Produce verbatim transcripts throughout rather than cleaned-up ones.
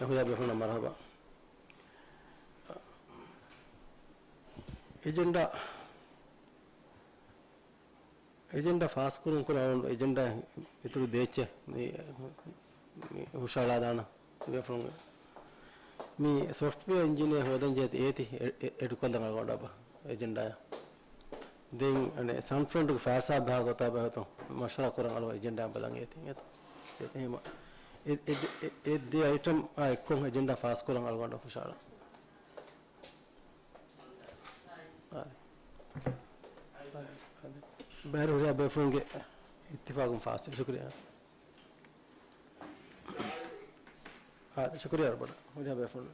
ހުރިހާ ބޭފުޅުންނަށް މަރުޙަބާ. އެޖެންޑާ، އެޖެންޑާ ފާސްކުރުން ކުރާ އެޖެންޑާ އިތުރު ދޭއްޗެއް މި، މި ހުށަހަޅާދާނަ ބޭފުޅުން. މި ސޮފްޓްވެއާ އިންޖިނިއަރ ހޯދަން ޖެހޭ އޭތި އެ، އެ، އެޑްކޮށްލަން އަޅުގަނޑަށް އެޖެންޑާއަށް. ދެން އަނެއް ސަން ފްރަންޓުގެ ފައިސާ ބަހާ ގޮތާ ބެހޭތޯ މަޝްވަރާ ކުރަން އަޅުގަނޑު އެޖެންޑާ ބަލަން އޭތި. އެތަ، އެ، އެ، އެ، އެ ދެ އައިޓަމް އާ އެއްކޮށް އެޖެންޑާ ފާސް ކުރަން އަޅުގަނޑަށް ހުށަހަޅާ. ބައިރު ހުރިހާ ބޭފުޅުންގެ އިއްތިފާގުން ފާސް. ޝުކުރިއްޔާ. އާ، ޝުކުރިއްޔާ ވަރަށް ބޮޑަށް. ހުރިހާ ބޭފުޅުން.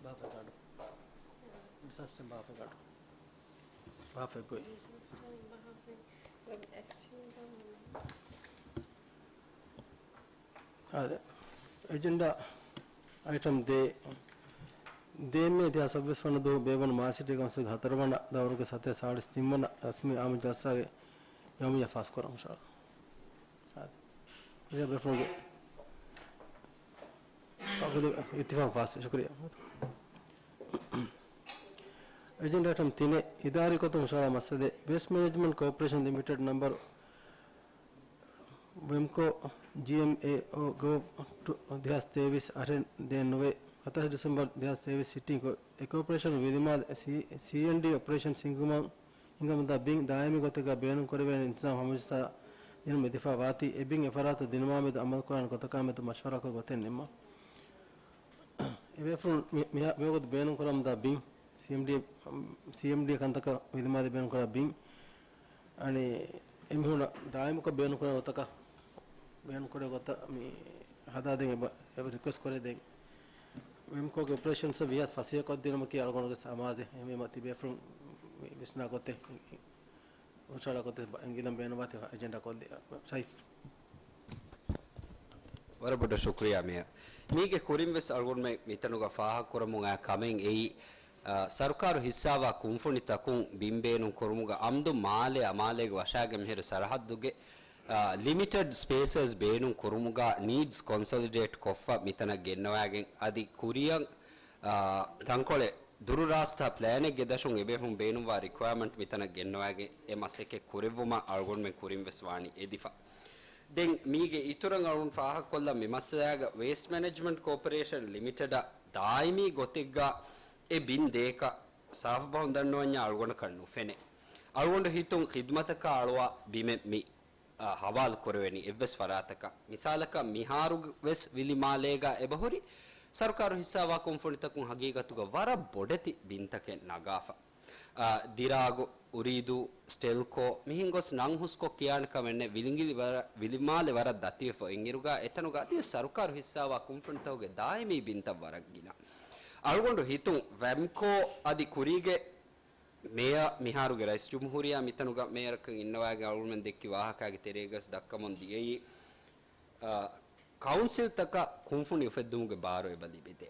ބާފަ ގަނޑު. ބާފަ ގޮތް. އާދެ، އެޖެންޑާ އައިޓަމް ދޭއް، ދޭއް މޭ ދެހާސް ސައްބީސް ވަނަ ދުވަހު ބޭއްވުނު މާލެ ސިޓީ ކައުންސިލްގެ ހަތަރު ވަނަ ދައުރުގެ ސަތޭކަ ސާޅީސް ތިން ވަނަ ރަސްމީ އާއްމު ޖަލްސާގެ ޔައުމިއްޔާ ފާސްކުރަން ހުށަހަޅާ. އާދެ، ހުރިހާ ބޭފުޅުންގެ އިއްތިފާގު ފާސް. ޝުކުރިއްޔާ. އެޖެންޑާ އައިޓަމް ތިނެއް، އިދާރީ ގޮތުން ހުށަހަޅާ މައްސަލައެއް، ވޭސްޓް މެނޭޖްމަންޓް ކޯޕަރޭޝަން ލިމިޓެޑް ނަމްބަރު ވެމްކޯ ޖީއެމްއޭއޯ ގޯވް ދެހާސް ތޭވީސް އަހަރެން ދޭން ނުވޭ. ހަތައް ޑިސެމްބަރު ދެހާސް ތޭވީސް ސިޓިންގ ކޮށް، އެ ކޯޕަރޭޝަން ވިލިމާލެ ސީ، ސީއެންޑީ އޮޕަރޭޝަން ހިންގުމަށް ހިނގަމުންދާ ބިން ދާއިމީ ގޮތެއްގަ ބޭނުން ކުރެވޭނެ އިންތިޒާމް ހަމަޖައްސާ ދިނުމަށް އިއްތިފާގު ވާތީ، އެ ބިން އެ ފަރާތަށް ދިނުމާމެދު އަމަލުކުރާނެ ގޮތަކާމެދު މަޝްވަރާކޮށް ގޮތެއް ނިންމަން. އެބޭފުޅުން މި، މިހާ މިވަގުތު ބޭނުން ކުރަމުންދާ ބިން ސީއެމްޑީ، ސީއެމްޑީ ކަންތަކަށް ވިލިމާލެ ބޭނުން ކުރާ ބިން، އަނެއް އެމީހުންނަށް ދާއިމުކޮށް ބޭނުން ކުރާ ގޮތަކަށް، ބޭނުން ކުރޭ ގޮތަށް މި ހަދާދޭން އެބަ، އެބަ ރިކުއެސްޓް ކުރޭ. ދެން ވެމްކޯގެ އޮޕަރޭޝަންސް ވިޔަސް ފަސޭހަކޮށްދިނުމަކީ އަޅުގަނޑުގެ ސަމާޖެ އެހެންވީމަ ތިބޭފުޅުން މި ވިސްނާ ގޮތެއް، ހުށަހަޅާ ގޮތެއް ގިލަން ބޭނުންވާތީ އެޖެންޑާ ކޮށްލި. ޝައިފް. ވަރަށް ބޮޑަށް ޝުކުރިއްޔާ މޭޔަރ. މީގެ ކުރިން ވެސް އަޅުގަނޑުމެން މިތަނުގަ ފާހަގަކުރަމުން އައި ކަމެއް އެއީ، އާ، ސަރުކާރު ހިއްސާވާ ކުންފުނިތަކުން ބިން ބޭނުން ކުރުމުގަ އަމްދު މާލެ އަމާލޭގެ ވަށާގެން މިހިރު ސަރަހައްދުގެ، އާ، ލިމިޓެޑް ސްޕޭސަސް ބޭނުން ކުރުމުގަ ނީޑްސް ކޮންސޮލިޑޭޓް ކޮށްފަ މިތަނަށް ގެންނަވާގެން އަދި ކުރިއަށް، އާ، ތަންކޮޅެއް ދުރުރާސްތާ ޕްލޭނެއްގެ ދަށުން އެބޭފުޅުން ބޭނުންވާ ރިކުއަރމަންޓް މިތަނަށް ގެންނަވާގެން އެ މަސައްކަތް ކުރެއްވުމަށް އަޅުގަނޑުމެން ކުރިން ވެސް ވާނީ އެދިފަ. ދެން މީގެ އިތުރަށް އަޅުން ފާހަގަކޮށްލަން މި މައްސަލާގަ ވޭސްޓް މެނޭޖްމަންޓް ކޯޕަރޭޝަން ލިމިޓެޑަށް ދާއިމީ ގޮތެއްގަ އެ ބިން ދޭކަށް ސާފު ބަހުން ދަންނަވަންޏާ އަޅުގަނޑަކަށް ނުފެނޭ. އަޅުގަނޑު ހިތުން ޚިދުމަތަކާ އަޅުވާ ބިމެއް މި، އާ، ހަވާލު ކުރެވެނީ އެއްވެސް ފަރާތަކަށް. މިސާލަކަށް މިހާރު ވެސް ވިލިމާލޭގަ އެބަހުރި ސަރުކާރު ހިއްސާވާ ކުންފުނިތަކުން ހަގީގަތުގަ ވަރަށް ބޮޑެތި ބިންތަކެއް ނަގާފަ. އާ، ދިރާގު، އުރީދޫ، ސްޓެލްކޯ، މިހެން ގޮސް ނަން ހުސްކޮށް ކިޔާނެ ކަމެއް ނެތް. ވިލިނގިލި ވަރަށް، ވިލިމާލެ ވަރަށް ދަތިވެފަ އިންއިރުގަ އެތަނުގަ އަދިވެސް ސަރުކާރު ހިއްސާވާ ކުންފުނިތަކުގެ ދާއިމީ ބިންތައް ވަރަށް ގިނަ. އަޅުގަނޑު ހިތުން ވެމްކޯ އަދި ކުރީގެ މޭޔަރ މިހާރުގެ ރައީސް ޖުމްހޫރިއްޔާ މިތަނުގަ މޭޔަރަކަށް އިންނަވާގެން އަޅުގަނޑުމެން ދެއްކި ވާހަކާގެ ތެރޭގަސް ދައްކަމުން ދިޔައީ، އާ، ކައުންސިލްތަކަށް ކުންފުނި އުފެއްދުމުގެ ބާރު އެބަ ލިބިދޭ.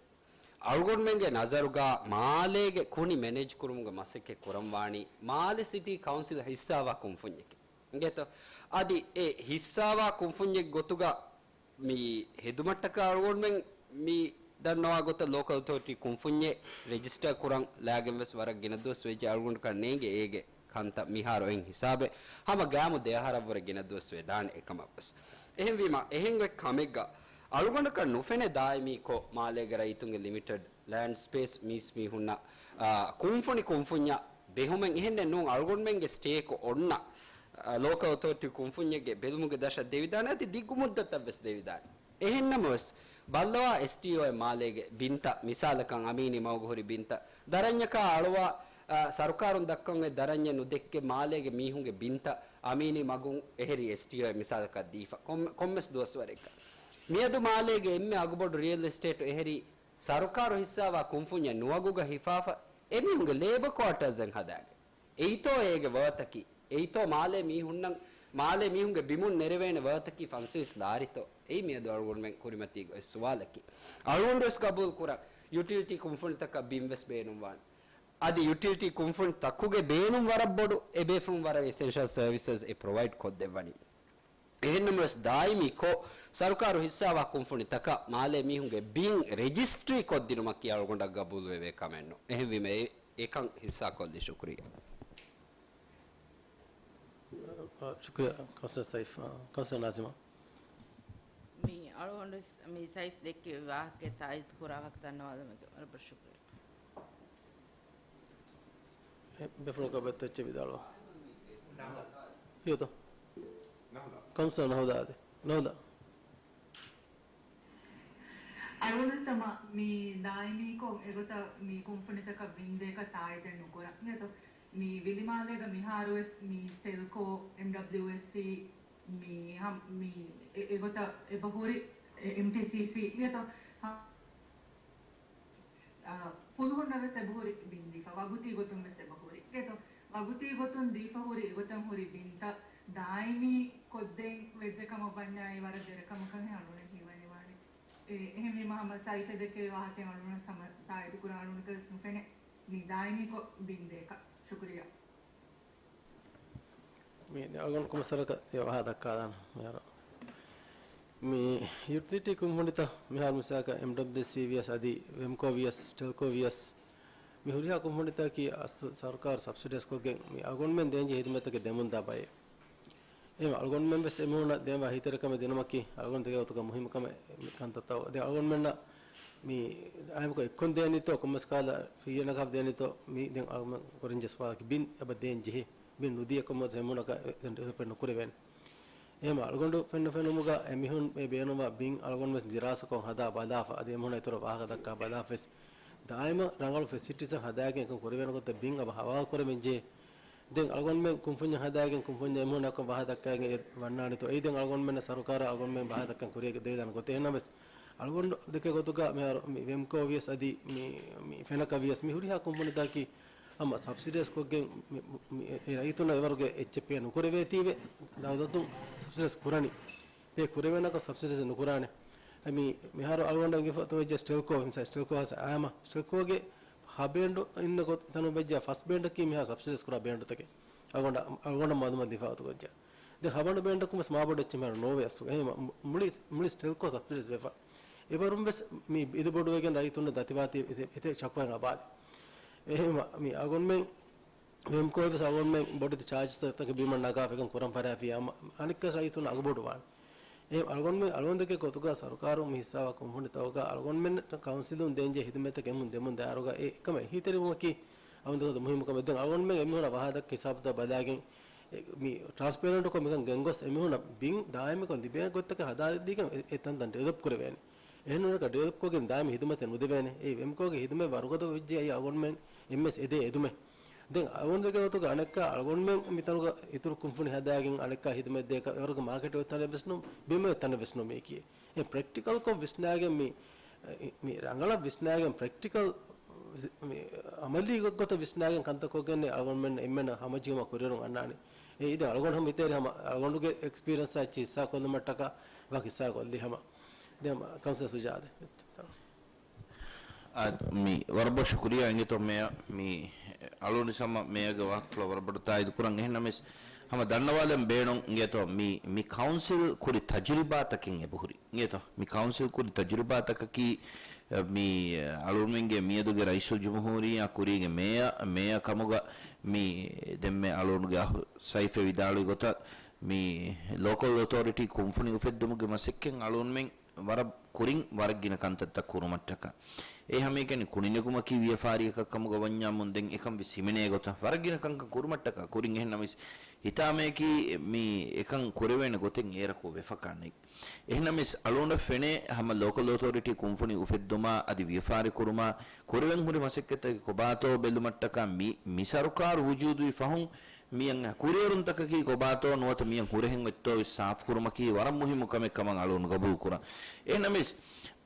އަޅުގަނޑުމެންގެ ނަޒަރުގަ މާލޭގެ ކުނި މެނޭޖް ކުރުމުގެ މަސައްކަތް ކުރަންވާނީ މާލެ ސިޓީ ކައުންސިލް ހިއްސާވާ ކުންފުންޏެކޭ. އިނގޭތޯ؟ އަދި އެ ހިއްސާވާ ކުންފުންޏެއް ގޮތުގަ މި ހެދުމަށްޓަކާ އަޅުގަނޑުމެން މި ދަންނަވާ ގޮތަށް ލޯކަލް އޮތޯރިޓީ ކުންފުންޏެއް ރެޖިސްޓަރ ކުރަން ލާގެން ވެސް ވަރަށް ގިނަ ދުވަސް ވެއްޖެ. އަޅުގަނޑަކަށް ނޭނގެ އޭގެ ކަންތައް މިހާރު އެއް ހިސާބެއް ހަމަ ގައިމު ދެ އަހަރަށްވުރެ ގިނަ ދުވަސް ވެދާނެ އެކަމަށްވެސް. އެހެންވީމަ، އެހެން އޮތް ކަމެއްގަ އަޅުގަނޑަކަށް ނުފެނޭ ދާއިމީކޮށް މާލޭގެ ރައްޔިތުންގެ ލިމިޓެޑް ލޭންޑް ސްޕޭސް މީސްމީހުންނަށް، އާ، ކުންފުނި ކުންފުންޏަށް ބެހުމެއް އެހެންނެއް ނޫން. އަޅުގަނޑުމެންގެ ސްޓޭކް އޮންނަ، އާ، ލޯކަލް އޮތޯރިޓީ ކުންފުންޏެއްގެ ބެލުމުގެ ދަށަށް ދެވިދާނެ އަދި ދިގު މުއްދަތަށްވެސް ދެވިދާނެ. އެހެންނަމަވެސް، ބައްލަވާ އެސްޓީއޯއެއް މާލޭގެ ބިންތައް، މިސާލަކަށް އަމީނީ މަގުގަ ހުރި ބިންތައް، ދަރަންޏަކާ އަޅުވާ، އާ، ސަރުކާރުން ދައްކަން އޮތް ދަރަންޏެއް ނުދެއްކޭ މާލޭގެ މީހުންގެ ބިންތައް އަމީނީ މަގުން އެހެރީ އެސްޓީއޯއެއް މިސާލަކަށް ދީފަ ކޮން، ކޮންމެސް ދުވަސްވަރެއްގަ. މިއަދު މާލޭގެ އެންމެ އަގުބޮޑު ރިއަލް އެސްޓޭޓު އެހެރީ ސަރުކާރު ހިއްސާވާ ކުންފުންޏެއް ނުވަގުގަ ހިފާފަ އެމީހުންގެ ލޭބަ ކުއާޓާސްއެއް ހަދާގެން. އެއީތޯ އޭގެ ވަރަތަކީ؟ އެއީތޯ މާލޭ މީހުންނަށް، މާލޭ މީހުންގެ ބިމުން ނެރެވޭނެ ވަރަތަކީ ފަންސަވީސް ލާރިތޯ؟ އެއީ މިއަދު އަޅުގަނޑުމެން ކުރިމަތީގަ އޮތް ސުވާލަކީ. އަޅުގަނޑުވެސް ގަބޫލު ކުރަން، ޔުޓިލިޓީ ކުންފުނިތަކަށް ބިންވެސް ބޭނުންވާނެ. އަދި ޔުޓިލިޓީ ކުންފުނިތަކުގެ ބޭނުން ވަރަށް ބޮޑު، އެބޭފުޅުން ވަރަށް އެސެންޝަލް ސަރވިސަސް އެ ޕްރޮވައިޑް ކޮށްދެއްވަނީ. އެހެންނަމަވެސް، ދާއިމީކޮށް ސަރުކާރު ހިއްސާވާ ކުންފުނިތަކަށް މާލޭ މީހުންގެ ބިން ރެޖިސްޓްރީ ކޮށްދިނުމަކީ އަޅުގަނޑަށް ގަބޫލުވެވޭ ކަމެއް ނޫން. އެހެންވީމަ، އެ، އެކަން ހިއްސާކޮށްލީ. ޝުކުރިއްޔާ. ޝުކުރިއްޔާ، ކައުންސިލަރ ސައިފް. އާ، ކައުންސިލަރ ނާޒިމާ. މި އަޅުގަނޑު ވެސް މި ސައިފް ދެއްކި ވާހަކަ ތާއީދު ކުރާ ވާހަކަ ދަންނަވާލުމުގެ ވަރަށް ބޮޑަށް ޝުކުރިއްޔާ. އެ، ބޭފުޅަކަށް ބައްތައްޗެއް ވިދާޅުވާ. ހިޔަތޯ؟ ކައުންސިލަރ ނަހުދާ އާދެ. ނަހުދާ. އަޅުގަނޑު ސަމަ މި ދާއިމީކޮށް އެގޮތަށް މި ކުންފުނިތަކަށް ބިން ދޭކަށް ތާއީދެއް ނުކުރަން. އިނގޭތޯ؟ މި ވިލިމާލޭގަ މިހާރުވެސް މި ސްޓެލްކޯ، އެމްޑަބްލިއުއެސްސީ، މި ހަމް-، މި އެ-، އެގޮތަށް އެބަހުރި، އެ-، އެމްޓީސީސީ އިނގޭތޯ؟ ހަ-، އާ، ފުލުހުންނަށް ވެސް އެބަހުރި ބިން ދީފަ، ވަގުތީ ގޮތުން ވެސް އެބަހުރި. އިނގޭތޯ؟ ވަގުތީ ގޮތުން ދީފަ ހުރި އެގޮތަށް ހުރި ބިންތައް ދާއިމީ ކޮށްދޭން ވެއްޖެ ކަމަށް ވަންޏާ އެ ވަރަށް ދެރަ ކަމަކަށް އަޅުގަނޑަށް ހީވަނީ ވާނެ. އެ-، އެހެންވީމަ ހަމަ ސައިފް ދެއްކެވި ވާހަކައިން އަޅުގަނޑަށް ސަމަ ތާއީދު ކުރަން އަޅުގަނޑަކަށް ވެސް ނުފެނޭ. މި ދާއިމީކޮށް ބިން ދޭކަށް. ޝުކުރިއްޔާ. މި އަޅުގަނޑު ކޮންމެ މައްސަލަކަށް އެ ވާހަކަ ދައްކާލާނަން މިހާރު. މި ޔުޓިލިޓީ ކުންފުނިތައް މިހާރު މިސާލަކަށް އެމްޑަބްލިއުސީ ވިޔަސް އަދި ވެމްކޯ ވިޔަސް ސްޓެލްކޯ ވިޔަސް މި ހުރިހާ ކުންފުނިތަކަކީ އަސްލު ސަރުކާރު ސަބްސިޑައިޒްކޮށްގެން މި އަޅުގަނޑުމެން ދޭންޖެހޭ ހިދުމަތްތަކެއް ދެމުންދާ ބައެއް. އެހެން އަޅުގަނޑުމެން ވެސް އެމީހުންނަށް ދޭންވާ އެހީތެރިކަމެއް ދިނުމަކީ އަޅުގަނޑު ދެކެ ގޮތުގަ މުހިއްމު ކަމެއް މި ކަންތައްތައް. އަދި އަޅުގަނޑުމެންނަށް މި އާއްމުކޮށް އެއްކޮށް ދޭނީތޯ ކޮންމެސް ކަހަލަ ފީއެއް ނަގާފަ ދޭނީތޯ މި ދެން އަޅުގަނޑުމެން ކުރިން ޖަސްވާލަކީ ބިން އެބަ ދޭން ޖެހޭ. ބިން ނުދިޔަ ކޮންމެސް އެމީހުންނަކަށް އެ-، އެ-، އެ-، ނުކުރެވޭނެ. އެހެން އަޅުގަނޑު ފެންނަ ފެނުމުގަ އެމީހުން އެ ބޭނުންވާ ބިން އަޅުގަނޑު ވެސް ދިރާސަކޮށް ހަދާ ބަލާފަ، އަދި އެމީހުންނަށް އިތުރަށް ވާހަކަ ދައްކާ ބަލާފަ ވެސް، ދާއިމަށް ރަނގަޅު ފެސިލިޓީސް ހަދާގެން އެކަން ކުރެވޭނެ ގޮތަށް ބިން އެބަ ހަވާލު ކުރެވެން ޖެހޭ. ދެން އަޅުގަނޑުމެން ކުންފުންޏެއް ހަދާގެން ކުންފުންޏަށް އެމީހުންނަށް އެކަން ވާހަކަ ދައްކައިގެން އެ ވަންނާނެތޯ؟ އެއީ ދެން އަޅުގަނޑުމެންނަށް ސަރުކާރާ އަޅުގަނޑުމެން ވާހަކަ ދައްކަން ކުރިއަށް ދެވިދާނެ ގޮތެއް. އެހެންނަމަވެސް، އަޅުގަނޑު ދެކެ ގޮތުގަ މިހާރު މި ވެމްކޯ ވިޔަސް އަދި މި، މި ފެނަކަ ވިޔަސް މި ހުރިހާ ކުންފުނިތަކަކީ ހަމަ ސަބްސިޑައިޒް ކޮށްގެން މި، މި، އެ ރައްޔިތުންނަށް އެވަރުގެ އެއްޗެއް ޕޭ ނުކުރެވޭތީވެ، ދައުލަތުން ސަބްސިޑައިޒް ކުރަނީ. ޕޭ ކުރެވޭނެކަން ސަބްސިޑައިޒް ނުކުރާނެ. މި، މިހާރު އަޅުގަނޑަށް އެނގިފަ ތުވެއްޖެ ސްޓެލްކޯ، މިސާ ސްޓެލްކޯ ހަސަ އާމަ، ސްޓެލްކޯގެ ހަ ބޭންޑު އިންނަ ގޮ-، ތަނުން ވެއްޖެ ފަސް ބޭންޑަކީ މިހާރު ސަބްސިޑައިޒް ކުރާ ބޭންޑުތަކެއް. އަޅުގަނޑަށް، އަޅުގަނޑަށް މައުލޫމާތު ދީފަ ގޮތުގަ. ދެން ހަ ބޭންޑަކުން ވެސް މާބޮޑު އެއްޗެއް މިހާރު ނޯވޭ އަސްލު. އެހެން މު-، މުޅި، މުޅި ސްޓެލްކޯ ސަބްސިޑައިޒް ވެފަ. އެވަރުން ވެސް މި ބިލު ބޮޑުވެގެން ރައްޔިތުންނަށް ދަތިވާތީ އެތެ-، އެތެރެ ޝަކުވާއިން އަބާދެ. އެހެން މި އަޅުގަނޑުމެން ވެމްކޯ ވެސް އަޅުގަނޑުމެން ބޮޑެތި ޗާޖަސްތަކެއް ބިމަށް ނަގާފަ އެކަން ކުރަން ފަރާފިޔާ އަނެއްކާ ރައްޔިތުން އަގުބޮޑުވާނެ. އެ އަޅުގަނޑުމެން އަޅުގަނޑުގެ ގޮތުގަ ސަރުކާރު މި ހިއްސާވާ ކުންފުނިތަކުގަ އަޅުގަނޑުމެން ކައުންސިލުން ދޭންޖެހޭ ހިދުމަތްތައް އެމުން ދެމުން ދާއިރުގަ އެ އެކަމަށް އެހީތެރިވުމަކީ އަޅުގަނޑުގެ މުހިއްމު ކަމެއް. ދެން އަޅުގަނޑުމެން އެމީހުންނަށް ވާހަކަ ދައްކާ ހިސާބުތައް ބަލާގެން އެ މި ޓްރާންސްޕޭރެންޓްކޮށް މިކަން ގެންގޮސް އެމީހުންނަށް ބިން ދާއިމީކޮށް ލިބޭ ގޮތްތަކެއް ހަދާދީގެން އެ، އެ ތަންތަން ޑިވެލޮޕް ކުރެވޭނެ. އެހެން ނޫންކަން ޑިވެލޮޕްކޮށްގެން ދާއިމީ ހިދުމަތެއް ނުދެވޭނެ. އެ ވެމްކޯގެ ހިދުމަތް ވަރުގަދަ ވެއްޖެ އައި އަޅުގަނޑުމެން އެންމެސް އެދޭ އެދުމެއް. ދެން އަޅުގަނޑުގެ ގޮތުގަ އަނެއްކާ އަޅުގަނޑުމެން މިތަނުގަ އިތުރު ކުންފުނި ހަދާގެން އަނެއްކާ ހިދުމަތް ދޭކަށް އެވަރުގެ މާކެޓް އޮތް ތަނެއް ވެސް ނޫން، ބިމެއް އޮތް ތަނެއް ވެސް ނޫން މީކީ. އެ ޕްރެކްޓިކަލްކޮށް ވިސްނާގެން މި، މި ރަނގަޅަށް ވިސްނާގެން ޕްރެކްޓިކަލް ވި-، މި އަމަލީ ގޮތްގޮތަށް ވިސްނާގެން ކަންތައް ކޮށްގެން އަޅުގަނޑުމެން އެންމެން ހަމަޖެހުމަށް ކުރިއެރުން އަންނާނެ. އެ އިދެ އަޅުގަނޑު ހަމަ އިތޭރި ހަމަ އަޅުގަނޑުގެ އެކްސްޕީރިއަންސް އައްޗި ހިއްސާ ކޮށްލުމަށްޓަކާ ވާކި ހިއްސާ ކޮށްލި ހަމަ. ދެން ކައުންސިލަރ ސުޖާދެ. އާ، މި ވަރަށް ބޮޑަށް ޝުކުރިއްޔާ އިނގޭތޯ މޭޔަ، މި އަޅުގަނޑު ހަމަ މޭޔަގެ ވާހަކަފުޅަށް ވަރަށް ބޮޑަށް ތާއީދު ކުރަން. އެހެންނަމަވެސް ހަމަ ދަންނަވާލަން ބޭނުން އިނގޭތޯ މި، މި ކައުންސިލް ކުރި ތަޖުރިބާތަކެއް އެބަހުރި. އިނގޭތޯ މި ކައުންސިލް ކުރި ތަޖުރިބާތަކަކީ، މި އަޅުގަނޑުމެންގެ މިއަދުގެ ރައީސުލްޖުމްހޫރިއްޔާ ކުރީގެ މޭޔަ، މޭޔަ ކަމުގަ މި ދެންމެ އަޅުގަނޑުގެ އަޚު ސައިފް ވިދާޅުވި ގޮތަށް މި ލޯކަލް އޮތޯރިޓީ ކުންފުނި އުފެއްދުމުގެ މަސައްކަތް އަޅުގަނޑުމެން ވަރަށް ކުރިން ވަރަށް ގިނަ ކަންތައްތައް ކުރުމަށްޓަކާ. އެ ހަމައެކަނި ކުނިނެގުމަކީ ވިޔަފާރިއަކަށް ކަމުގަ ވަންޏާމުން ދެން އެކަން ވެސް ހިމެނޭ ގޮތަށް ވަރަށް ގިނަ ކަންކަން ކުރުމަށްޓަކާ ކުރިން. އެހެންނަމަވެސް ހިތާމަޔަކީ މި އެކަން ކުރެވޭނެ ގޮތެއް އޭރަކު ވެފަކާނެ. އެހެންނަމަވެސް އަޅުގަނޑަށް ފެނޭ ހަމަ ލޯކަލް އޮތޯރިޓީ ކުންފުނި އުފެއްދުމާ އަދި ވިޔަފާރި ކުރުމާ ކުރެވެން ހުރި މަސައްކަތްތަކެއް ކޮބާތޯ ބެލުމަށްޓަކާ މި، މި ސަރުކާރު ވުޖޫދުވި ފަހުން މިއަށް ކުރިއެރުންތަކަކީ ކޮބާތޯ ނުވަތަ މިއަށް ހުރެހެން އޮތްތޯ ސާފުކުރުމަކީ ވަރަށް މުހިއްމު ކަމެއް ކަމަށް އަޅުގަނޑު ގަބޫލުކުރަން. އެހެންނަމަވެސް،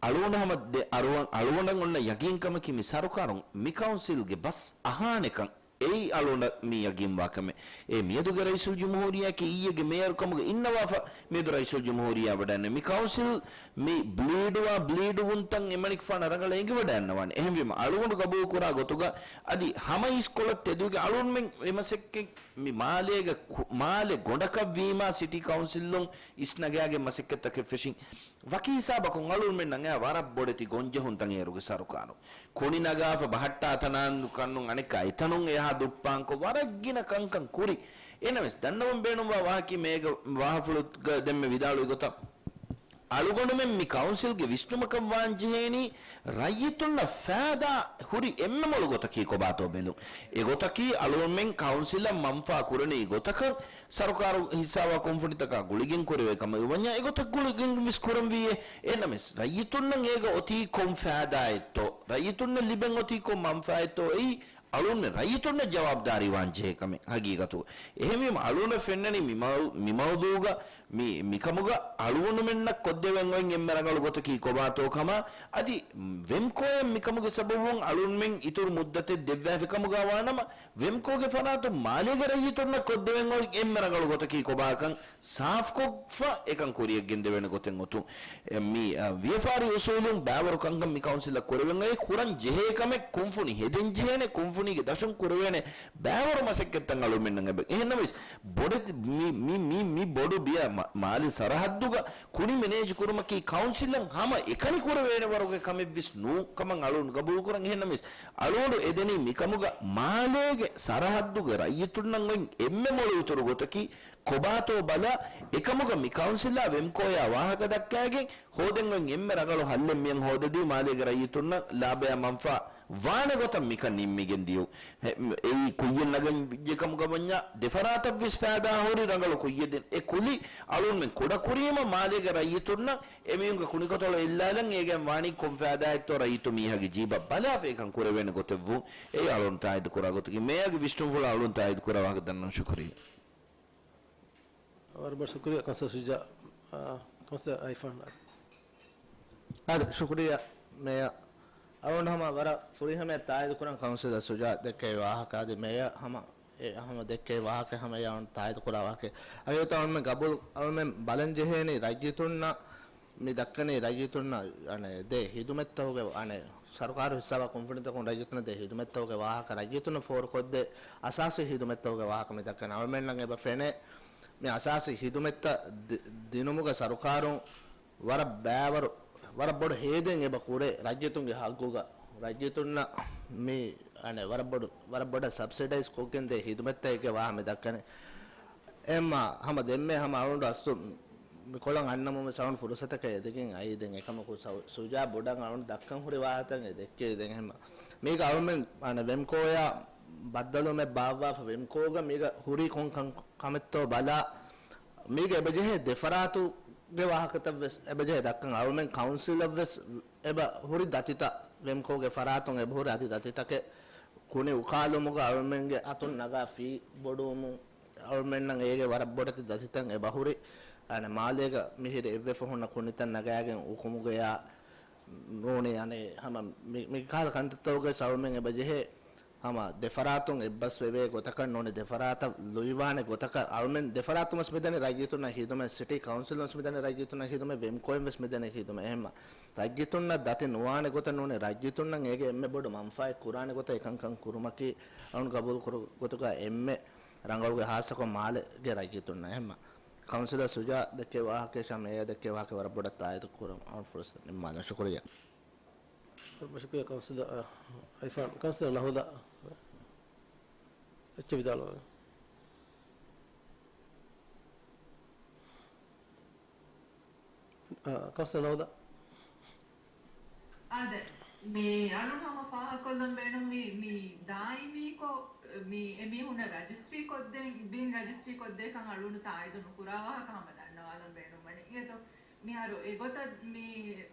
އަޅުގަނޑު ހަމަ ދެ-، އަޅުގަނޑަށް އޮންނަ ޔަގީންކަމަކީ މި ސަރުކާރުން މި ކައުންސިލްގެ ބަސް އަހާނެކަން. އެއީ އަޅުގަނޑަށް މި ޔަގީންވާ ކަމެއް. އެ މިއަދުގެ ރައީސުލްޖުމްހޫރިއްޔާއަކީ އިއްޔެގެ މޭޔަރު ކަމުގަ އިންނަވާފަ މިއަދު ރައީސުލްޖުމްހޫރިއްޔާ ވަޑައިގެން މި ކައުންސިލް މި ބްލީޑުވާ ބްލީޑުވުންތައް އެމަނިކުފާނަށް ރަނގަޅަށް އެނގިވަޑައިގަންނަވާނެ. އެހެންވީމަ އަޅުގަނޑު ގަބޫލުކުރާ ގޮތުގަ އަދި ހަމަ އިސްކޮޅަށް ތެދުވެގެން އަޅުގަނޑުމެން އެ މަސައްކަތް މި މާލޭގަ ކު-، މާލެ ގޮނޑަކަށް ވީމާ ސިޓީ ކައުންސިލުން އިސްނަގާގެން މަސައްކަތްތަކެއް ފެށިން. ވަކި ހިސާބަކުން އަޅުގަނޑުމެންނަށް އެއާ ވަރަށް ބޮޑެތި ގޮންޖެހުންތައް އޭރުގެ ސަރުކާރުން ކުނި ނަގާފަ ބަހައްޓާ ތަނާން ކަންނުން އަނެއްކާ އެތަނުން އެހާ ދުއްޕާންކޮށް ވަރަށް ގިނަ ކަންކަން ކުރި. އެހެންނަމަވެސް ދަންނަވަން ބޭނުންވާ ވާހަކައެއް މޭގަ ވާހަފުޅުގަ ދެންމެ ވިދާޅުވި ގޮތަށް އަޅުގަނޑުމެން މި ކައުންސިލްގެ ވިސްނުމަކަށް ވާން ޖެހޭނީ ރައްޔިތުންނަށް ފައިދާ ހުރި އެންމެ މޮޅު ގޮތަކީ ކޮބާތޯ ބެލުން. އެގޮތަކީ އަޅުގަނޑުމެން ކައުންސިލަށް މަންފާ ކުރަނީ ގޮތަކަށް ސަރުކާރު ހިއްސާވާ ކުންފުނިތަކާ ގުޅިގެން ކުރެވޭ ކަމެއް ވަންޏާ އެގޮތަށް ގުޅިގެން ވެސް ކުރަންވީއޭ. އެހެންނަމަވެސް ރައްޔިތުންނަށް އޭގަ އޮތީ ކޮން ފައިދާއެއްތޯ، ރައްޔިތުންނަށް ލިބެން އޮތީ ކޮން މަންފާއެއްތޯ އެއީ އަޅުން ރައްޔިތުންނަށް ޖަވާބުދާރީ ވާން ޖެހޭ ކަމެއް ހަގީގަތުގަ. އެހެންވީމަ އަޅުންނަށް ފެންނަނީ މި މައު-، މި މައުޟޫގަ މި، މިކަމުގަ އަޅުގަނޑުމެންނަށް ކޮށްދެވެން އޮތް އެންމެ ރަނގަޅު ގޮތަކީ ކޮބާތޯ ކަމަށް، އަދި ވެމްކޯއަށް މިކަމުގެ ސަބަބުން އަޅުންމެން އިތުރު މުއްދަތެއް ދެއްވާފި ކަމުގަ ވާނަމަ، ވެމްކޯގެ ފަރާތުން މާލޭގެ ރައްޔިތުންނަށް ކޮށްދެވެން އޮތް އެންމެ ރަނގަޅު ގޮތަކީ ކޮބާކަން ސާފުކޮށްފަ އެކަން ކުރިއަށް ގެންދެވޭނެ ގޮތެއް އޮތުން. އެ، މި، އަ، ވިޔަފާރި އުސޫލުން ބައިވަރު ކަންކަން މި ކައުންސިލަށް ކުރެވެން އޮތް ކުރަން ޖެހޭ ކަމެއް ކުންފުނި ހެދެން ޖެހޭނެ، ކުންފުނީގެ ދަށުން ކުރެވޭނެ ބައިވަރު މަސައްކަތްތައް އަޅުމެންނަށް އެބަ. އެހެންނަމަވެސް، ބޮޑެތި-، މި، މި، މި، މި ބޮޑު ބިޔަ މާ-، މާލެ ސަރަހައްދުގަ ކުނި މެނޭޖް ކުރުމަކީ ކައުންސިލަށް ހަމަ އެކަނި ކުރެވޭނެ ވަރުގެ ކަމެއްވެސް ނޫން ކަމަށް އަޅުން ގަބޫލުކުރަން. އެހެންނަމަވެސް، އަޅުގަނޑު އެދެނީ މިކަމުގަ މާލޭގެ ސަރަހައްދުގެ ރައްޔިތުންނަށް އޮތް އެންމެ މޮޅު އިތުރު ގޮތަކީ ކޮބާތޯ ބަލާ، އެކަމުގަ މި ކައުންސިލާ ވެމްކޯޔާ ވާހަކަ ދައްކާގެން ހޯދެން އޮތް އެންމެ ރަނގަޅު ހައްލެއް މިއަން ހޯދަދީ މާލޭގެ ރައްޔިތުންނަށް ލާބަޔާ މަންފާ ވާނެ ގޮތަށް މިކަން ނިންމިގެން ދިޔު. ހެ-، އެއީ ކުއްޔަށް ނަގަން ވެއްޖެ ކަމުގަ ވަންޏާ ދެފަރާތަށް ވެސް ފައިދާ ހުރި ރަނގަޅު ކުއްޔެއް ދެން. އެ ކުލި އަޅުންމެން ކުޑަ ކުރީމަ މާލޭގެ ރައްޔިތުންނަށް އެމީހުންގެ ކުނިކޮތަޅު އެއްލާލަން އޭގެން ވާނީ ކޮން ފައިދާއެއްތޯ ރައްޔިތު މީހާގެ ޖީބަށް ބަލާފަ އެކަން ކުރެވޭނެ ގޮތެއްވުން. އެއީ އަޅުން ތާއީދު ކުރާ ގޮތަކީ. މޭޔާގެ ވިސްނުންފުޅަށް އަޅުން ތާއީދު ކުރާ ވާހަކަ ދަންނަވަން ޝުކުރިއްޔާ. ވަރަށް ބޮޑަށް ޝުކުރިއްޔާ ކައުންސިލަރ ޝުޖާ. އާ، ކައުންސިލަރ އައިފާން. އާދެ، ޝުކުރިއްޔާ މޭޔަރ. އަޅުގަނޑު ހަމަ ވަރަށް ފުރިހަމަޔަށް ތާއީދު ކުރަން ކައުންސިލަރ ޝުޖާ ދެއްކެވި ވާހަކަ އަދި މޭޔަރ ހަމަ، އެ، ހަމަ ދެއްކެވި ވާހަކަ ހަމަ އެ އަޅުގަނޑު ތާއީދު ކުރާ ވާހަކަ. އަދި އަޅުގަނޑުމެން ގަބޫލު، އަޅުގަނޑުމެން ބަލަން ޖެހޭނީ ރައްޔިތުންނަށް މި ދައްކަނީ ރައްޔިތުންނަށް، އަނެއް، ދޭ ހިދުމަތްތަކުގެ، އަނެއް، ސަރުކާރު ހިއްސާވާ ކުންފުނިތަކުން ރައްޔިތުންނަށް ދޭ ހިދުމަތްތަކުގެ ވާހަކަ، ރައްޔިތުންނަށް ފޯރުކޮށްދޭ އަސާސީ ހިދުމަތްތަކުގެ ވާހަކަ މި ދައްކަނީ. އަޅުމެންނަށް އެބަ ފެނޭ މި އަސާސީ ހިދުމަތްތައް ދި-، ދިނުމުގަ ސަރުކާރުން ވަރަށް ބައިވަރު، ވަރަށް ބޮޑު ހޭދައެއް އެބަ ކުރޭ ރައްޔިތުންގެ ހައްގުގަ. ރައްޔިތުންނަށް މި، އަނެއް، ވަރަށް ބޮޑު، ވަރަށް ބޮޑަށް ސަބްސިޑައިޒް ކޮށްގެން ދޭ ހިދުމަތްތަކެއްގެ ވާހަކަ މި ދައްކަނީ. އެހެންމާ ހަމަ ދެންމެ ހަމަ އަޅުގަނޑު އަސްލު މިކޮޅަށް އަންނަމުން ވެސް އަޅުގަނޑު ފުރުސަތަކަށް އެދިގެން އައީ. ދެން އެކަމަކު ސައު-، ޝުޖާ ބޮޑަށް އަޅުގަނޑު ދައްކަން ހުރި ވާހަކަތައް އެ ދެއްކެވި. ދެން އެހެންމާ މީގަ އަޅުމެން، އަނެއް، ވެމްކޯޔާ ބައްދަލުވުމެއް ބާއްވާފަ ވެމްކޯގަ މީގަ ހުރީ ކޮން ކަން ކަމެއްތޯ ބަލާ، މީގަ އެބަޖެހޭ ދެފަރާތުގެ ވާހަކަތައް ވެސް އެބަޖެހޭ ދައްކަން. އަޅުމެން ކައުންސިލަށް ވެސް އެބަ ހުރި ދަތިތައް، ވެމްކޯގެ ފަރާތުން އެބަ ހުރި އަދި ދަތިތަކެއް ކުނި އުކާލުމުގަ އަޅުމެންގެ އަތުން ނަގާ ފީ ބޮޑުވުމުން އަޅުމެންނަށް އޭގެ ވަރަށް ބޮޑެތި ދަތިތައް އެބަ ހުރި. އަނެއް، މާލޭގަ މިހިރަ އެއްވެފަ ހުންނަ ކުނިތައް ނަގާގެން އުކުމުގަޔާ ނޫނީ، އަނެއް، ހަމަ މި-، މިކަހަލަ ކަންތައްތަކުގައި އަޅުމެން އެބަޖެހޭ ހަމަ ދެފަރާތުން އެއްބަސްވެވޭ ގޮތަކަށް ނޫނީ، ދެފަރާތަށް ލުއިވާނެ ގޮތަކަށް އަޅުމެން ދެފަރާތުން ވެސް މިދަނީ ރައްޔިތުންނަށް ހިދުމަތް، ސިޓީ ކައުންސިލުން ވެސް މިދަނީ ރައްޔިތުންނަށް ހިދުމަތް، ވެމްކޯއިން ވެސް މިދަނީ ހިދުމަތް. އެހެންމާ ރައްޔިތުންނަށް ދަތި ނުވާނެ ގޮތަށް ނޫނީ، ރައްޔިތުންނަށް އޭގެ އެންމެ ބޮޑު މަންފާއެއް ކުރާނެ ގޮތަށް އެކަންކަން ކުރުމަކީ އަޅުން ގަބޫލު ކުރު ގޮތުގަ އެންމެ ރަނގަޅުގެ ހާއްސަކޮށް މާލޭގެ ރައްޔިތުންނަށް. އެހެންމާ ކައުންސިލަރ ޝުޖާ ދެއްކެވި ވާހަކައަށް މޭޔަރ ދެއްކެވި ވާހަކަ ވަރަށް ބޮޑަށް ތާއީދު ކުރަން އަޅުން ފުރުސަތު ނިންމާލަން. ޝުކުރިއްޔާ. ޝުކުރިއްޔާ ކައުންސިލަރ، އަ، އައިފާން. ކައުންސިލަރ ނަހުދާ އެއްޗެއް ވިދާޅުވެ. އާ، ކައުންސިލަރ ނަހުދާ. އާދެ، މި އަޅުން ހަމަ ފާހަގަކޮށްލަން ބޭނުންވީ، މި ދާއިމީކޮށް، މި އެމީހުންނަށް ރަޖިސްޓްރީ ކޮށްދޭން، ބިން ރަޖިސްޓްރީ ކޮށްދޭކަން އަޅުން ތާއީދު ނުކުރާ ވާހަކަ ހަމަ ދަންނަވާލަން ބޭނުންވަނީ. އިނގޭތޯ؟ މިހާރު އެގޮތަށް މި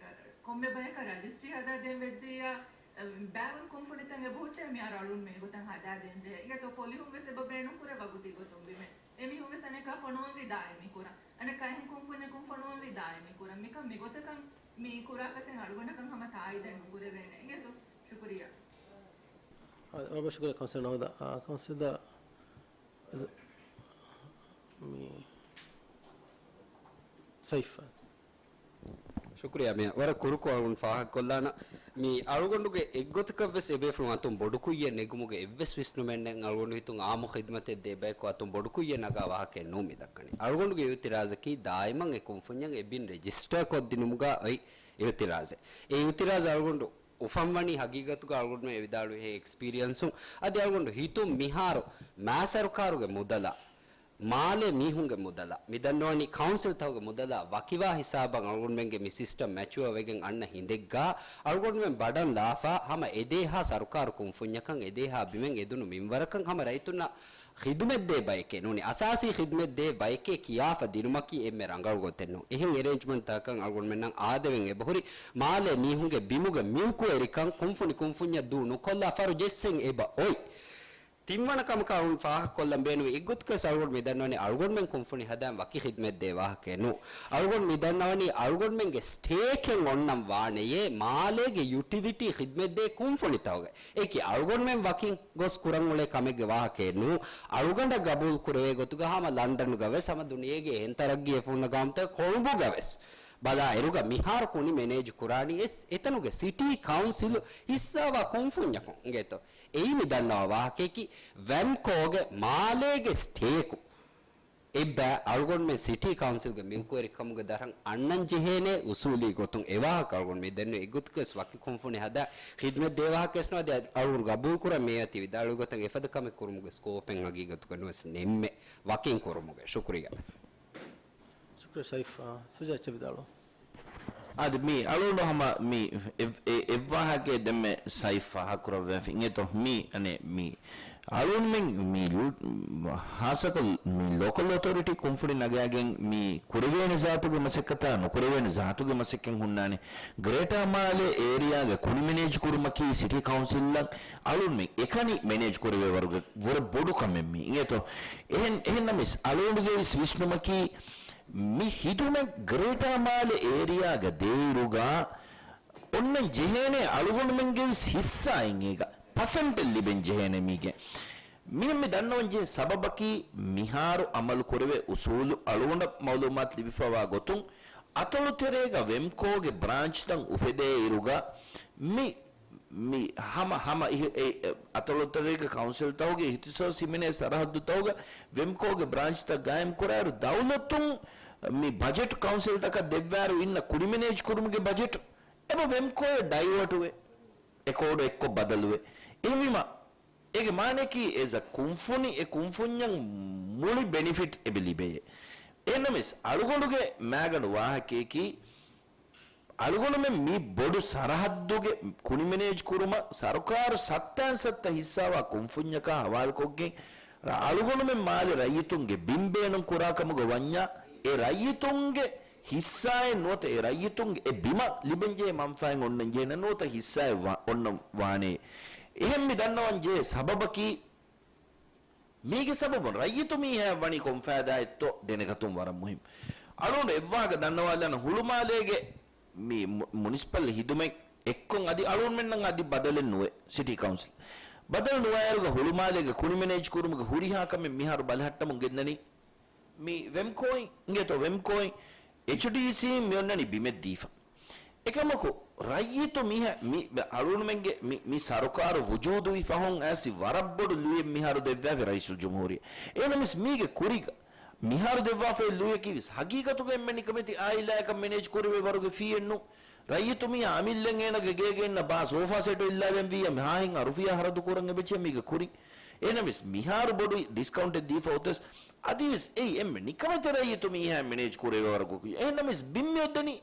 ކޮންމެ ބަޔަކަށް ރަޖިސްޓްރީ ހަދާދޭން ވެއްޖިއްޔާ، އަ، ބައިވަރު ކުންފުނިތައް އެބަހުއްޓޭ މިހާރު އަޅުން މިގޮތަށް ހަދާދޭން ޖެހޭ. އިނގޭތޯ ޕޮލިހުން ވެސް އެބަ ބޭނުންކުރޭ ވަގުތީ ގޮތުން ބިމެއް. އެމީހުން ވެސް އަނެއްކާ ފޮނުވަންވީ ދާއިމީ ކުރަން. އަނެއްކާ އެހެން ކުންފުންޏަކުން ފޮނުވަންވީ ދާއިމީ ކުރަން. މިކަން މިގޮތަކަށް މި ކުރާ ފަތެއް އަޅުގަނޑަކަށް ހަމަ ތާއީދެއް ނުކުރެވޭނެ. އިނގޭތޯ؟ ޝުކުރިއްޔާ. ވަރަށް ޝުކުރިއްޔާ ކައުންސިލަރ ނަހުދާ. އާ، ކައުންސިލަރ މި ސައިފް. ޝުކުރިއްޔާ. މި ވަރަށް ކުރުކޮށް އަޅުގަނޑު ފާހަގަކޮށްލާނަ. މި އަޅުގަނޑުގެ އެއްގޮތަކަށް ވެސް އެބޭފުޅުން އަތުން ބޮޑުކުއްޔަށް ނެގުމުގެ އެއްވެސް ވިސްނުމެއް ނެތް. އަޅުގަނޑު ހިތުން އާއްމު ޚިދްމަތެއް ދޭ ބަޔަކު އަތުން ބޮޑުކުއްޔަށް ނަގާ ވާހަކައެއް ނޫން މި ދައްކަނީ. އަޅުގަނޑުގެ އިއުތިރާޒަކީ ދާއިމަށް އެ ކުންފުންޏަށް އެ ބިން ރެޖިސްޓަރ ކޮށްދިނުމުގަ އޮތް އިއުތިރާޒެއް. އެ އިއުތިރާޒް އަޅުގަނޑު އުފަންވަނީ ހަގީގަތުގަ އަޅުގަނޑުމެން އެ ވިދާޅުވިހެން އެކްސްޕީރިއަންސުން. އަދި އަޅުގަނޑު ހިތުން މިހާރު މާ ސަރުކާރުގެ މުދަލާ، މާލޭ މީހުންގެ މުދަލާ، މި ދަންނަވަނީ ކައުންސިލްތަކުގެ މުދަލާ ވަކިވާ ހިސާބަށް އަޅުގަނޑުމެންގެ މި ސިސްޓަމް މެޗުއަ ވެގެން އަންނަ ހިނދެއްގަ އަޅުގަނޑުމެން ބަޑަން ލާފަ ހަމަ އެދޭހާ ސަރުކާރު ކުންފުންޏަކަށް އެދޭހާ ބިމެއް އެދުނު މިންވަރަކަށް ހަމަ ރައްޔިތުންނަށް ޚިދުމަތްދޭ ބައެކޭ ނޫނީ. އަސާސީ ޚިދުމަތްދޭ ބައެކޭ ކިޔާފަ ދިނުމަކީ އެންމެ ރަނގަޅު ގޮތެއް ނޫން. އެހެން އެރޭންޖްމަންޓްތަކަކަށް އަޅުގަނޑުމެންނަށް އާދެވެން އެބަހުރި. މާލޭ މީހުންގެ ބިމުގެ މިލްކުވެރިކަން ކުންފުނި ކުންފުންޏަށް ދޫ ނުކޮށްލާ ފަރު ޖެއްސެން އެބަ އޮތް. ތިންވަނަ ކަމަކަށް އަޅުގަނޑު ފާހަގަކޮށްލަން ބޭނުމީ އެއްގޮތަކަސް އަޅުގަނޑު މި ދަންނަވަނީ އަޅުގަނޑުމެން ކުންފުނި ހަދާން ވަކި ޚިދުމަތްދޭ ވާހަކައެއް ނޫން. އަޅުގަނޑު މި ދަންނަވަނީ އަޅުގަނޑުމެންގެ ސްޓޭކެއް އޮންނަން ވާނެޔޭ މާލޭގެ ޔުޓިލިޓީ ޚިދުމަތްދޭ ކުންފުނިތަކުގެ. އެކި އަޅުގަނޑުމެން ވަކިން ގޮސް ކުރަން އުޅޭ ކަމެއްގެ ވާހަކައެއް ނޫން. އަޅުގަނޑަށް ގަބޫލު ކުރެވޭ ގޮތުގަ ހަމަ ލަންޑަނުގަ ވެސް ހަމަ ދުނިޔޭގެ އެހެން ތަރައްގީ އެފަހުންނަ ގާމުތައް ކޮޅުނބުގަ ވެސް ބަލާ އިރުގަ މިހާރު ކުނި މެނޭޖް ކުރާނީ އެސް އެތަނުގެ ސިޓީ ކައުންސިލް ހިއްސާވާ ކުންފުންޏަކުން އިނގޭތޯ. އެއީ މި ދަންނަވާ ވާހަކަޔަކީ ވެމްކޯގެ މާލޭގެ ސްޓޭކު އެއްބައި އަޅުގަނޑުމެން ސިޓީ ކައުންސިލްގެ މިލްކުވެރިކަމުގެ ދަށަށް އަންނަން ޖެހޭނޭ އުސޫލީ ގޮތުން އެ ވާހަކަ އަޅުގަނޑު މި ދެންނެވި އެއްގޮތަކަސް ވަކި ކުންފުނި ހަދާ ޚިދުމަތް ދޭ ވާހަކަ ވެސް ނުވަދި އަޅުގަނޑު ގަބޫލު ކުރަން މިއަދު ތި ވިދާޅުވި ގޮތަށް އެފަދަ ކަމެއް ކުރުމުގެ ސްކޯޕެއް ހަގީގަތުގަ ނުވެސް ނެއްމެ ވަކިން ކުރުމުގެ. ޝުކުރިއްޔާ. ޝުކުރިއްޔާ ސައިފް. އާ، ސުޖާތް ވިދާޅު. އަދި މި އަޅުގަނޑު ހަމަ މި އެ-، އެ-، އެއްވާހަކައެއް ދެންމެ ސައިފް ފާހަގަކުރައްވައިފި އިނގޭތޯ. މި އަނެއް މި އަޅުގަނޑުމެން މި ލޫ-، ހާއްސަކޮށް މި ލޯކަލް އޮތޯރިޓީ ކުންފުނި ނަގާގެން މި ކުރެވޭނެ ޒާތުގެ މަސައްކަތާ ނުކުރެވޭނެ ޒާތުގެ މަސައްކަތް ހުންނާނެ. ގްރޭޓާ މާލޭ އޭރިއާގެ ކުނި މެނޭޖް ކުރުމަކީ ސިޓީ ކައުންސިލްއަށް އަޅުންމެ އެކަނި މެނޭޖް ކުރެވޭ ވަރުގެ ވަރަށް ބޮޑު ކަމެއް މީ. އިނގޭތޯ؟ އެހެން، އެހެންނަމަވެސް އަޅުގަނޑުގެ ވިސް-، ވިސްނުމަކީ މި ހިދުމަތް ގްރޭޓާ މާލެ އޭރިއާގަ ދޭއިރުގަ އޮންނަން ޖެހޭނެ އަޅުގަނޑުމެންގެ ވެސް ހިއްސާއިން އޭގަ ޕަސެންޓެއް ލިބެން ޖެހޭނެ މީގެ. މިހެން މި ދަންނަވަން ޖެހޭ ސަބަބަކީ މިހާރު އަމަލު ކުރެވޭ އުސޫލު އަޅުގަނޑަށް މައުލޫމާތު ލިބިފަވާ ގޮތުން އަތޮޅުތެރޭގަ ވެމްކޯގެ ބްރާންޗްތައް އުފެދޭ އިރުގަ މި، މި ހަމަ، ހަމަ އިހު-، އެ، އެ، އަތޮޅުތެރޭގެ ކައުންސިލްތަކުގެ އިހްތިސާސް ހިމެނޭ ސަރަހައްދުތަކުގަ ވެމްކޯގެ ބްރާންޗްތައް ގާއިމް ކުރާއިރު ދައުލަތުން މި ބަޖެޓް ކައުންސިލްތަކަށް ދެއްވާއިރު އިންނަ ކުނި މެނޭޖް ކުރުމުގެ ބަޖެޓް އެބަ ވެމްކޯއަށް ޑައިވާޓުވޭ. އެ ކޯޑު އެއްކޮށް ބަދަލުވޭ. އެހެންވީމަ އޭގެ މާނައަކީ އެޒަ ކުންފުނި، އެ ކުންފުންޏަށް މުޅި ބެނިފިޓް އެބަ ލިބެޔޭ. އެހެންނަމަވެސް އަޅުގަނޑުގެ މާގަނޑު ވާހަކަޔަކީ، އަޅުގަނޑުމެން މި ބޮޑު ސަރަހައްދުގެ ކުނި މެނޭޖް ކުރުމަށް ސަރުކާރު ސައްތައިން ސައްތަ ހިއްސާވާ ކުންފުންޏަކާ ހަވާލުކޮށްގެން، އަޅުގަނޑުމެން މާލެ ރައްޔިތުންގެ ބިން ބޭނުން ކުރާ ކަމުގަ ވަންޏާ، އެ ރައްޔިތުންގެ ހިއްސާއެއް ނުވަތަ އެ ރައްޔިތުންގެ އެ ބިމަށް ލިބެންޖެހޭ މަންފާއެއް އޮންނަން ޖެހޭނެ ނުވަތަ ހިއްސާއެއް ވާ-، އޮންނަން ވާނެ. އެހެން މި ދަންނަވަން ޖެހޭ ސަބަބަކީ، މީގެ ސަބަބުން ރައްޔިތު މީހާއަށް ވަނީ ކޮން ފައިދާއެއްތޯ ދެނެގަތުން ވަރަށް މުހިންމު. އަޅުގަނޑު އެއްވާހަކަ ދަންނަވާލާނަ ހުޅުމާލޭގެ މި މު-، މުނިސިޕަލް ހިދުމަތް އެއްކޮށް އަދި އަޅުގަނޑުމެންނަށް އަދި ބަދަލެއް ނުވޭ ސިޓީ ކައުންސިލް. ބަދަލު ނުވާއިރުގަ ހުޅުމާލޭގެ ކުނި މެނޭޖް ކުރުމުގެ ހުރިހާ ކަމެއް މިހާރު ބަލަހައްޓަމުން ގެންދަނީ. މި ވެމްކޯއިން އިނގޭތޯ ވެމްކޯއިން އެޗްޑީސީ މި އޮންނަނީ ބިމެއް ދީފަ. އެކަމަކު ރައްޔިތު މީހަ-، މި، މި އަޅުގަނޑުމެންގެ މި، މި ސަރުކާރު ވުޖޫދުވި ފަހުން އައިސް ވަރަށް ބޮޑު ލުޔެއް މިހާރު ދެއްވާފި ރައީސުލްޖުމްހޫރިއްޔާ. އެހެންނަމަވެސް މީގެ ކުރިގަ މިހާރު ދެއްވާފައި ލުޔަކީ ވެސް ހަގީގަތުގަ އެންމެ ނިކަމެތި އާއިލާއަކަށް މެނޭޖް ކުރެވޭ ވަރުގެ ފީއެއް ނޫން. ރައްޔިތު މީހާ އަމިއްލައަށް އޭނަގެ ގޭގަ އިންނަ ބާ ސޯފާ ސެޓު އެއްލާދޭން ވިއްޔާ މި ހާހެއްހާ ރުފިޔާ ހަރަދު ކުރަން އެބަޖެހޭ މީގެ ކުރިން. އެހެންނަމަވެސް މިހާރު ބޮޑު ޑިސްކައުންޓެއް ދީފަ އޮތަސް އަދިވެސް އެއީ އެންމެ ނިކަމެތި ރައްޔިތު މީހާ މެނޭޖް ކުރެވޭ ވަރަކަކު. އެހެންނަމަވެސް ބިން މި އޮތްދެނީ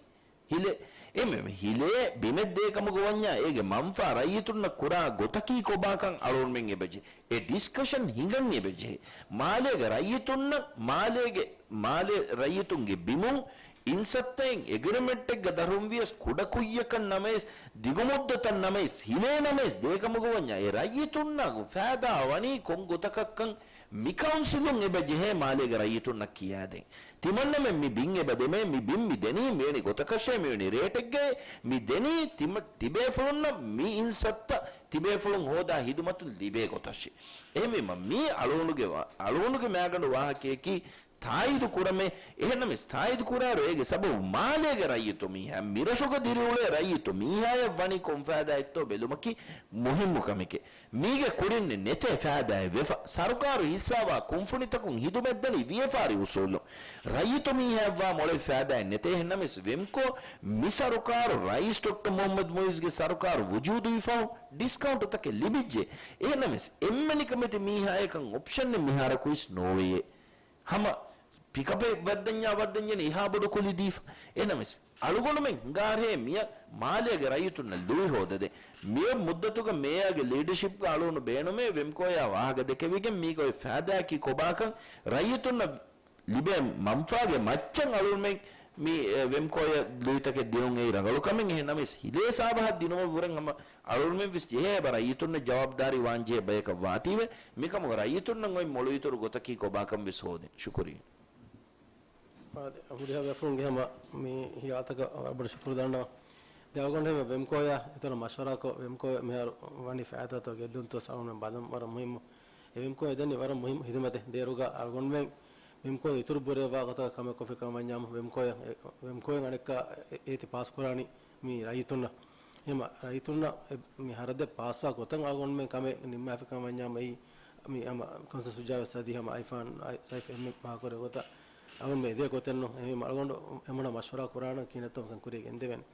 ހިލޭ. އެ މެ-، މެ-، ހިލޭ ބިމެއް ދޭ ކަމުގަ ވަންޏާ އޭގެ މަންފާ ރައްޔިތުންނަށް ކުރާ ގޮތަކީ ކޮބާކަން އަޅުގަނޑުމެން އެބަޖެހޭ. އެ ޑިސްކަޝަން ހިނގަން އެބަޖެހޭ. މާލޭގެ ރައްޔިތުންނަށް މާލޭގެ، މާލޭ ރައްޔިތުންގެ ބިމުން އިންސައްތައިން އެގްރިމެންޓެއްގަ ދަށުން ވިޔަސް ކުޑަކުއްޔަކަށް ނަމަވެސް، ދިގުމުއްދަތަށް ނަމަވެސް، ހިލޭ ނަމަވެސް، ދޭކަމުގަ ވަންޏާ އެ ރައްޔިތުންނާ ފައިދާ ވަނީ ކޮން ގޮތަކަށްކަން މި ކައުންސިލުން އެބަ ޖެހޭ މާލޭގެ ރައްޔިތުންނަށް ކިޔާދޭން. ތިމަންނަމެން މި ބިން އެބަ ދެމޭ، މި ބިން މި ދެނީ މިވެނި ގޮތަކަށޭ، މިވެނި ރޭޓެއްގައޭ، މި ދެނީ ތިމަ-، ތިބޭފުޅުންނަށް މި އިންސައްތަ ތިބޭފުޅުން ހޯދާ ހިދުމަތުން ލިބޭ ގޮތަށޭ. އެހެންވީމަ މީ އަޅުގަނޑުގެ ވާ-، އަޅުގަނޑުގެ މައިގަނޑު ވާހަކަޔަކީ ތާއީދު ކުރަމޭ. އެހެންނަމަވެސް ތާއީދު ކުރާއިރު އޭގެ ސަބަބު މާލޭގެ ރައްޔިތު މީހާ، މިރަށުގަ ދިރިއުޅޭ ރައްޔިތު މީހާޔަށް ވަނީ ކޮން ފައިދާއެއްތޯ ބެލުމަކީ މުހިއްމު ކަމެކޭ. މީގެ ކުރިން ނެތޭ ފައިދާއެއް ވެފަ. ސަރުކާރު ހިއްސާވާ ކުންފުނިތަކުން ހިދުމަތްދަނީ ވިޔަފާރި އުސޫލުން. ރައްޔިތު މީހާއަށްވާ މޮޅެއް ފައިދާއެއް ނެތޭ. އެހެންނަމަވެސް ވެމްކޯ މި ސަރުކާރު ރައީސް ޑޮކްޓަރ މުހައްމަދު މުއިއްޒުގެ ސަރުކާރު ވުޖޫދުވި ފަހު ޑިސްކައުންޓުތަކެއް ލިބިއްޖެ. އެހެންނަމަވެސް އެންމެ ނިކަމެތި މީހާޔަކަށް އޮޕްޝަނެއް މިހާރަކުވެސް ނޯވެޔޭ. ހަމަ ޕިކަޕެއް ވައްދަންޏާ ވައްދަންޏެން އެހާ ބޮޑު ކުލި ދީފަ. އެހެންނަމަވެސް އަޅުގަނޑުމެން ހިނގާރޭ މިޔަށް މާލޭގެ ރައްޔިތުންނަށް ލުއި ހޯދަދޭ. މިއޮތް މުއްދަތުގަ މޭޔާގެ ލީޑަޝިޕްގަ އަޅުގަނޑު ބޭނުމޭ ވެމްކޯޔާ ވާހަކަ ދެކެވިގެން މީގަ އޮތް ފައިދާއަކީ ކޮބާކަން ރައްޔިތުންނަށް ލިބޭ މަންފާގެ މައްޗަށް އަޅުގަނޑުމެން މި، އެ، ވެމްކޯޔަށް ލުއިތަކެއް ދިނުން އެއީ ރަނގަޅު ކަމެއް. އެހެން ނަމަވެސް ހިލޭ ސާބަހަށް ދިނުމަށް ވުރެން ހަމަ އަޅުގަނޑުމެން ވެސް ޖެހޭ އެބަ ރައްޔިތުންނަށް ޖަވާބުދާރީ ވާން ޖެހޭ ބަޔަކަށް ވާތީވެ، މިކަމުގަ ރައްޔިތުންނަށް އޮތް މޮޅު އިތުރު ގޮތަކީ ކޮބާކަން ވެސް ހޯދެން. ޝުކުރިއްޔާ. އާދެ، ހުރިހާ ބޭފުޅުންގެ ހަމަ މި ހިޔާލުތަކަށް ވަރަށް ބޮޑަށް ޝުކުރު ދަންނަވަން. ދެން އަޅުގަނޑު ހަމަ ވެމްކޯޔާ އިތުރަށް މަޝްވަރާކޮށް، ވެމްކޯ މިހާރު ވަނީ ފައިދާތޯ ގެއްލުންތޯ އަޅުގަނޑުމެން ބަލަން ވަރަށް މުހިއްމު. އެ ވެމްކޯ އެދެނީ ވަރަށް މުހިއްމު ހިދުމަތެއް. ދޭރުގަ އަޅުގަނޑުމެން ވެމްކޯ އިތުރު ބުރެވާ ގޮތަކަށް ކަމެއް ކޮށްފި ކަމަށް ވަންޏާމު، ވެމްކޯޔަށް، ވެމްކޯއިން އަނެއްކާ އެ-، އޭތި ޕާސް ކުރާނީ މި ރައްޔިތުންނަށް. އެހެމަ ރައްޔިތުންނަށް އެ-، މި ހަރަދެއް ޕާސްވާ ގޮތަށް އަޅުގަނޑުމެން ކަމެއް ނިންމާފި ކަމަށް ވަންޏާމު، އެއީ މި ހަމަ ކައުންސިލް ސުޖާވެސް އަދި ހަމަ އައިފާން އައި-، ސައިފް އެންއެމް ފާހަގަކުރެއްވި ގޮތަށް އަޅުގަނޑު މި އެދޭ ގޮތެއްނު. އެހެންވީމަ އަޅުގަނޑު އެމުނަ މަޝްވަރާ ކުރާނަން ކިހިނެއްތޯ މިކަން ކުރިޔަށް ގެންދެވޭނެ.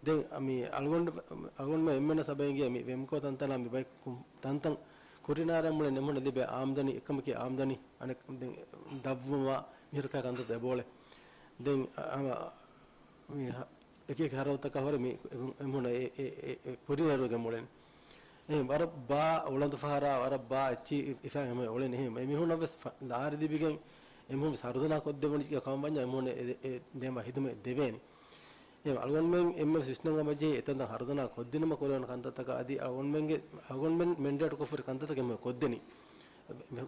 ދެން މި އަޅުގަނޑު، އަޅުގަނޑުމެން އެންމެންނަށް ސަބައިންގެ މި ވެމްކޯ ތަންތަނާ މި ބައި ކު-، ތަންތަން ކުރިނާރަ މުޅި ނިމުނަ ލިބޭ އާމްދަނީ، އެކަމަކީ އާމްދަނީ އަނެއް ދެން ދަށްވުމާ މިހިރަކާ ކަންތައްތައް އެބޯޅެ. ދެން އަ-، ހަމަ މި ހަ-، އެކި އެކި ހަރަދުތަކާ ހުރެ މި އެ-، އެމުނަ އެ-، އެ-، އެ-، އެ ކުރިނަރުގެ މުޅެން. އެ ވަރަށް ބާ އުޅަނދު ފަހަރާ، ވަރަށް ބާ އެއްޗި އިފާ ހަމަ އުޅެން. އެހެން އެމީހުންނަށް ވެސް ފަ-، ލާރި ލިބިގެން އެމީހުން ވެސް ހަރުދަނާ ކޮށްދެވުނީ ކަމަށް ވަންޏާ އެމީހުން އެ-، އެ-، އެ ދެން ވަ ހިދުމަތް ދެވޭނެ. އެ އަޅުގަނޑުމެން އެންމެން ވިސްނަން އަމަޖެހި އެތަންތަން ހަރުދަނާ ކޮށްދިނުމަށް ކުރެވޭނެ ކަންތައްތަކާ އަދި އަޅުގަނޑުމެންގެ، އަޅުގަނޑުމެން މެންޑޭޓް ކޮށްފަ ހުރި ކަންތައްތަކެއް މި ކޮށްދެނީ.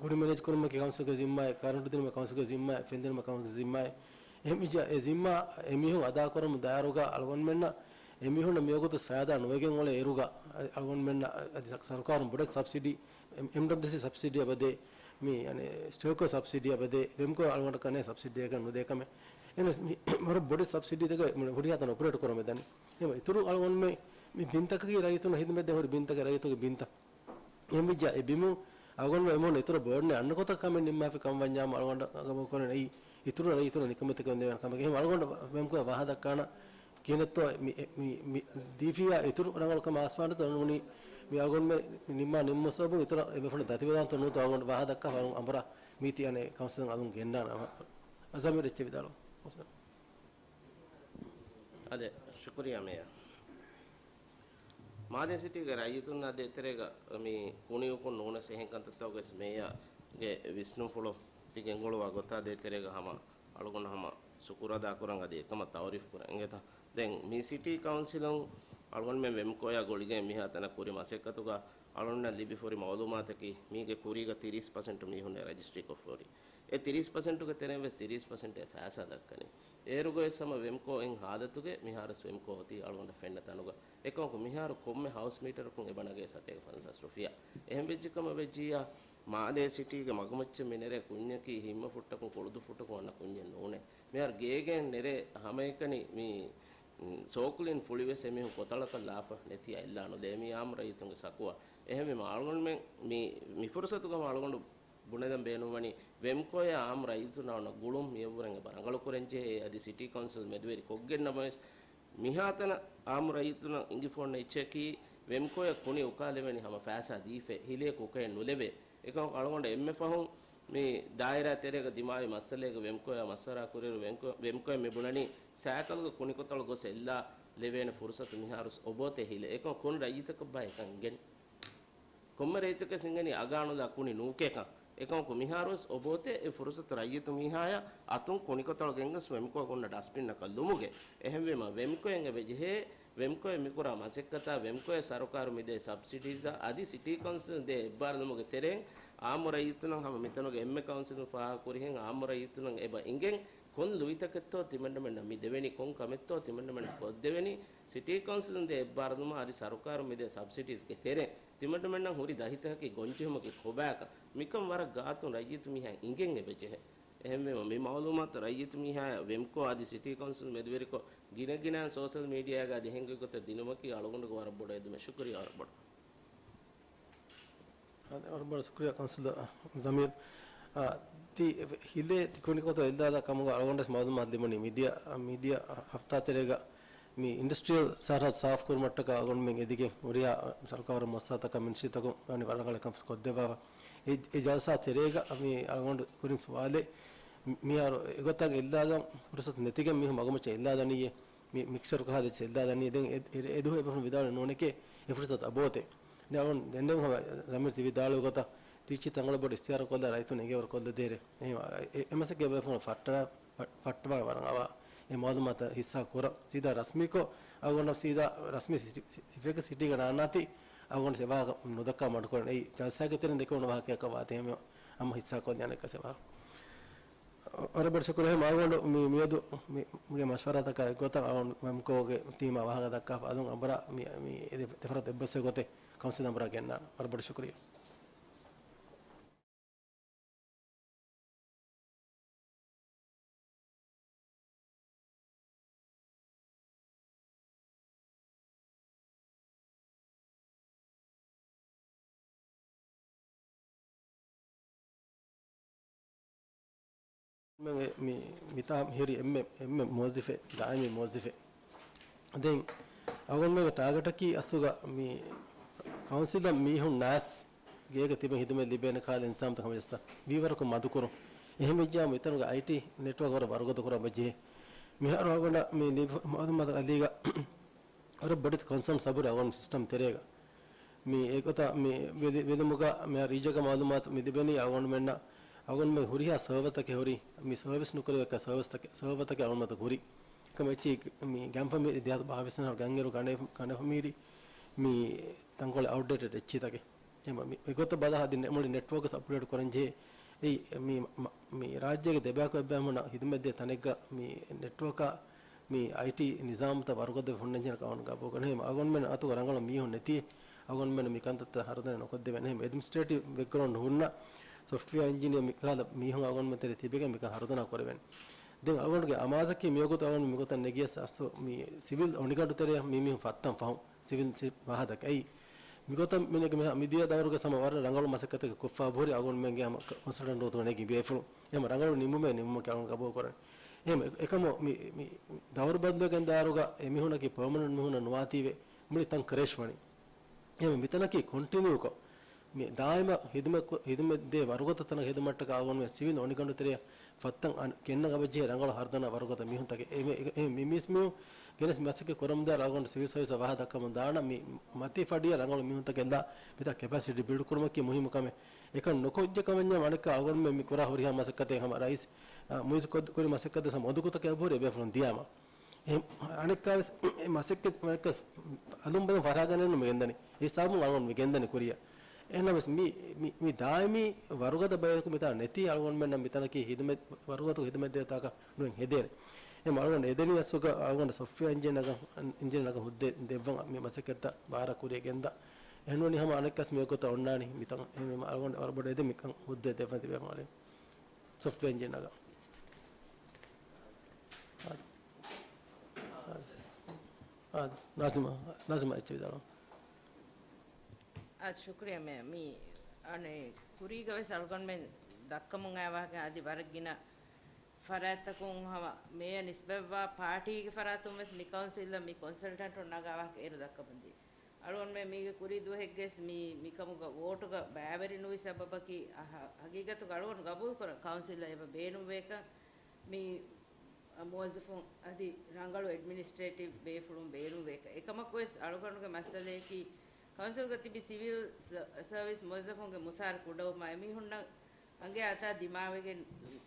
ކުނި މެނޭޖް ކުރުމަކީ ކައުންސިލްގެ ޒިންމާއެއް، ކަރަންޓު ދިނުމަކީ ކައުންސިލްގެ ޒިންމާއެއް، ފެން ދިނުމަކީ ކައުންސިލްގެ ޒިންމާއެއް. އެހެންވެއްޖެ އެ ޒިންމާ އެމީހުން އަދާކުރަމުން ދާއިރުގަ އަޅުގަނޑުމެންނަށް އެމީހުންނަށް މިވަގުތު ފައިދާ ނުވެގެން އުޅޭ އިރުގަ އަ-، އަޅުގަނޑުމެންނަށް އަ-، އަދި ސަ-، ސަރުކާރުން ބޮޑެތި ސަބްސިޑީ، އެމް-، އެމްޑަބްލިއުސީ ސަބްސިޑީ އެބަދޭ، މި، އަނެއް، ސްޓެލްކޯ ސަބްސިޑީ އެބަދޭ، ވެމްކޯ އަޅުގަނޑަކަށް ނޭ ސަބްސިޑީއަކަށް ނުދޭ ކަމެއް. އެހެނަސް މި ވަރަށް ބޮޑެތި ސަބްސިޑީތަކެއް މި ހުރިހާ ތަނަށް އޮޕަރޭޓް ކުރަމެ ދަނީ. އެހެންވެ އިތުރު އަޅުގަނޑުމެން މި ބިންތަކަކީ ރައްޔިތުންނަށް ހިދުމަތް ދޭން ހުރި ބިންތަކެއް، ރައްޔިތުންގެ ބިންތައް. އެހެންވެއްޖާ އެ ބިމުން އަޅުގަނޑުމެން އެމީހުން އިތުރަށް ބޯޑްނެ އަންނަ ގޮތަށް ކަމެއް ނިންމާފި ކަމަށް ވަންޏާމު އަޅުގަނޑަށް އަގަބަ ކުރަން އެއީ އިތުރު ރައްޔިތުންނަށް ނިކަމެތިކަން ދެވޭނެ ކަމެއް. އެހެން އަޅުގަނޑަށް ވެމްކޯ ވާހަ ދައްކާނަ ކިހިނެއްތޯ މި، މި، މި ދީފިޔާ އިތުރު ރަނގަޅު ކަމެއް އައިސްފާނެތޯ ނޫނީ މި އަޅުގަނޑުމެން ނިންމާ ނިންމުމުގެ ސަބަބުން އިތުރަށް އެ ބޭފުޅުން ދަތިވެދާނެތޯ ނޫންތޯ އަޅުގަނޑު ވާހަ ދައްކާ ފަހުން އަނބުރާ މީތި އަނެއް ކައުންސިލަށް އަލުން ގެންނާނެ. އަޒަމީރު އެއްޗެއް ވިދާޅުވާ. އާދެ، ޝުކުރިއްޔާ މޭޔަރ. މާލޭ ސިޓީގެ ރައްޔިތުންނާ ދޭތެރޭގަ މި ކުނިއުކުން ނޫނަސް އެހެން ކަންތައްތަކުގައި ވެސް މޭޔަރގެ ވިސްނުންފުޅު ތި ގެންގުޅުވާ ގޮތާ ދޭތެރޭގަ ހަމަ އަޅުގަނޑު ހަމަ ޝުކުރު އަދާކުރަން އަދި އެކަމަށް ތައުރީފް ކުރަން އިނގޭތަ؟ ދެން މި ސިޓީ ކައުންސިލުން އަޅުގަނޑުމެން ވެމްކޯޔާ ގުޅިގެން މިހާތަނަށް ކުރި މަސައްކަތުގަ އަޅުގަނޑަށް ލިބިފަހުރި މައުލޫމާތަކީ މީގެ ކުރީގަ ތިރީސް ޕަސެންޓު މީހުންނޭ ރަޖިސްޓްރީ ކޮށްފަހުރި. އެ ތިރީސް ޕަސެންޓުގެ ތެރެއިން ވެސް ތިރީސް ޕަސެންޓޭ ފައިސާ ދައްކަނީ. އޭރުގައި ވެސް ހަމަ ވެމްކޯ އިން ހާލަތުގައި މިހާރު ވެސް ވެމްކޯ އޮތީ އަޅުގަނޑަށް ފެންނަ ތަނުގަ. އެކަމަކު މިހާރު ކޮންމެ ހައުސް މީޓަރަކުން އެބަ ނަގޭ ސަތޭކަ ފަންސާސް ރުފިޔާ. އެހެން ވެއްޖެ ކަމަށް ވެއްޖިއްޔާ މާލޭ ސިޓީގެ މަގުމައްޗަށް މި ނެރޭ ކުންޏަކީ ހިންމަފުއްޓަކުން ކުޅުދުފުއްޓަކުން އަންނަ ކުންޏެއް ނޫނޭ. މިހާރު ގޭގެއިން ނެރޭ ހަމައެކަނި މި، މް، ސޯކުލިން ފުޅިވެސް އެމީހުން ކޮތަޅަކަށް ލާފަ ނެތި އަތްލާނުލޭ. މީ އާއްމު ރައްޔިތުންގެ ސަކުވާ. އެހެންވީމަ އަޅުގަނޑުމެން މި، މި ފުރުސަތުގަ އަޅުގަނޑު ބުނެދޭން ބޭނުންވަނީ ވެމްކޯއާ އާއްމު ރައްޔިތުންނާ އޮންނަ ގުޅުން މިއަށްވުރެން އެބަ ރަނގަޅުކުރަންޖެހޭ. އަދި ސިޓީ ކައުންސިލް މެދުވެރި ކޮށްގެން ނަމަވެސް، މިހާތަނަށް އާއްމު ރައްޔިތުންނަށް އިނގިފަ އޮންނަ އެއްޗަކީ ވެމްކޯއަށް ކުނި އުކާލެވޭނީ ހަމަ ފައިސާ ދީފަ، ހިލޭ ކުކައެއް ނުލެވޭ. އެކަމަކު އަޅުގަނޑަށް އެންމެ ފަހުން މި ދާއިރާ ތެރޭގަ ދިމާވި މައްސަލައިގަ ވެމްކޯއާ މަޝްވަރާ ކުރިއިރު ވެމްކޯ-، ވެމްކޯއިން މި ބުނަނީ ސައިކަލްގަ ކުނިކޮތަޅު ގޮސް އެއްލާ ލެވޭނެ ފުރުސަތު މިހާރު ވެސް އޮބޯތޭ ހިލޭ. އެކަމަކު ކޮން ރައްޔިތަކަށްބާ އެކަން އިނގެނީ؟ ކޮންމެ ރައްޔިތަކަށް ވެސް އިނގެނީ އަގާނުލާ ކުނި ނޫކޭކަން. އެކަމަކު މިހާރުވެސް އޮބޯތޭ އެ ފުރުސަތު ރައްޔިތު މީހާޔަށް އަތުން ކުނިކޮތަޅު ގެންގޮސް ވެމްކޯ ގުންނަ ޑަސްބިންއަކަށް ލުމުގެ. އެހެންވީމަ ވެމްކޯއިން އެބަ ޖެހޭ ވެމްކޯއިން މިކުރާ މަސައްކަތާ ވެމްކޯއެ ސަރުކާރު މިދޭ ސަބްސިޑީޒާ އަދި ސިޓީ ކައުންސިލުން ދޭ އެއްބާރުލުމުގެ ތެރެއިން އާއްމު ރައްޔިތުންނަށް ހަމަ މިތަނުގެ އެންމެ ކައުންސިލުން ފާހަގަކުރިހެން އާއްމު ރައްޔިތުންނަށް އެބަ އިނގެން ކޮން ލުއިތަކެއްތޯ ތިމަންނަމެންނަށް މި ދެވެނީ، ކޮން ކަމެއްތޯ ތިމަންނަމެންނަށް ކޮށްދެވެނީ، ސިޓީ ކައުންސިލުން ދޭ އެއްބާރުލުމާ އަދި ސަރުކާރު މިދޭ ސަބްސިޑީޒްގެ ތެރެއިން ތިމަންނަމެންނަށް ހުރި ދަހިތަކަކީ ގޮންޖެހުމަކީ ކޮބާކަން. މިކަން ވަރަށް ގާތުން ރައްޔިތު މީހާ އިނގެން އެބަ ޖެހޭ. އެހެންވީމަ މި މައުލޫމާތު ރައްޔިތު މީހާޔަށް ވެމްކޯ އަދި ސިޓީ ކައުންސިލް މެދުވެރިކޮށް ގިނަގިނައިން ސޯޝަލް މީޑިއާގަ އަދި އެހެން ގޮތަށް ދިނުމަކީ އަޅުގަނޑުގެ ވަރަށް ބޮޑު އެދުމެއް. ޝުކުރިއްޔާ ވަރަށް ބޮޑަށް. އާދެ، ވަރަށް ބޮޑަށް ޝުކުރިއްޔާ ކައުންސިލަރ ޒަމީރު. އާ، ތި ހިލޭ ތި ކުނިކޮތަ އެއްލާލާ ކަމުގަ އަޅުގަނޑަށް މައުލޫމާތު ލިބުނީ މިދިޔަ، މިދިޔަ ހަފްތާ ތެރޭގަ މި އިންޑަސްޓްރިއަލް ސަރަހައްދު ސާފު ކުރުމަށްޓަކާ އަޅުގަނޑުމެން އެދިގެން ހުރިހާ ސަރުކާރު މުއައްސަސާތަކަށް މިނިސްޓްރީތަކުން ވަނީ ވަރަށް ރަނގަޅު ކަން ކޮށްދެއްވާފަ. އެ، އެ ޖަލްސާ ތެރޭގަ މި އަޅުގަނޑު ކުރިން ސުވާލެއް، މި، މިހާރު އެގޮތަށް އެއްލާލަން ފުރުސަތު ނެތިގެން މީހުން މަގުމައްޗަށް އެއްލާލަނީއޭ. މި މިކްސްޗަރު ކަހާލައްޗި އެއްލާލަނީ. ދެން އެ، އެ، އެދުވަހު އެބަހުން ވިދާޅުވި ނޫނެކޭ އެ ފުރުސަތު އަބޯތޭ. ދެން އަޅުން ދެންނެވި ހަމަ ޒަމީރު ތި ވިދާޅުވި ގޮތަށް ތިއްޗި ތަންގަޅު ބޮޑު އިސްތިހާރު ކޮށްލާ ރައްޔިތުން އެނގޭވަރު ކޮށްލަދޭރޭ. އެހެން އެ، އެ މަސައްކަތް އެބަހުން ފައްޓަވާ، ފައް، ފައްޓަވާ ވަރަށް އަވާ އެ މައުލޫމާތަށް ހިއްސާ ކުރަން. ސީދާ ރަސްމީކޮށް އަޅުގަނޑަށް ސީދާ ރަސްމީ ސި، ސި، ސިފައެއްގެ ސިޓީގަ ނާންނާތީ އަޅުގަނޑު އެ ވާހަކަ ނުދައްކާ މަޑުކުރަން. އެއީ ޖަލްސާގެ ތެރެއިން ދެކެވުނު ވާހަކައަކަށް ވާތީ ހަމަ ހިއްސާ ކޮށްލި އަނެއްކާ ސެވާ. ވަރަށް ބޮޑަށް ޝުކުރު. އެހެން އަޅުގަނޑު މި، މިއަދު މި، މިގެ މަޝްވަރާތަކާ އެއްގޮތަށް އަޅުގަނޑު ވެމްކޯގެ ޓީމާ ވާހަކަ ދައްކާފަ އަލުން އަނބުރާ މި، މި އެ ދެ، ދެފަރާތް އެއްބަސްވެ ގޮތެއް ކައުންސިލް އަނބުރާ ގެންނާނެ. ވަރަށް ބޮޑަށް ޝުކުރިއްޔާ. މި، މި، މިތާ މިހިރި އެންމެ، އެންމެ މުވައްޒަފެއް، ދާއިމީ މުވައްޒަފެއް. ދެން އަޅުގަނޑުމެންގެ ޓާގެޓަކީ އަސްލުގަ މި ކައުންސިލަށް މީހުން ނާސް ގޭގަ ތިބެން ހިދުމަތް ލިބޭނެ ކަހަލަ އިންތިޒާމްތައް ހަމަޖައްސަން. ވީވަރަކުން މަދުކުރުން. އެހެންވެއްޖާމު އިތަނުގެ އައިޓީ ނެޓްވޯކް ވަރަށް ވަރުގަދަ ކުރަން ބަޖެހޭ. މިހާރު އަޅުގަނޑަށް މި ލިބި މައުލޫމާތު އަލީގަ ވަރަށް ބޮޑެތި ކޮންސާންސް އަބުރި އަޅުގަނޑު ސިސްޓަމް ތެރޭގަ. މި އެގޮތަށް މި ވެލި، ވެލުމުގަ މި ރީޖަކަށް މައުލޫމާތު މި ލިބެނީ އަޅުގަނޑުމެންނަށް، އަޅުގަނޑުމެން ހުރިހާ ސަރވަތަކެއް ހުރި، މި ސަރވިސް ނުކުރެވޭ ސަރވިސްތަކެއް، ސަރވަތަކެއް އަޅުގަނޑުމެން ހުރި. އެކަމަ އެއްޗި މި ގަންފަމީރި ދެހާސް ބާވީސް ވަނަ ގަންއިރު ގަނެ، ގަނެފަމީރި މި ތަންކޮޅެއް އައުޓްޑޭޓެޑް އެއްޗިތަކެއް. އެހެން މި، މިގޮތަށް ބަލާ އަދި މުޅި ނެޓްވޯކް ވެސް އަޕްގްރޭޑް ކުރަން ޖެހޭ. އެއީ މި، މަ، މި ރާއްޖޭގެ ދެބަޔަކު އެއްބަޔަށް ހުންނަ ހިދުމަތްދޭ ތަނެއްގަ މި ނެޓްވޯކާ މި އައިޓީ ނިޒާމުތައް ވަރުގަދަ ހުންނަންޖެހޭ ކަމަށް ގަބޫލުކުރަން. އެހެން އަޅުގަނޑުމެން އަތުގަ ރަނގަޅު މީހުން ނެތި، އަޅުގަނޑުމެން މި ކަންތައްތައް ހަރުދަނާ ނުކޮށްދެވޭނެ. އެހެން އެޑްމިނިސްޓްރޭޓިވް ބެކްގްރައުންޑް ހުންނަ ސޮފްޓްވެއާ އިންޖިނިއަރ މިކަހަލަ މީހުން އަޅުގަނޑުމެން ތެރޭ ތިބެގެން މިކަން ހަރުދަނާ ކުރެވޭނެ. ދެން އަޅުގަނޑުގެ އަމާޒަކީ މިވަގުތު އަޅުގަނޑު މިގޮތަށް ނެގިޔަސް އަސްލު މި ސިވިލް އޮނިގަނޑު ތެރެއަށް މި މީހުން ފައްތަން ފަހުން ސިވިލް ސި، ފަހަތަކަށް. އެއީ މިގޮތަށް މި ނެގި މި، މިދިޔަ ދައުރުގެ ހަމަ ވަރަށް ރަނގަޅު މަސައްކަތެއް ކޮށްފަ ހުރި އަޅުގަނޑުމެންގެ ހަމަ ކޮންސަލްޓަންޓު ނެގި ބޭފުޅުން. އެހެން ރަނގަޅު ނިމުމެއް ނިމުމަކީ އަޅުގަނޑު ގަބޫލު ކުރަން. އެހެން އެ، އެކަމު މި، މި ދައުރު ބަދަލުވެގެން ދާއިރުގަ އެ މީހުންނަކީ ޕަރމަނެންޓް މީހުންނަށް ނުވާތީވެ މުޅި ތަން ކްރޭޝް ވަނީ. އެހެން މިތަނަކީ ކޮންޓިނިއުކޮށް މި ދާއިމަށް ހިދުމަތް ކު، ހިދުމަތް ދޭ ވަރުގަދަ ތަނަކަށް ހިދުމަތްޓަކަށް އަޅުގަނޑުމެން ސިވިލް އޮނިގަނޑު ތެރެއަށް ފައްތަން އަން، ގެންނަ ގަބަޖެހޭ ރަނގަޅު ހަރުދަނާ ވަރުގަދަ މީހުންތަކެއް. އެ، އެ، އެ، މި މީސް މީހުން ގެނެސް މަސައްކަތް ކުރަމުންދާ އަޅުގަނޑު ސިވިލް ސަރވިސަށް ވާހަކަ ދައްކަމުން ދާނަ މި މަތި ފަޑިއަށް ރަނގަޅު މީހުންތަކެއް ލާ މިތާ ކެޕޭސިޓީ ބިލްޑް ކުރުމަކީ މުހިއްމު ކަމެއް. އެކަން ނުކޮށްޖެ ކަމަންޏާ އަނެއްކާ އަޅުގަނޑުމެން މި ކުރާ ހުރިހާ މަސައްކަތެއް ހަމަ ރައީސް، އާ، މުއިއްޒު ކޮށް، ކުރި މަސައްކަތް ހަމަ އޮނދުގުތަކެއް އަބަހުރި އެބޭފުޅުން ދިޔާމަ. އެހެން އަނެއްކާވެސް އެ މަސައްކަތް، މަސައްކަތް އަލުން ބަލުން ފަށާގަނެއްނު މި ގެންދަނީ. އެ ހިސާބުން އަޅުގަނޑު މި ގެންދަނީ ކުރިއަށް. އެހެންނަމަވެސް މި، މި، މި ދާއިމީ ވަރުގަދަ ބަޔަކު މިތާ ނެތީ އަޅުގަނޑުމެންނަށް މިތަނަކީ ހިދުމަތް، ވަރުގަދަ ހިދުމަތްދޭ ތާކަށް ނުއެއް ހެދޭނެ. އެހެން އަޅުގަނޑު އެދެނީ އަސްލުގަ އަޅުގަނޑު ސޮފްޓްވެއާ އިންޖިނިއަރ ނަގަ، އިންޖިނިއަރ ނަގަ ހުއްދަ ދެއްވަން މި މަސައްކަތްތައް ބާރަށް ކުރިއަށް ގެންދާ. އެހެންވަނީ ހަމަ އަނެއްކާސް މިވަގުތަށް އޮންނާނީ މިތަން. އެހެންވީމަ އަޅުގަނޑު ވަރަށް ބޮޑަށް އެދެން މިކަން ހުއްދަ ދެއްވަން ތިބޭފުޅުން. ސޮފްޓްވެއާ އިންޖިނިއަރ ނަގަ. އާދެ. ނާޒިމާ، ނާޒިމާ އެއްޗެއް ވިދާޅުވާ. އާދެ، ޝުކުރިއްޔާ މޭ. މި އަނެއް ކުރީގަ ވެސް އަޅުގަނޑުމެން ދައްކަމުން އައި ވާހަކަ އަދި ވަރަށް ގިނަ ފަރާތްތަކުން ހަމަ މޭޔަށް ނިސްބަތްވާ ޕާޓީގެ ފަރާތުން ވެސް މި ކައުންސިލަށް މި ކޮންސަލްޓަންޓުން ނަގާ ވާހަކަ އޭރު ދައްކަމުންދީ. އަޅުގަނޑުމެން މީގެ ކުރީ ދުވަހެއްގެސް މި، މިކަމުގަ ވޯޓުގަ ބައިވެރި ނުވި ސަބަބަކީ، ހަ، ހަގީގަތުގަ އަޅުގަނޑު ގަބޫލުކުރަން ކައުންސިލަށް އެބަ ބޭނުންވޭކަން މި މުވައްޒަފުން އަދި ރަނގަޅު އެޑްމިނިސްޓްރޭޓިވް ބޭފުޅުން ބޭނުންވޭކަން. އެކަމަކުވެސް އަޅުގަނޑުގެ މައްސަލަޔަކީ ކައުންސިލްގަ ތިބި ސިވިލް ސަ، ސަރވިސް މުވައްޒަފުންގެ މުސާރަ ކުޑަވުމާ އެމީހުންނަށް އަނގަޔަށް އަތާ ދިމާވެގެން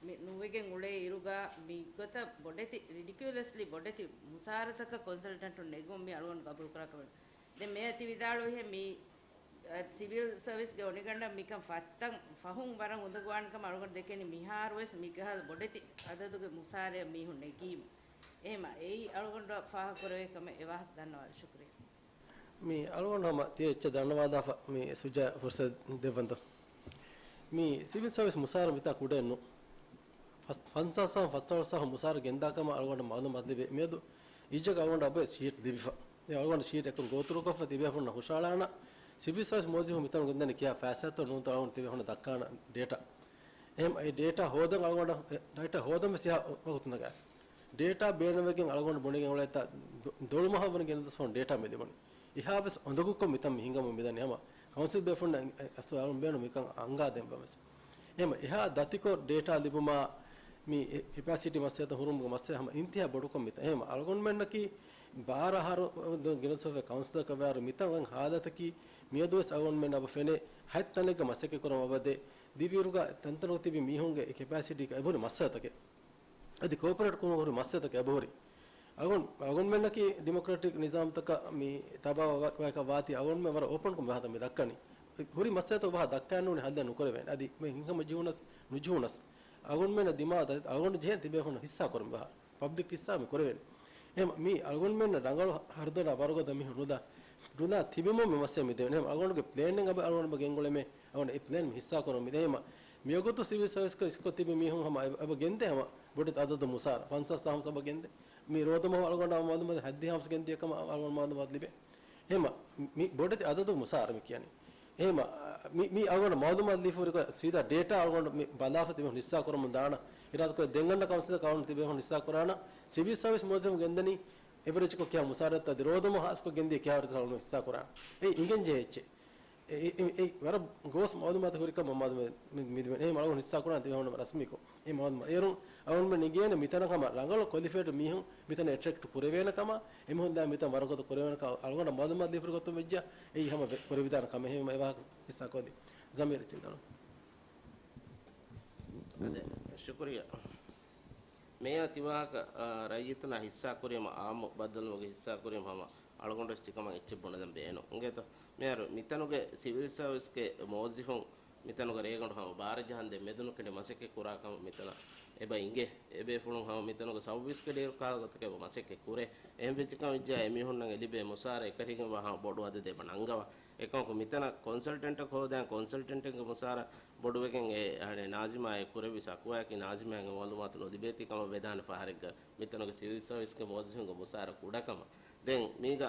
މި-، ނުވެގެން އުޅޭ އިރުގަ މި ގޮތަށް ބޮޑެތި، ރިޑިކިއުލަސްލީ ބޮޑެތި މުސާރަތަކަށް ކޮންސަލްޓަންޓުން ނެގުން މި އަޅުގަނޑު ގަބޫލުކުރާކަމެއް. ދެން މޭޔަ ތި ވިދާޅުވިހެން މި، އަ، ސިވިލް ސަރވިސްގެ އޮނިގަނޑަށް މިކަން ފައްތަން ފަހުން ވަރަށް އުނދަގޫވާނެ ކަމަށް އަޅުގަނޑު ދެކެނީ މިހާރުވެސް މިކަހަލަ ބޮޑެތި އަދަދުގެ މުސާރަޔަށް މީހުން ނެގީމު. އެހެމަ އެއީ އަޅުގަނޑަށް ފާހަގަކުރެވޭ ކަމެއް އެވާހަކަ ދަންނަވާ. ޝުކުރިއްޔާ. މި އަޅުގަނޑު ހަމަ ތިޔަ އެއްޗެއް ދަންނަވާލާފަ މި ސުޖާ ފުރުސަތު ދެއްވަންތޯ. މި ސިވިލް ސަރވިސް މުސާރަ މިތާ ކުޑައެއްނު. ފަސް-، ފަންސާސް ސަހަ ފަސްވަނަ ސަހަ މުސާރަ ގެންދާ ކަމަށް އަޅުގަނޑަށް މައުލޫމާތު ލިބޭ. މިއަދު އިއްޒަކަށް އަޅުގަނޑަށް އަބައި ޝީޓް ލިބިފަ. ދެން އަޅުގަނޑު ޝީޓް އެކުން ގޯތުރުކޮށްފަ ތިބޭފުޅުންނަށް ހުށަހަޅާނަ ސިވިލް ސަރވިސް މުވައްޒަފުން މިތަނުން ގެންދަނީ ކިހާ ފައިސާތޯ ނޫންތޯ އަޅުގަނޑު ތިބޭފުޅުންނަށް ދައްކާނަ ޑޭޓާ. އެހެން އެ ޑޭޓާ ހޯދަން އަޅުގަނޑަށް އެ ޑޭޓާ ހޯދަން ވެސް އެހާ ވަގުތު ނަގާ. ޑޭޓާ ބޭނުންވެގެން އަޅުގަނޑު ބުނެގެން އުޅޭތާ ދޮ-، ދޮޅުމަހަށް ވަނީ ގެނެސްފަ ޑޭޓާ މި ލިބުނީ. އެހާވެސް އުނދަގޫކޮށް މިތަން މި ހިނގަމުން މިދަނީ ހަމަ ކައުންސިލް ބޭފުޅުންނަށް އަސްލު އަޅުން ބޭނުން މިކަން އަންގާދޭން ވެސް. އެހެމަ އެހާ ދަތިކޮށް ޑޭޓާ ލިބުމާ މި އެ-، ކެޕޭސިޓީ މައްސަލަތައް ހުރުމުގެ މައްސަލަ ހަމަ އިންތިހާ ބޮޑުކޮށް މިތަން. އެހެމަ އަޅުގަނޑުމެންނަކީ ބާރަ އަހަރު ގެނެސްފަ ކައުންސިލަކަށް ވާއިރު މިތަން ހާލަތަކީ މިއަދުވެސް އަޅުގަނޑުމެން އަބަ ފެނޭ ހަތް ތަނެއްގަ މަސައްކަތް ކުރަމުން އަބަދޭ ދިވެހިރުގަ ތަންތަނުގަ ތިބި މީހުންގެ ކެޕޭސިޓީ އެބަހުރި މައްސަލަތަކެއް. އަދި ކޯޕަރޭޓް ކުރުމަށް ހުރި މައްސަލަތަކެއް އެބަހުރި. އަޅުގަނޑު-، އަޅުގަނޑުމެންނަކީ ޑިމޮކްރެޓިކް ނިޒާމްތަކަށް މި ތަބާވެ-، ވެ-، ވާތީ އަޅުގަނޑުމެން ވަރަށް އޯޕަންކޮށް މި ވާހަކަ މި ދައްކަނީ. ހުރި މައްސަލަތައް އޮބާ ދައްކާން ނޫނީ ހައްލެއް ނުކުރެވޭނެ. އަދި މި ހިނގަމަ ޖެހުނަސް ނުޖެހުނަސް އަޅުގަނޑުމެންނަށް ދިމާ ދަ-، އަޅުގަނޑު ޖެހޭނެ ތިބޭފުޅުން ހިއްސާ ކުރުން ވާހަ-، ޕަބްލިކް ހިއްސާ މި ކުރެވޭނެ. އެހެން މި އަޅުގަނޑުމެންނަށް ރަނގަޅު ހަރުދަނާ ވަރުގަދަ މީހުން ނުލާ، ނުލާ ތިބެމުން މި މައްސަލަ މި ދެވެނެ. އެހެން އަޅުގަނޑުގެ ޕްލޭނެއް އަބަ އަޅުގަނޑު ގެންގުޅެމޭ. އަވަނ އެ ޕްލޭން މި ހިއްސާކުރަމުން މިދޭ. އެހެމަ މިވަގުތު ސިވިލް ސަރވިސްގަ އިސްކޮށް ތިބި މީހުން ހަމަ އެ-، އެބަ ގެންދޭ ހަމަ ބޮޑެތި އަދަދު މުސާރަ ފަންސާސް ސާހަމްސް އެބަ ގެންދޭ. މި ރޯދަމަހު އަޅުގަނޑަށް މައުލޫމާތު ހައްދިހާމްސް ގެންދިޔަ ކަމަށް އަޅުގަނޑު މައުލޫމާތު ލިބޭ. އެހެމަ މި ބޮޑެތި އަދަދު މުސާރަ މި ކިޔަނީ. އެހެމަ މި، މި އަޅުގަނޑަށް މައުލޫމާތު ލިބިފަ ހުރިކޮށް ސީދާ ޑޭޓާ އަޅުގަނޑު މި ބަލާފަ ތިބޭ ހުން ހިއްސާ ކުރަމުން ދާނަ. އިރާދަކުރޭ ދެންގަނޑަ ކައުންސިލަކަށް އަޅުގަނޑު ތިބޭ ހުން ހިއްސާ ކުރާނަ. ސިވިލް ސަރވިސް މުވައްޒަފުން ގެންދަނީ އެވަރޭޖްކޮށް ކިހާ މުސާރަތައް ދި ރޯދަމަހު ހާސްކޮށް ގެންދިޔަ ކިހާ ވަރަތައް އަޅުގަނޑު ހިއްސާ ކުރާނަ. އެ އިނގެން ޖެހޭ އެއްޗެއް. އެ، އެ، އެ، އެ ވަރަށް ގޯސް މައުލޫމާތު ހުރިކަމަށް މައުލޫމާތު މި، މި، މި، އެ މައުލޫމާތު ހިއްސާ ކުރާން ތިބޭ ހުން ރަސްމީކޮށް. އެ މައުލޫމާތު އޭރުން އަޅުގަނޑުމެން ނިގޭނެ މިތަނަށް ހަމަ ރަނގަޅު ކޮލިފައިޑް މީހުން މިތަނަށް އެޓްރެކްޓް ކުރެވޭނެ ކަމަށް، އެމީހުން ލާ މިތަން ވަރުގަދަ ކުރެވޭނެ ކަމަށް އަޅުގަނޑަށް މައުލޫމާތު ލިބިފަ ހުރި ގޮތުން ވެއްޖާ، އެއީ ހަމަ ވެ-، ކުރެވިދާނެ ކަމެއް. އެހެން އެވާހަކަ ހިއްސާ ކޮށްދީ. ޒަމީރު އެއްޗެއް ވިދާޅުވާ. އަދެ، ޝުކުރިއްޔާ. މޭޔާ ތިވާހަކަ، އާ، ރައްޔިތުންނާ ހިއްސާ ކުރީމަ، އާއްމު ބައްދަލުވުމުގެ ހިއްސާ ކުރީމަ ހަމަ އަޅުގަނޑުވެސް ތިކަމަށް އެއްޗެއް ބުނެދަން ބޭނުން. އިނގޭތޯ؟ މިހާރު މިތަނުގެ ސިވިލް ސަރވިސްގެ މުވައްޒިފުން މިތަނުގަ ރޭގަނޑު ހަމަ ބާރަ ޖަހަންދެން މެދުނުކެނޑި މަސައްކަތް ކުރާ ކަމަށް މިތަނަށް އެބަ އިނގޭ. އެބޭފުޅުން ހަމަ މިތަނުގަ ސައުވީސް ގަޑިއިރު ކާލަ ގޮތަކަށް އެބަ މަސައްކަތް ކުރޭ. އެހެން ވެއްޖެ ކަމަށް ވެއްޖާ އެމީހުންނަށް އެ ލިބޭ މުސާރަ އެކަށީގެންވާ ހަމަ ބޮޑު އަދަދެއް އެބަ ނަންގަވާ. އެކަމަކު މިތަނަށް ކޮންސަލްޓެންޓަކު ހޯދަން ކޮންސަލްޓެންޓެއްގެ މުސާރަ ބޮޑުވެގެން އެ، އަނެއް، ނާޒިމާ އެ ކުރެއްވި ޝަކުވާއަކީ ނާޒިމާގެ މައުލޫމާތު ނުލިބޭތީ ކަމަށް ވެދާނެ ފަހަރެއްގަ މިތަނުގެ ސިވިލް ސަރވިސްގެ މުވައްޒިފުންގެ މުސާރަ ކުޑަކަމަށް. ދެން މީގަ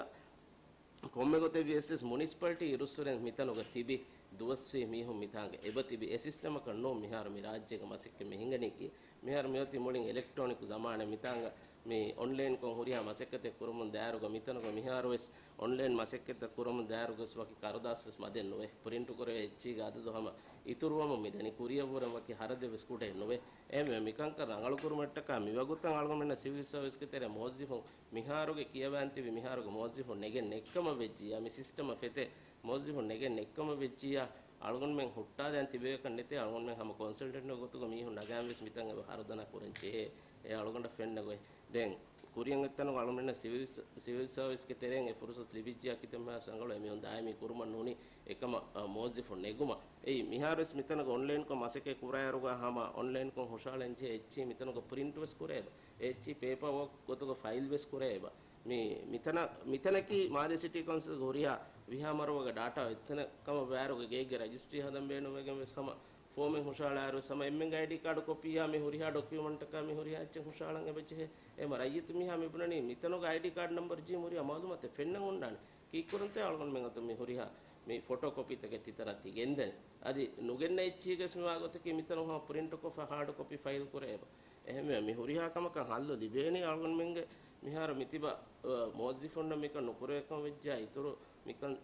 ކޮންމެ ގޮތެއް ވިޔަސް މުނިސިޕަލްޓީ އިރުއްސުރެން މިތަނުގަ ތިބި ދުވަސްވީ މީހުން މިތާނގަ އެބަ ތިބި އެ ސިސްޓަމަކަށް ނޫން މިހާރު މި ރާއްޖޭގަ މަސައްކަތް މި ހިނގަނީކީ. މިހާރު މިއޮތީ މުޅިން އެލެކްޓްރޯނިކް ޒަމާނެއް. މިތާނގަ މި އޮންލައިންކޮށް ހުރިހާ މަސައްކަތެއް ކުރަމުން ދާއިރުގަ މިތަނުގަ މިހާރުވެސް އޮންލައިން މަސައްކަތްތައް ކުރަމުން ދާއިރުގަސް ވަކި ކަރުދާސްވެސް މަދެއް ނުވޭ. ޕްރިންޓު ކުރެވޭ އެއްޗީގެ އަދަދު ހަމަ އިތުރުވަމުން މިދަނީ. ކުރިއަށްވުރެ ވަކި ހަރަދެއްވެސް ކުޑައެއް ނުވޭ. އެހެންވެ، މިކަންކަން ރަނގަޅުކުރުމަށްޓަކާ މިވަގުތަށް އަޅުގަނޑުމެންނަށް ސިވިލް ސަރވިސްގެ ތެރޭ މުވައްޒިފުން މިހާރުގެ ކިޔަވާން ތިބި މިހާރުގެ މުވައްޒިފުން ނެގެން ނެއްކަމަށް ވެއްޖިއްޔާ، މި ސިސްޓަމަށް ފެތޭ މުވައްޒިފުން ނެގެން ނެއްކަމަށް ވެއްޖިއްޔާ، އަޅުގަނޑުމެން ހުއްޓާދޭން ތިބޭކަށް ނެތޭ. އަޅުގަނޑުމެން ހަމަ ކޮންސަލްޓެންޓް ގޮތުގަ މީހުން ނަގާން ވެސް މިތަން އެބަ ހަރުދަނާ ކުރަން ޖެހޭ. އެ އަޅުގަނޑަށް ފެންނަ ގޮތް. ދެން ކުރިއަށް އޮތްތަނުގަ އަޅުގަނޑަށް ސިވިލް، ސިވިލް ސަރވިސްގެ ތެރެއިން އެ ފުރުސަތު ލިބިއްޖިއްޔާ ކިތަންމެހާ ރަނގަޅު އެމީހުން ދާއިމީ ކުރުމަށް ނޫނީ އެކަމަށް، އަ، މުވައްޒިފުން ނެގުމަށް. އެއީ މިހާރުވެސް މިތަނުގަ އޮންލައިންކޮށް މަސައްކަތް ކުރާއިރުގަ ހަމަ އޮންލައިންކޮށް ހުށަހަޅަން ޖެހޭ އެއްޗިހި މިތަނުގަ ޕްރިންޓް ވެސް ކުރެވޭ. އެ އެއްޗިހި ޕޭޕާ ވޯކް ގޮތުގަ ފައިލް ވެސް ކުރެވޭ. މި، މިތަނަށް، މިތަނަކީ މާލޭ ސިޓީ ކައުންސިލްގެ ހުރިހާ ވީހާ މަރުވަގެ ޑާޓާ އޮތްތަނެއް ކަމަށް ވާއިރުގަ ގެއެއްގެ ރަޖިސްޓްރީ ހަދަން ބޭނުންވެގެން ވެސް ހަމަ ފޯމެއް ހުށަހަޅާއިރު ހަމަ އެންމެންގެ އައިޑީ ކާޑު ކޮޕީއާ މި ހުރިހާ ޑޮކިއުމަންޓަކާ މި ހުރިހާ އެއްޗެއް ހުށަހަޅަން އެބަޖެހޭ. އެހެންވެ ރައްޔިތު މީހާ މި ބުނަނީ މިތަނުގެ އައިޑީ ކާޑް ނަމްބަރު ޖީ ހުރިހާ މައުލޫމާތެއް ފެންނަން އޮންނާނެ. ކީއްކުރަންތޯ އަޅުގަނޑުމެން އަތުން މި ހުރިހާ މި ފޮޓޯ ކޮޕީތަކެއް ތިތަނަށް ތި ގެންދަނީ؟ އަދި ނުގެންނަ އެއްޗިހިގެސް މިވާ ގޮތަކީ މިތަނުން ހަމަ ޕްރިންޓުކޮށްފަ ހާޑް ކޮޕީ ފައިލް ކުރެވޭ. އެހެންވެ މި ހުރިހާ ކަމަކަށް ހައްލު ލިބޭނީ އަޅުގަނޑުމެންގެ މިހާރު މިތިބަ، އަ، މުވައްޒިފުންނަށް މިކަން ނުކުރެވޭކަމަށް ވެއްޖާ އިތުރު މިކަން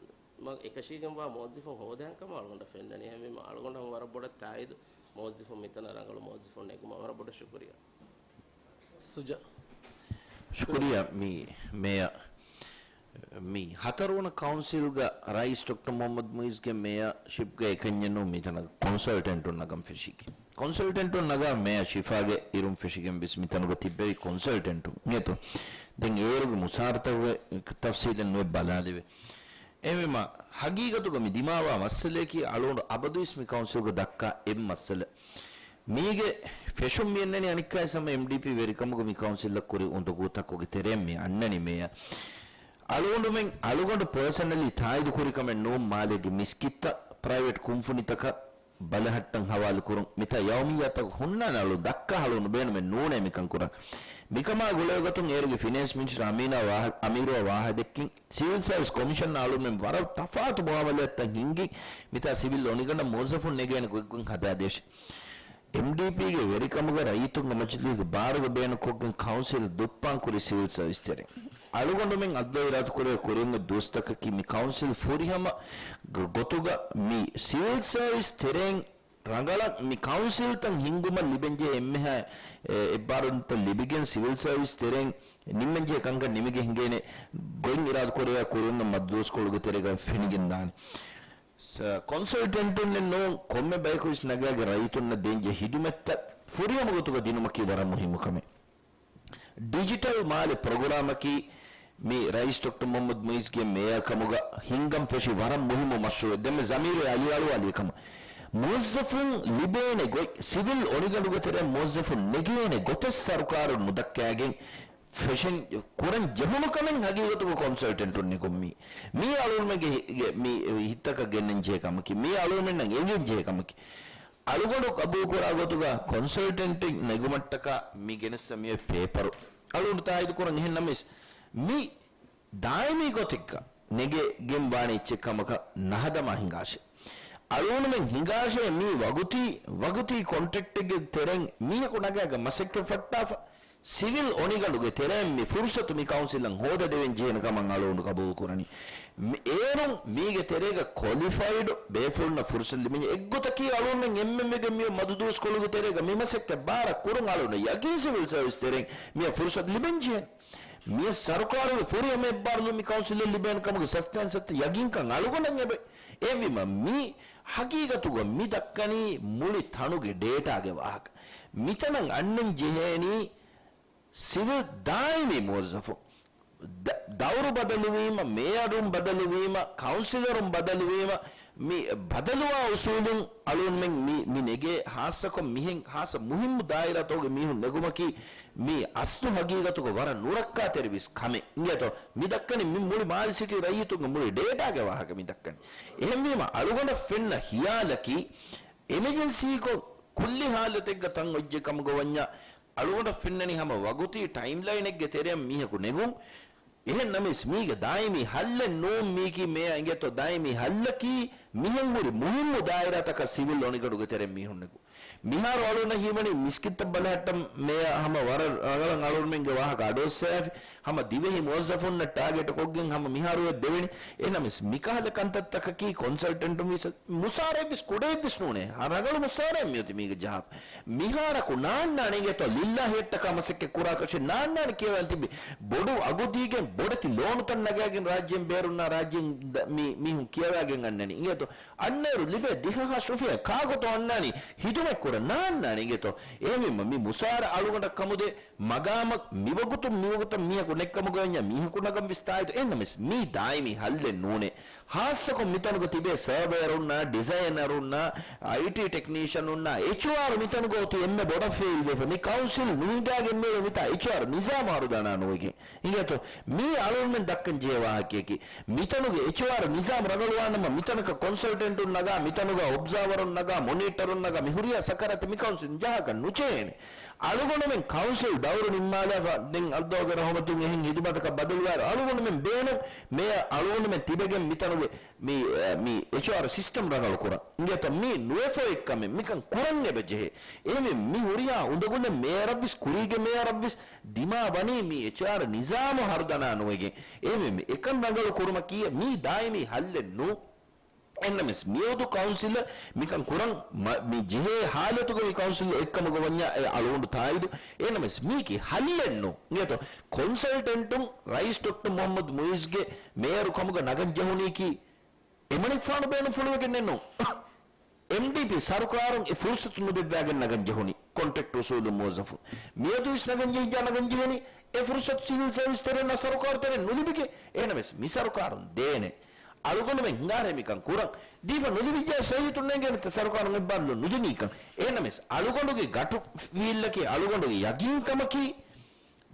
އެކަށީގެންވާ މުވައްޒިފުން ހޯދާން ކަމަށް އަޅުގަނޑަށް ފެންނަނީ. އެހެންވީމަ އަޅުގަނޑަށް ވަރަށް ބޮޑަށް ތާއީދު މުވައްޒިފުން މިތަނަށް ރަނގަޅު މުވައްޒިފުން ނެގުމަށް ވަރަށް ބޮޑަށް ޝުކުރިއްޔާ. ސުޖާ. ޝުކުރިއްޔާ މި މޭޔަ. މި ހަތަރުވަނަ ކައުންސިލްގަ ރައީސް ޑޮކްޓަރ މުހައްމަދު މުއިޒްގެ މޭޔަރޝިޕްގަ އެކަންޏެއް ނޫން މިތަނަށް ކޮންސަލްޓެންޓުން ނަގަން ފެށީކީ. ކޮންސަލްޓެންޓުން ނަގާ މޭޔަރ ޝިފާގެ އިރުން ފެށިގެން ވެސް މިތަނުގަ ތިއްބެވި ކޮންސަލްޓެންޓުން އިނގޭތޯ. ދެން އޭރުގެ މުސާރަތަކުގެ ތަފްސީލެއް ނުވެ ބަލާލެވޭ. އެހެންވީމަ، ހަގީގަތުގަ މި ދިމާވާ މައްސަލަޔަކީ އަޅުގަނޑު އަބަދުވެސް މި ކައުންސިލްގަ ދައްކާ އެއް މައްސަލަ. މީގެ ފެށުން މި އަންނަނީ އަނެއްކާވެސް ހަމަ އެމްޑީޕީ ވެރިކަމުގަ މި ކައުންސިލަށް ކުރި އުނދަގޫތަކުގެ ތެރެއިން މި އަންނަނީ މޭޔަރ. އަޅުގަނޑުމެން އަޅުގަނޑު ޕާސަނަލީ ތާއީދު ކުރި ކަމެއް ނޫން މާލޭގެ މިސްކިތްތައް ޕްރައިވެޓް ކުންފުނިތަކަށް ބަލަހައްޓަން ހަވާލުކުރުން. މިތާ ޔައުމިއްޔާތަކު ހުންނާނެ އަޅު ދައްކާ އަޅު ނުބޭނުމެއް ނޫނޭ މިކަން ކުރަން. މިކަމާ ގުޅޭގޮތުން އޭރުގެ ފިނޭންސް މިނިސްޓަރ އަމީނާ ވާހަ-، އަމީރުއާ ވާހަ ދެއްކިން، ސިވިލް ސާވިސް ކޮމިޝަން އަޅުމެން ވަރަށް ތަފާތު މުއާމަލާތްތައް ހިންގި، މިތާ ސިވިލް އޮނިގަނޑަށް މުވައްޒަފުން ނެގޭނެ ގޮތްގޮތް ހަދާދޭށޭ. އެމްޑީޕީގެ ވެރިކަމުގަ ރައްޔިތުންގެ މަޖިލީހުގެ ބާރުގަ ބޭނުންކޮށްގެން ކައުންސިލް ދުއްޕާން ކުރި ސިވިލް ސާވިސް ތެރެއިން އަޅުގަނޑުމެން އައްދޯ އިރާދަކުރޭ ކުރިން ދުވަސްތަކަކީ މި ކައުންސިލް ފުރިހަމަ ގޮ-، ގޮތުގަ މި ސިވިލް ސާވިސް ތެރެއިން ރަނގަޅަށް މި ކައުންސިލްތައް ހިންގުމަށް ލިބެންޖެހޭ އެންމެހާ، އެ، އެއްބާރުލުންތައް ލިބިގެން ސިވިލް ސާވިސް ތެރެއިން ނިންމެންޖެހޭ ކަންކަން ނިމިގެން ހިނގޭނެ ގޮތް އިރާދަކުރެއްވާ ކުރިން މަދުދުވަސްކޮޅުގެ ތެރޭގަ ފެނިގެންދާނެ. ސަ-، ކޮންސަލްޓެންޓުންނެއް ނޫން ކޮންމެ ބަޔަކުވެސް ނަގާގެން ރައްޔިތުންނަށް ދޭންޖެހޭ ހިދުމަތްތައް ފުރިހަމަ ގޮތުގަ ދިނުމަކީ ވަރަށް މުހިއްމު ކަމެއް. ޑިޖިޓަލް މާލެ ޕްރޮގްރާމަކީ މި ރައީސް ޑޮކްޓަރ މުހައްމަދު މުއިޒްގެ މޭޔަރ ކަމުގަ ހިންގަން ފެށި ވަރަށް މުހިއްމު މަޝްރޫއެއް. ދެންމެ ޒަމީރު އަލި އަޅުވާލި ކަމަށް މުވައްޒަފުން ލިބޭނެ ގޮތް، ސިވިލް އޮނިގަނޑުގެ ތެރެއަށް މުވައްޒަފުން ނެގޭނެ ގޮތެއް ސަރުކާރުން ނުދައްކާގެން ފެށެން ކުރަން ޖެހުނު ކަމެއް ހަގީގަތުގަ ކޮންސަލްޓެންޓުން ނިކުން މީ. މީ އަޅުގަނޑުމެންގެ ހި-، ގެ-، މީ ހިތަކަށް ގެންނަން ޖެހޭ ކަމަކީ. މީ އަޅުގަނޑުމެންނަށް އެނގެން ޖެހޭ ކަމަކީ. އަޅުގަނޑު ގަބޫލުކުރާ ގޮތުގަ ކޮންސަލްޓެންޓެއް ނެގުމަށްޓަކާ މި ގެނެއްސަ މިއޮތް ޕޭޕަރު. އަޅުގަނޑު ތާއީދު ކުރަން އެހެން ނަމަވެސް، މި ދާއިމީ ގޮތެއްގަ ނެގެގެން ވާނެ އެއްޗެއް ކަމަކަށް ނަހަދަމާ ހިނގާށޭ. އަޅުގަނޑުމެން ހިނގާށޭ މީ ވަގުތީ، ވަގުތީ ކޮންޓްރެކްޓެއްގެ ތެރެއިން މީހަކު ނަގާގެ މަސައްކަތް ފައްޓާފަ، ސިވިލް އޮނިގަނޑުގެ ތެރެއިން މި ފުރުސަތު މި ކައުންސިލަށް ހޯދަދެވެން ޖެހޭނެ ކަމަށް އަޅުގަނޑު ގަބޫލު ކުރަނީ. މި-، އޭރުން މީގެ ތެރޭގަ ކޮލިފައިޑް ބޭފުޅުންނަށް ފުރުސަތު ލިބެންޖެ އެއްގޮތަކީ އަޅުގަނޑުމެން އެންމެންމެގެ މި މަދުދުވަސްކޮޅުގެ ތެރޭގަ މި މަސައްކަތް ބާރަށް ކުރުން އަޅުގަނޑަށް ޔަގީން ސިވިލް ސަރވިސް ތެރެއިން މިއަށް ފުރުސަތު ލިބެންޖެހޭނެ. މިއަށް ސަރުކާރުގެ ފުރިހަމަ އެއްބާރުލުން މި ކައުންސިލަށް ލިބޭނެ ކަމުގެ ސަސްޓެންސަށް ޔަގީންކަން އަޅުގަނޑަށް އެބަ-، އެހެންވީމަ މި ހަގީގަތުގަ މި ދައްކަނީ މުޅި ތަނުގެ ޑޭޓާގެ ވާހަކަ. މިތަނަށް އަންނަން ޖެހޭނީ ސިވިލް ދާއިމީ މުވައްޒަފު. ދަ-، ދައުރު ބަދަލުވީމަ، މޭޔަރުން ބަދަލުވީމަ، ކައުންސިލަރުން ބަދަލުވީމަ، މި ބަދަލުވާ އުސޫލުން އަޅުގަނޑުމެން މި، މި ނެގޭ ހާއްސަކޮށް މިހެން ހާއްސަ މުހިއްމު ދާއިރާތަކުގެ މީހުން ނެގުމަކީ މީ އަސްލު ހަގީގަތުގަ ވަރަށް ނުރައްކާތެރި ވެސް ކަމެއް. އިނގޭތޯ؟ މި ދައްކަނީ މި މުޅި މާލެ ސިޓީ ރައްޔިތުންގެ މުޅި ޑޭޓާގެ ވާހަކަ މި ދައްކަނީ. އެހެންވީމަ އަޅުގަނޑަށް ފެންނަ ހިޔާލަކީ އެމަޖެންސީކޮށް ކުއްލި ހާލަތެއްގަ ތަން އޮތްޖެ ކަމުގަ ވަންޏާ އަޅުގަނޑަށް ފެންނަނީ ހަމަ ވަގުތީ ޓައިމްލައިނެއްގެ ތެރެއަށް މީހަކު ނެގުން. އެހެން ނަމަވެސް މީގެ ދާއިމީ ހައްލެއް ނޫން މީކީ މޭޔަ އިނގޭތޯ ދާއިމީ ހައްލަކީ މިހެން ހުރި މުހިއްމު ދާއިރާތަކަށް ސިވިލް އޮނިގަނޑުގެ ތެރެއިން މީހުން ނެގުން. މިހާރު އަޅުގަނޑަށް ހީވަނީ މިސްކިތްތައް ބަލަހައްޓަން މޭޔަ ހަމަ ވަރަށް ރަނގަޅަށް އަޅުގަނޑުމެންގެ ވާހަކަ އަޑުއައްސައިފި. ހަމަ ދިވެހި މުވައްޒަފުންނަށް ޓާގެޓް ކޮށްގެން ހަމަ މިހާރު އެ ދެވެނީ. އެހެން ނަމަވެސް މިކަހަލަ ކަންތައްތަކަކީ ކޮންސަލްޓެންޓުން ވިސް މުސާރައެއްވެސް ކުޑައެއްވެސް ނޫނޭ. ރަނގަޅު މުސާރައެއް މިއޮތީ މީގަ ޖަހާފަ. މިހާރަކު ނާންނާނެ އިނގޭތޯ ލިއްލާ ހެއްޓަކާ މަސައްކަތް ކުރާކަށެއް ނާންނާނެ ކިޔަވާން ތިބި. ބޮޑު އަގު ދީގެން ބޮޑެތި ލޯނުތައް ނަގާގެން ރާއްޖޭން ބޭރުންނާ ރާއްޖޭން ދަ-، މި-، މީހުން ކިޔަވާގެން އަންނަނީ. އިނގޭތޯ އަންނައިރު ލިބޭ ދިހަހާސް ރުފިޔާ ކާގޮތޯ އަންނާނީ ހިދުމަތް ކުރަން ނާންނާނެ އިނގޭތޯ. އެހެންވީމަ މި މުސާރަ އަޅުގަނޑަށް ކަމުދޭ މަގާމަށް މިވަގުތު މިވަގުތަށް މީހަކު ނެއްކަމުގަ ވަންޏާ މީހަކު ނަގަން ވިސް ތާއީދު. އެހެންނަމަވެސް މީ ދާއިމީ ހައްލެއް ނޫނޭ. ހާއްސަކޮށް މިތަނުގަ ތިބޭ ސަރވޭޔަރުންނާ، ޑިޒައިނަރުންނާ، އައިޓީ ޓެކްނީޝަނުންނާ، އެޗްއާރް މިތަނުގަ އޮތީ އެންމެ ބޮޑަށް ފެއިލް ވެފަ. މި ކައުންސިލް ނުހިނގާގެން މިއުޅޭ މިތާ އެޗްއާރް ނިޒާމު ހަރުދަނާ ނުވެގެން. އިނގޭތޯ؟ މީ އަޅުގަނޑުމެން ދައްކަން ޖެހޭ ވާހަކަޔަކީ. މިތަނުގެ އެޗްއާރް ނިޒާމް ރަނގަޅުވާނަމަ، މިތަނަކަށް ކޮންސަލްޓެންޓުން ނަގާ، މިތަނުގަ އޮބްޒާވަރުން ނަގާ، މޮނީޓަރުން ނަގާ، މި ހުރިހާ ސަކަރާތެއް މި ކައުންސިލް ޖަހާކަށް ނުޖެހޭނެ. އަޅުގަނޑުމެން ކައުންސިލް ދައުރު ނިންމާލާފަ، ދެން އައްލާހުގެ ރަހުމަތުން އެހެން ހިދުމަތަކަށް ބަދަލުވާއިރު، އަޅުގަނޑުމެން ބޭނުން މޭޔަ އަޅުގަނޑުމެން ތިބެގެން މިތަނުގެ މި، މި އެޗްއާރް ސިސްޓަމް ރަނގަޅު ކުރަން. އިނގޭތޯ މީ ނުވެފަ އެއްކަމެއް، މިކަން ކުރަން އެބަ ޖެހޭ. އެހެންވެ، މި ހުރިހާ އުނދަގުލެއް މޭޔަރަށްވެސް، ކުރީގެ މޭޔަރަށްވެސް ދިމާވަނީ މި އެޗްއާރް ނިޒާމު ހަރުދަނާ ނުވެގެން. އެހެންވެ، މި އެކަން ރަނގަޅު ކުރުމަކީ މީ ދާއިމީ ހައްލެއް ނޫ. އެހެންނަމެސް މިއަދު ކައުންސިލަށް މިކަން ކުރަން މި ޖެހޭ ހާލަތުގަ މި ކައުންސިލް އެއްކަމުގަ ވަންޏާ އެ އަޅުގަނޑު ތާއީދު. އެހެންނަމެސް މީކީ ހައްލެއްނު. އިނގޭތޯ؟ ކޮންސަލްޓެންޓުން ރައީސް ޑޮކްޓަރ މުޙައްމަދު މުޢިއްޒުގެ މޭޔަރު ކަމުގަ ނަގަން ޖެހުނީކީ އެމަނިކުފާނު ބޭނުންފުޅުވެގެންނެއްނު. އެމްޑީޕީ ސަރުކާރުން އެ ފުރުސަތު ނުދެއްވާގެން ނަގަން ޖެހުނީ ކޮންޓްރެކްޓް އުސޫލުން މުވައްޒަފުން. މިއަދު އިސް ނަގަން ޖެހިއްޖާ ނަގަން ޖެހެނީ އެ ފުރުސަތު ސިވިލް ސަރވިސް ތެރެއިންނާ ސަރުކާރު ތެރެއިން ނުލިބިގެން. އެހެންނަމެސް މި ސަރުކާރުން ދޭނެ. އަޅުގަނޑުމެން ހިނގާރޭ މިކަން ކުރަން. ދީފަ ނުލިބިއްޖާ ސައްޔިތުން ނޭނގޭނެތަ ސަރުކާރުން އެއްބާރުލުން ނުދިނީކަން. އެހެންނަމެސް އަޅުގަނޑުގެ ގަޓު ފީލްއަކީ އަޅުގަނޑުގެ ޔަގީންކަމަކީ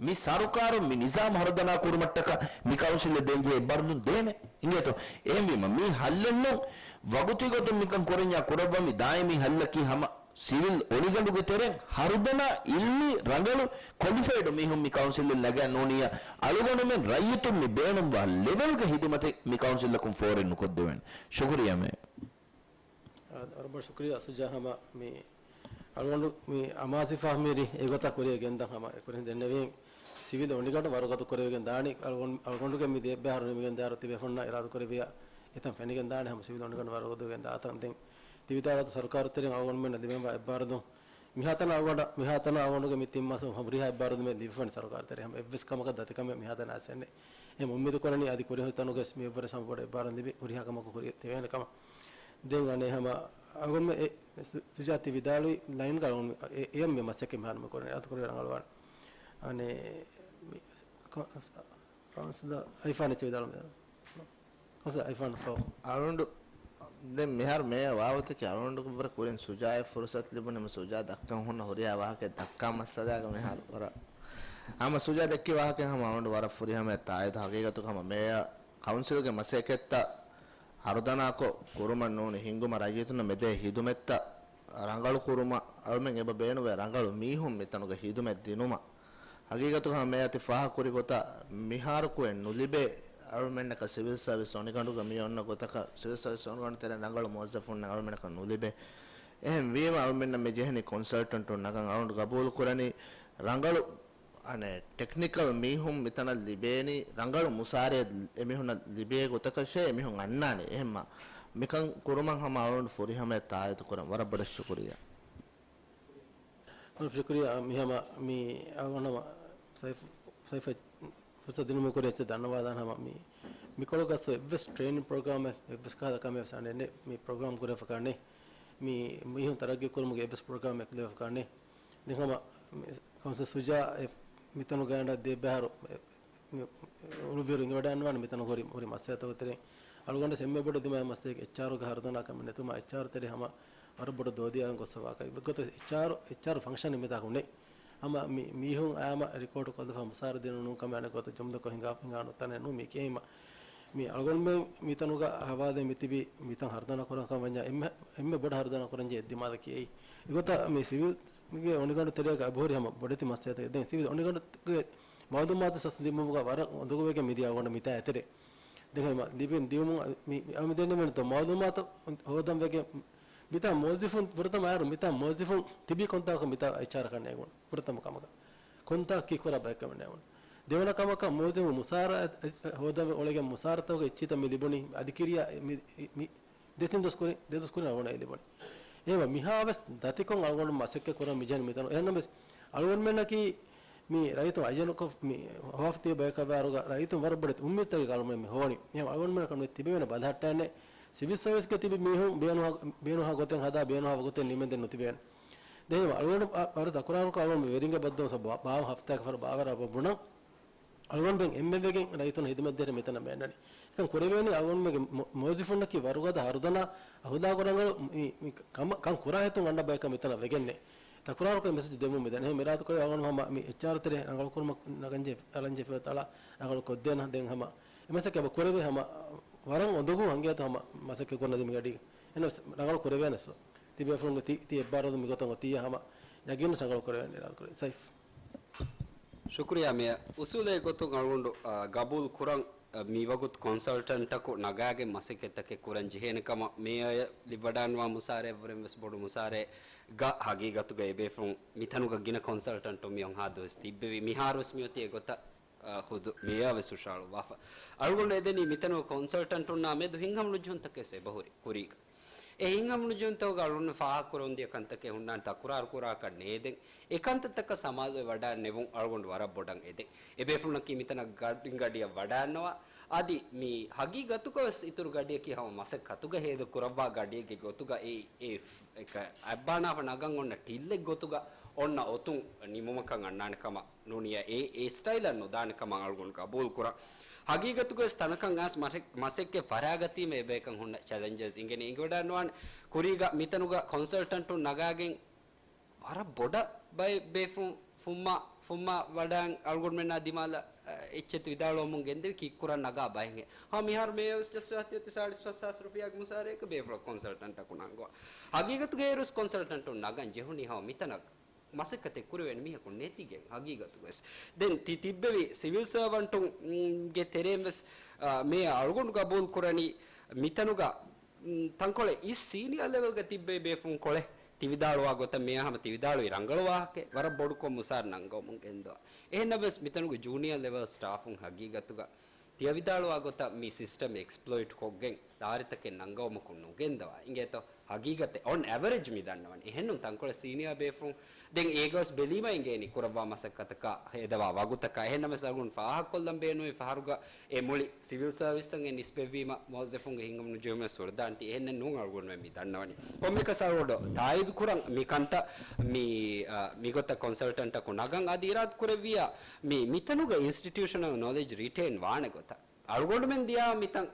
މި ސަރުކާރުން މި ނިޒާމް ހަރުދަނާ ކުރުމަށްޓަކާ މި ކައުންސިލަށް ދޭންޖެހޭ އެއްބާރުލުން ދޭނެ. އިނގޭތޯ؟ އެހެންވީމަ މީ ހައްލެއްނޫން. ވަގުތީ ގޮތުން މިކަން ކުރަންޏާ ކުރައްވަން މި ދާއިމީ ހައްލަކީ ހަމަ ސިވިލް އޮނިގަނޑުގެ ތެރެއިން ހަރުދަނާ އިލްމީ ރަނގަޅު ކޮލިފައިޑު މީހުން މި ކައުންސިލަށް ނަގާ ނޫނިއްޔާ އަޅުގަނޑުމެން ރައްޔިތުން މި ބޭނުންވާ ލެވެލްގަ ހިދުމަތެއް މި ކައުންސިލަކުން ފޯރެއް ނުކޮށްދެވޭނެ. ޝުކުރިއްޔާ މޭ. ވަރަށް ބޮޑަށް ޝުކުރިއްޔާ ސުޖާ. ހަމަ މި އަޅުގަނޑު މި އަމާޒިފާ މިރި އެގޮތަށް ކުރިއަށް ގެންދަން ހަމަ އެކުރިން ދެންނެވީން ސިވިލް އޮނިގަނޑު ވަރުގަދަ ކުރެވިގެން ދާނީ. އަޅުގަނޑު، އަޅުގަނޑުގެ މި ދެއްބެ އަހަރު ނިމިގެން ދާއިރު ތިބޭފުންނަށް އިރާދަ ކުރެއްވިޔާ އެތަން ފެނިގެން ދާނެ ހަމަ ސިވިލް އޮނިގަނޑު ވަރުގަދަވެގެން ދާތަން. ދެން ތި ވިދާޅުވި ސަރުކާރު ތެރެއިން އަޅުގަނޑުމެންނަށް ލިބެންވާ އެއްބާރުލުން މިހާތަނަށް އަޅުގަނޑަށް، މިހާތަނަށް އަޅުގަނޑުގެ މި ތިން މަސް ހުރިހާ އެއްބާރުލުމެއް ލިބިފަނީ ސަރުކާރު ތެރެއިން. އެއްވެސް ކަމަކަށް ދަތިކަމެއް މިހާތަނަށް އައިސް ނެތް. އެހެން އުއްމީދު ކުރަނީ އަދި ކުރިން ހުރި ތަނުގަސް މި އެއްވަރެސް ހަމަ ބޮޑަށް އެއްބާރުލުން ލިބި ހުރިހާ ކަމަކު ކުރިއަށް ދެވޭނެ ކަމަށް. ދެން އަނެއް ހަމަ އަޅުގަނޑުމެން އެ ސު-، ސުޖާ ތި ވިދާޅުވި ލައިންގަ އަޅުގަނޑު އެ-، އެއަށް މި މަސައްކަތް މިހާރު މި ކުރަނީ. އަތު ކުރި ރަނގަޅުވާނެ. އަނެއް މި ކޮ-، ކައުންސިލަރ އައިފާން އެއްޗެއް ވިދާޅުވަމެ. ކައުންސިލަރ އައިފާން ފޯ. އަޅުގަނޑު ދެން މިހާރު މޭޔަރ ވާގޮތަކީ އަޅުގަނޑު ވަރަށް ކުރިން ސުޖާއަށް ފުރުސަތު ލިބުނީމަ ސުޖާ ދައްކަން ހުންނަ ހުރިހާ ވާހަކައެއް ދައްކާ މައްސަލާގަ މިހާރު ވަރަށް ހަމަ ސުޖާ ދެއްކި ވާހަކައެއް ހަމަ އަޅުގަނޑު ވަރަށް ފުރިހަމައަށް ތާއީދު. ހަގީގަތުގަ ހަމަ މޭޔަރ ކައުންސިލްގެ މަސައްކަތްތައް ހަރުދަނާކޮށް ކުރުމަށް ނޫނީ ހިންގުމަށް ރައްޔިތުންނަށް މިދޭ ހިދުމަތްތައް ރަނގަޅު ކުރުމަށް އަޅުމެން އެބަ ބޭނުންވޭ ރަނގަޅު މީހުން މިތަނުގަ ހިދުމަތް ދިނުމަށް. ހަގީގަތުގަ ހަމަ މޭޔަރ ތި ފާހަގަކުރި ގޮތަށް މިހާރަކު އެ ނުލިބޭ އަޅުމެންނަކަށް ސިވިލް ސަރވިސް އޮނިގަނޑުގަ މި އޮންނަ ގޮތަކަށް ސިވިލް ސަރވިސް އޮނިގަނޑު ތެރޭ ރަނގަޅު މުވައްޒަފުންނެއް އަޅުމެންނަކަށް ނުލިބޭ. އެހެން ވީމަ އަޅުމެންނަށް މި ޖެހެނީ ކޮންސަލްޓެންޓުން ނަގަން. އަޅުގަނޑު ގަބޫލު ކުރަނީ ރަނގަޅު އަނެއް ޓެކްނިކަލް މީހުން މިތަނަށް ލިބޭނީ، ރަނގަޅު މުސާރައެއް އެމީހުންނަށް ލިބޭ ގޮތަކަށޭ އެމީހުން އަންނާނީ. އެހެންމަ މިކަން ކުރުމަށް ހަމަ އަޅުގަނޑު ފުރިހަމައަށް ތާއީދު ކުރަން. ވަރަށް ބޮޑަށް ޝުކުރިއްޔާ. ވަރަށް ޝުކުރިއްޔާ. މިހަމަ މި އަޅުގަނޑު ހަމަ ސައިފް، ސައިފަށް ފުރުސަތު ދިނުމުގެ ކުރިން އެއްޗެއް ދަންނަވާލާން. ހަމަ މި، މިކޮޅުގަސް އެއްވެސް ޓްރޭނިން ޕްރޮގްރާމެއް އެއްވެސް ކަހަލަ ކަމެއް ވެސް އަނެއް ނެތް. މި ޕްރޮގްރާމް ކުރެވިފަކާނެ. މި މީހުން ތަރައްގީ ކުރުމުގެ އެއްވެސް ޕްރޮގްރާމެއް ކުރެވިފަކާނެ. ދެން ހަމަ މި ކައުންސިލް ސުޖާ އެ މިތަނުގަ އަންނަ ދެ ބަހަރު އެ މި އުޅުއްވިއިރު އިނގިވަޑައިގަންނަވާނެ މިތަނު ހުރި، ހުރި މައްސަލަތަކުގެ ތެރެއިން. އަޅުގަނޑަށް އެންމެ ބޮޑު ދިމާވި މައްސަލައަކީ އެޗްއާރުގެ ހަރުދަނާކަމެއް ނެތުމާ އެޗްއާރު ތެރޭ ހަމަ ވަރަށް ބޮޑު ދޯދިޔާ ގޮސްފަވާކަން. އެގޮތަށް އެޗްއާރު، އެޗްއާރު ފަންކްޝަނެއް މިތާކު ނެތް. ހަމަ މި މީހުން އާމަ ރިކޯޑު ކޮށްލަފަ މުސާރަ ދިނުނު ކަމެއް އަނެއް ގޮތަށް ޖުމްލަކޮށް ހިނގާ، ހިނގާ ނުތަނެއް ނޫން މީ ކިޔައިމަ. މި އަޅުގަނޑުމެން މިތަނުގަ ހަވާލެއް މިތިބީ މިތަން ހަރުދަނާ ކުރަން ކަމަށް ވަންޏާ އެންމެ، އެންމެ ބޮޑަށް ހަރުދަނާ ކުރަންޖެހޭ ދިމާލަކީ އެއީ. އެގޮތަށް މި ސިވިލްގެ އޮނިގަނޑު ތެރޭގަ އެބަހުރި ހަމަ ބޮޑެތި މައްސަލަތަކެއް. ދެން ސިވިލް އޮނިގަނޑުގެ މައުލޫމާތު ސަސް ލިބުމުގަ ވަރަށް އުނދަގޫވެގެން މިދިޔަ އަޅުގަނޑު މިތާ އެތެރެ. ދެން ހަމަ ލިބިން ދިޔުމުން މި، މި އަމި ދެންނެވެންތޯ މައުލޫމާތު ހޯދަން ވެގެން މިތާ މުވައްޒިފުން ފުރަތަމަ އައިރު މިތާ މުވައްޒިފުން ތިބީ ކޮންތާކު މިތާ އެޗްއާރަކަށް ނޭނގުނު. ފުރަތަމަ ކަމަކަށް. ކޮންތާ ކީ ކުރާ ބައެއްކަމެއް ނޭނގުނު. ދެވަނަ ކަމަކަށް މުވައްޒިފު މުސާރަ ހޯދަން އޮޅެގެން މުސާރަތަކުގެ އެއްޗިތައް މި ލިބުނީ އަދި ކިރިޔާ މި، މި ދެތިން ދުވަސް ކުރިން، ދެ ދުވަސް ކުރިން އަޅުގަނޑަށް ލިބުނީ. އެހެންވެ މިހާވެސް ދަތިކޮށް އަޅުގަނޑު މަސައްކަތް ކުރަން މިޖެހެނީ މިތަނު. އެހެންނަމަވެސް އަޅުގަނޑުމެންނަކީ މި ރައްޔިތުން އައްޔަނުކޮށް މި ހޮވާފަ ތިބި ބަޔަކަށް ވާއިރުގަ ރައްޔިތުން ވަރަށް ބޮޑެތި އުއްމީދުތަކެއް އަޅުގަނޑުމެން މި ހޮވަނީ. އެހެން އަޅުގަނޑުމެންނަކަށް ނުވެ ތިބެވޭނެ ބަލަހައްޓާނެ ސިވިލް ސަރވިސްގެ ތިބި މީހުން ބޭނުންހާ، ބޭނުންހާ ގޮތެއް ހަދާ ބޭނުންހާ ވަގުތެއް ނިމެންދެން ނުތިބޭނެ. ދެން އަޅުގަނޑު ވަރަށް ތަކުރާރުކޮށް އަޅުގަނޑު ވެރިންގެ ބައްދަލު ބާ، ބާވަން ހަފްތާއަކަށް ފަހު ބާވަރާ ބުނަން. އަޅުގަނޑުމެން އެންމެ ވެގެން ރައްޔިތުން ހިދުމަތް ދޭހަރެ މިތަނަށް މި އަންނަނީ. އެކަން ކުރެވޭނީ އަޅުގަނޑުމެންގެ މު، މުވައްޒިފުންނަކީ ވަރުގަދަ ހަރުދަނާ އަހުލާގު ރަނގަޅު މި، މި ކަމަށް، ކަން ކުރާ ހިތުން އަންނަ ބަޔަކަށް މިތަނަށް ވެގެންނޭ. ތަކުރާރުކޮށް މެސެޖް ދެމުން މިދަނީ. އެހެން އިރާދަކުރެވި އަޅުގަނޑު ހަމަ މި އެޗްއާރު ތެރޭ ރަނގަޅު ކުރުމަށް ނަގަންޖެ، އަޅަންޖެ ފިލަތަޅާ ރަނގަޅު ކޮށްދޭނަ. ދެން ހަމަ އެ މަސައްކަތް އެބަ ކުރެވޭ ހަމަ ވަރަށް އުނދަގޫ ހަނގޭތަ ހަމަ މަސައްކަތް ކުރަން ދިމިގަޑީގަ. އެހެނަސް ރަނގަޅު ކުރެވޭނެސް. ތިބޭފުޅުންގެ ތި، ތި އެއްބާރުލުން މިގޮތަށް އޮތިއްޔާ ހަމަ ޔަގީން ރަނގަޅު ކުރެވޭނެ އިރާދަ ކުރޭ. ސައިފް. ޝުކުރިއްޔާ މޭޔަރ. އުސޫލެއް ގޮތުން އަޅުގަނޑު، އަ، ގަބޫލު ކުރަން، އަ، މިވަގުތު ކޮންސަލްޓެންޓަކު ނަގާގެން މަސައްކަތްތަކެއް ކުރަން ޖެހޭނެ ކަމަށް މޭޔަރ ލިބިވަޑައިގަންނަވާ މުސާރައެއްވުރެން ވެސް ބޮޑު މުސާރައެއްގަ ހަގީގަތުގަ އެބޭފުޅުން މިތަނުގަ ގިނަ ކޮންސަލްޓެންޓުން މިއޮން ހާދަވެސް ތިއްބެވި. މިހާރުވެސް މިއޮތީ އެގޮތަށް. އާ، ޚުދު މޭޔާ ވެސް ހުށަހަޅުއްވާފަ. އަޅުގަނޑު އެދެނީ މިތަނުގަ ކޮންސަލްޓަންޓުންނާ މެދު ހިތްހަމަނުޖެހުންތަކެއް ވެސް އެބަހުރި ކުރީގަ. އެ ހިތްހަމަނުޖެހުންތަކުގަ އަޅުގަނޑު ފާހަގަކުރަމުންދިޔަ ކަންތަކެއް ހުންނާނެ ތަކުރާރު ކުރާކަށް ނޭދެން. އެ ކަންތައްތަކަށް ސަމާލުވެ ވަޑައިނެވުން އަޅުގަނޑު ވަރަށް ބޮޑަށް އެދެން. އެ ބޭފުޅުންނަކީ މިތަނަށް ގަޑިން ގަޑިއަށް ވަޑައިންނަވާ. އަދި މި ހަގީގަތުގަ ވެސް އިތުރު ގަޑިއަކީ ހަމަ މަސައްކަތުގަ ހޭދަ ކުރައްވާ ގަޑިއެއްގެ ގޮތުގަ އެ، އެ އެކަ އަތްބާނާފަ ނަގަން އޮންނަ ޓިއްލެއް ގޮތުގަ އޮންނަ އޮތުން ނިމުމަކަށް އަންނާނެ ކަމަށް ނޫނިއްޔާ އެ، އެ ސްޓައިލަށް ނުދާނެ ކަމަށް އަޅުގަނޑު ގަބޫލު ކުރަން. ހަގީގަތުގަވެސް ތަނަކަށް އައިސް މަސެއް، މަސައްކަތް ފަށާގަތީމަ އެބައިކަން ހުންނަ ޗެލެންޖެސް އިނގެނީ އިނގިވަޑައިނުވާނެ. ކުރީގަ މިތަނުގަ ކޮންސަލްޓަންޓުން ނަގާގެން ވަރަށް ބޮޑަށް ބައެއް ބޭފުން ފުއްމާ، ފުއްމާ ވަޑައިން އަޅުގަނޑުމެންނާ ދިމާލަށް، އަ، އެއްޗެތި ވިދާޅުވަމުން ގެންދެވި ކީއްކުރަން ނަގާ ބަހެއްހެ. ހަމަ މިހާރު މޭޔަރ ވެސް ޖައްސަވާތީ އޮތީ ސާޅީސް ފަސް ހާސް ރުފިޔާގެ މުސާރައަކަށް ބޭފުޅަށް ކޮންސަލްޓަންޓަކު ނަންގަވާ. ހަގީގަތުގައި އޭރުވެސް ކޮންސަލްޓަންޓުން ނަގަން ޖެހުނީ ހަމަ މިތަނަށް މަސައްކަތެއް ކުރެވޭނެ މީހަކު ނެތިގެން ހަގީގަތުގަވެސް. ދެން ތި ތިއްބެވި ސިވިލް ސަރވަންޓުން، ގެ ތެރޭން ވެސް، އާ، މޭޔަރ އަޅުގަނޑު ގަބޫލު ކުރަނީ މިތަނުގަ، މް، ތަންކޮޅެއް އިސް ސީނިއާ ލެވެލްގަ ތިއްބެވި ބޭފުން ކޮޅެއް ތި ވިދާޅުވާ ގޮތަށް މޭޔަރ ހަމަ ތި ވިދާޅުވި ރަނގަޅު ވާހަކައެއް ވަރަށް ބޮޑުކޮށް މުސާރަ ނަންގަވަމުން ގެންދަވާ. އެހެންނަމަވެސް މިތަނުގެ ޖޫނިއާ ލެވެލް ސްޓާފުން ހަގީގަތުގަ ތިޔަ ވިދާޅުވާ ގޮތަށް މި ސިސްޓަމް އެކްސްޕްލޮއިޓް ކޮށްގެން ދާރިތަކެއް ނަންގަވުމަކުން ނުގެންދަވާ. އިނގޭތޯ؟ ހަގީގަތެއް އޮން އެވަރޭޖް މި ދަންނަވަނީ. އެހެންނުން ތަންކޮޅެއް ސީނިއާ ބޭފުން ދެން އޭގަވެސް ބެލީމަ އިނގޭނީ ކުރައްވާ މަސައްކަތަކާ ހޭދަވާ ވަގުތަކާ. އެހެންނަމަވެސް އަޅުގަނޑު ފާހަގަކޮށްލަން ބޭނުމީ ފަހަރުގަ އެ މުޅި ސިވިލް ސަރވިސްތައް އެ ނިސްބަތްވީމަ މުވައްޒަފުންގެ ހިތްހަމަނުޖެހުމެއް ސުރުދާންތީ. އެހެންނެއް ނޫން އަޅުގަނޑުމެން މި ދަންނަވަނީ. ކޮންމެއަކަސް އަޅުގަނޑު ތާއީދު ކުރަން މި ކަންތައް މި، އަ، މިގޮތަށް ކޮންސަލްޓަންޓަކު ނަގަން އަދި އިރާދަ ކުރެއްވިޔާ މި، މިތަނުގަ އިންސްޓިޓިއުޝަނަލް ނޮލެޖް ރިޓެއިން ވާނެ ގޮތަށް. އަޅުގަނޑުމެން ދިޔާ މިތަން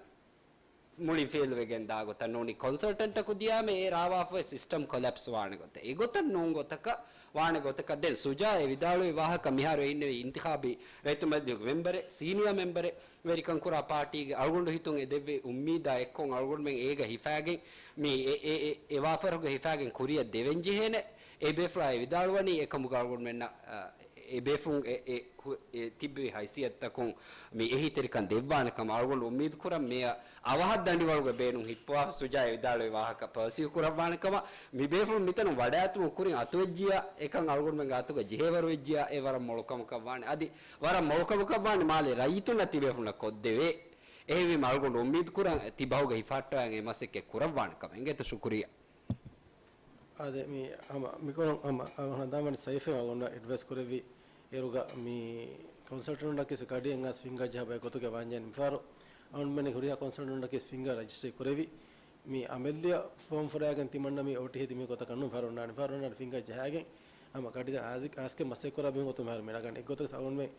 މުޅިން ފެއިލް ވެގެން ދާ ގޮތަށް ނޫނީ، ކޮންސަލްޓަންޓަކު ދިޔާމެ އެ ރާވާފައި ސިސްޓަމް ކޮލެޕްސް ވާނެ ގޮތަށް. އެގޮތަށް ނޫން ގޮތަކަށް ވާނެ ގޮތަކަށް. ދެން ސުޖާ އެ ވިދާޅުވި ވާހަކަ މިހާރު އެ އިންނެވި އިންތިޚާބީ ރައްޔިތު މަޖިލީހުގެ މެމްބަރެއް، ސީނިއާ މެމްބަރެއް ވެރިކަން ކުރާ ޕާޓީގެ އަޅުގަނޑު ހިތުން އެ ދެއްވި އުއްމީދާ އެއްކޮށް އަޅުގަނޑުމެން އޭގަ ހިފާގެން މި އެ، އެ، އެ، އެ ވާފަރުގަ ހިފާގެން ކުރިއަށް ދެވެން ޖެހޭނެ. އެ ބޭފުޅާ އެ ވިދާޅުވަނީ އެކަމުގަ އަޅުގަނޑުމެންނަށް، އަ، އެ ބޭފުޅުން އެ، އެ، ހު-، އެ ތިއްބެވި ހައިސިއްޔަތުތަކުން މި އެހީތެރިކަން ދެއްވާނެ ކަމަށް އަޅުގަނޑު އުއްމީދު ކުރަން. މޭޔަރ އަވަހަށް ދަނޑިވަޅުގަ ބޭނުން ހިއްޕަވާ ސުޖާ އެ ވިދާޅުވި ވާހަކަ ޕަރސިއު ކުރައްވާނެ ކަމަށް. މި ބޭފުޅުން މިތަނުން ވަޑައިގަތުމުގެ ކުރިން އަތުވެއްޖިޔާ، އެކަން އަޅުގަނޑުމެންގެ އަތުގަ ޖެހޭވަރު ވެއްޖިޔާ، އެ ވަރަށް މޮޅު ކަމަކަށް ވާނެ. އަދި ވަރަށް މޮޅު ކަމަކަށް ވާނެ މާލެ ރައްޔިތުންނަށް ތި ބޭފުޅުންނަށް ކޮށްދެވޭ. އެހެންވީމަ އަޅުގަނޑު އުއްމީދު ކުރަން ތި ބަހުގަ ހިފަހައްޓަވަން އެ މަސައްކަތް ކުރައްވާނެ ކަމަށް. އިނގޭތޯ؟ ޝުކުރިއްޔާ. އާދެ، މި ހަމަ މިކޮޅުން ހަމަ ހަނދާންވަނީ ސައިފެއް އަޅުގަނޑަށް އެޑްވައިސް ކުރެއްވި އޭރުގަ މި ކޮންސަލްޓަންޓުންނަކީ ގަޑިއެއް އައިސް ފިންގާ ޖަހާ ބައެއް ގޮތުގަ ވާންޖެހޭނެ. މިފަހަރު އަޅުގަނޑުމެން ހުރިހާ ކޮންސަލްޓަންޓުންނަކީ ފިންގާ ރަޖިސްޓްރީ ކުރެވި މި އަމެއްލިޔަ ފޯމް ފުރާގެން ތިމަންނަ މި އޯޓީ ހެދި މި ގޮތަކަށް ނޫން. ފަހަރު އޮންނާނެ، ފަހަރު އޮންނާނެ ފިންގާ ޖަހާގެން ހަމަ ގަޑި އައިސް، އައިސްގެ މަސައްކަތް ކުރާ މީހުން ގޮތުން ފަހަރު މި ނަގަން. އެއްގޮތަކަށް އަޅުގަނޑުމެން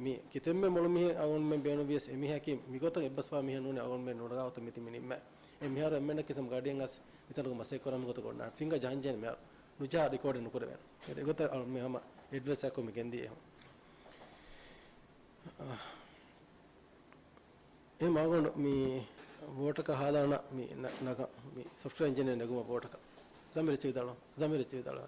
މި ކިތަންމެ މޮޅު މީހެއް އަޅުގަނޑުމެން ބޭނުންވިޔަސް އެ މީހަކީ މިގޮތަށް އެއްބަސްވާ މީހެއް ނޫނީ އަޅުގަނޑުމެން ނުނަގާ ގޮތަށް މިތި މި ނިންމަ. އެ މިހާރު އެންމެންނަކީ ހަމަ ގަޑިއެއް އައިސް މިތަނުގަ މަސައްކަތް ކުރާ މި ގޮތަށް އޮންނާނެ. ފިންގާ ޖަހަންޖެހޭނެ މިހާރު. ނުޖަހާ ރިކޯޑެއް ނުކުރެވޭނެ. އެގޮތަށް އަޅު މި ހަމަ އެޑްވައިސް އެއްކޮށް މި ގެންދިޔަ އެހެން. އެ މަގުން މި ވޯޓަކަށް ހާލާނަ މި ނަ-، ނަގަ-، މި ސޮފްޓްވެއާ އިންޖިނިއަރ ނެގުމަށް ވޯޓަކަށް. ޒަމީރު އެއްޗެއް ވިދާޅުވާ. ޒަމީރު އެއްޗެއް ވިދާޅުވާ.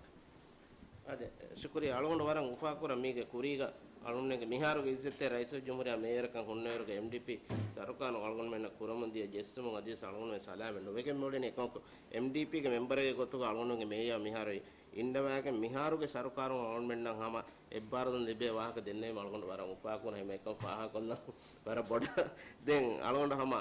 އާދެ، ޝުކުރިއްޔާ. އަޅުގަނޑު ވަރަށް އުފާކުރަން މީގެ ކުރީގަ އަޅުގަނޑުމެންގެ މިހާރުގެ އިއްޒަތްތެރި ރައީސުލްޖުމްހޫރިއްޔާ މޭޔަރަކަށް ހުންނައިރުގަ އެމްޑީޕީ ސަރުކާރުން އަޅުގަނޑުމެންނަށް ކުރަމުންދިޔަ ޖެއްސުމުން އަދިވެސް އަޅުގަނޑުމެން ސަލާމަތް ނުވެގެން މިއުޅެނީ. އެކަމަކު އެމްޑީޕީގެ މެމްބަރެއްގެ ގޮތުގަ އަޅުގަނޑުގެ މޭޔަރ މިހާރު އިންނަވާގެން މިހާރުގެ ސަރުކާރުން އަޅުގަނޑުމެންނަށް ހަމަ އެއްބާރުލުން ލިބޭ ވާހަކަ ދެންނެވީމަ އަޅުގަނޑު ވަރަށް އުފާކުރަން. ހަމަ އެކަން ފާހަގަކޮށްލަން ވަރަށް ބޮޑަށް. ދެން އަޅުގަނޑު ހަމަ،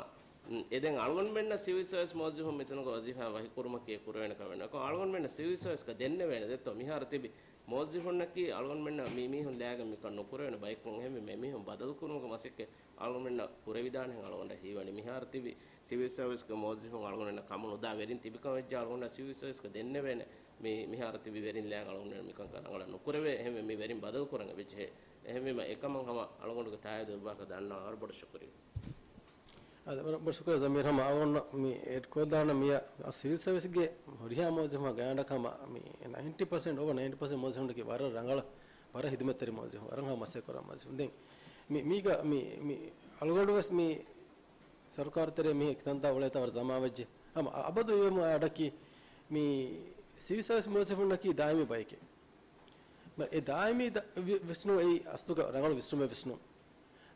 އެ ދެން އަޅުގަނޑުމެންނަށް ސިވިލް ސަރވިސް މުވައްޒަފުން މިތަނުގަ ވަޒީފާ ވަކިކުރުމަކީ ކުރެވޭނެ ކަމެއް ނޫން. އަޅުގަނޑުމެންނަށް ސިވިލް ސަރވިސްގަ ދެންނެވޭނެ ދެއްތޯ؟ މިހާރު ތިބި މުވައްޒަފުންނަކީ އަޅުގަނޑުމެންނަށް މި މީހުން ލާގެން މިކަން ނުކުރެވޭނެ ބައެއްކޮށް. އެހެންވީމަ އެ މީހުން ބަދަލުކުރުމުގެ މަސައްކަތް އަޅުގަނޑުމެންނަށް ކުރެވިދާނެހެން އަޅުގަނޑަށް ހީވަނީ. މިހާރު ތިބި ސިވިލް ސަރވިސްގެ މުވައްޒަފުން އަޅުގަނޑުމެންނަށް ކަމުނުދާ ވެރިން ތިބިކަމަށް ވެއްޖެ އަޅުގަނޑަށް ސިވިލް ސަރވިސްގަ ދެންނެވޭނެ. މި، މިހާރު ތިބި ވެރިން ލާގެން އަޅުގަނޑުމެން މިކަންކަން ރަނގަޅަށް ނުކުރެވޭ. އެހެންވެ މި ވެރިން ބަދަލު ކުރަން އެބަޖެހޭ. އެހެންވީމަ އެކަމަށް ހަމަ އަޅުގަނޑުގެ ތާއީދު އެއްވާހަކަ ދަންނަވަން ވަރަށް ބޮޑަށް ޝުކުރިއްޔާ. އާދެ، ވަރަށް ބޮޑަށް ޝުކުރިއްޔާ ޒަމީރު. ހަމަ އަޅުގަނޑު މި އެޑް ކޮށްދާނަ މިޔަ ސިވިލް ސަރވިސްގެ ހުރިހާ މުވައްޒަފުން ގާތްގަނޑަކަށް ހަމަ މި ނައިންޓީ ޕަސެންޓް، އޯވަރ ނައިންޓީ ޕަސެންޓް މުވައްޒަފުންނަކީ ވަރަށް ރަނގަޅަށް، ވަރަށް ހިދުމަތްތެރި މުވައްޒަފުން، ވަރަށް ހަމަ މަސައްކަތް ކުރާ މުވައްޒަފުން. ދެން މި، މީގަ މި، މި އަޅުގަނޑު ވެސް މި ސަރުކާރު ތެރޭ މި ކިތަންތާ އުޅޭތާ ވަރަށް ޒަމާން ވެއްޖެ. ހަމަ އަ-، އަބަދު އެ އަޑަކީ މި ސިވިލް ސަރވިސް މުވައްޒަފުންނަކީ ދާއިމީ ބައެކޭ. އެ ދާއިމީ ދަ-، ވި-، ވިސްނުން އެއީ އަސްލުގަ ރަނގަޅު ވިސްނުމެއް ވިސްނުން.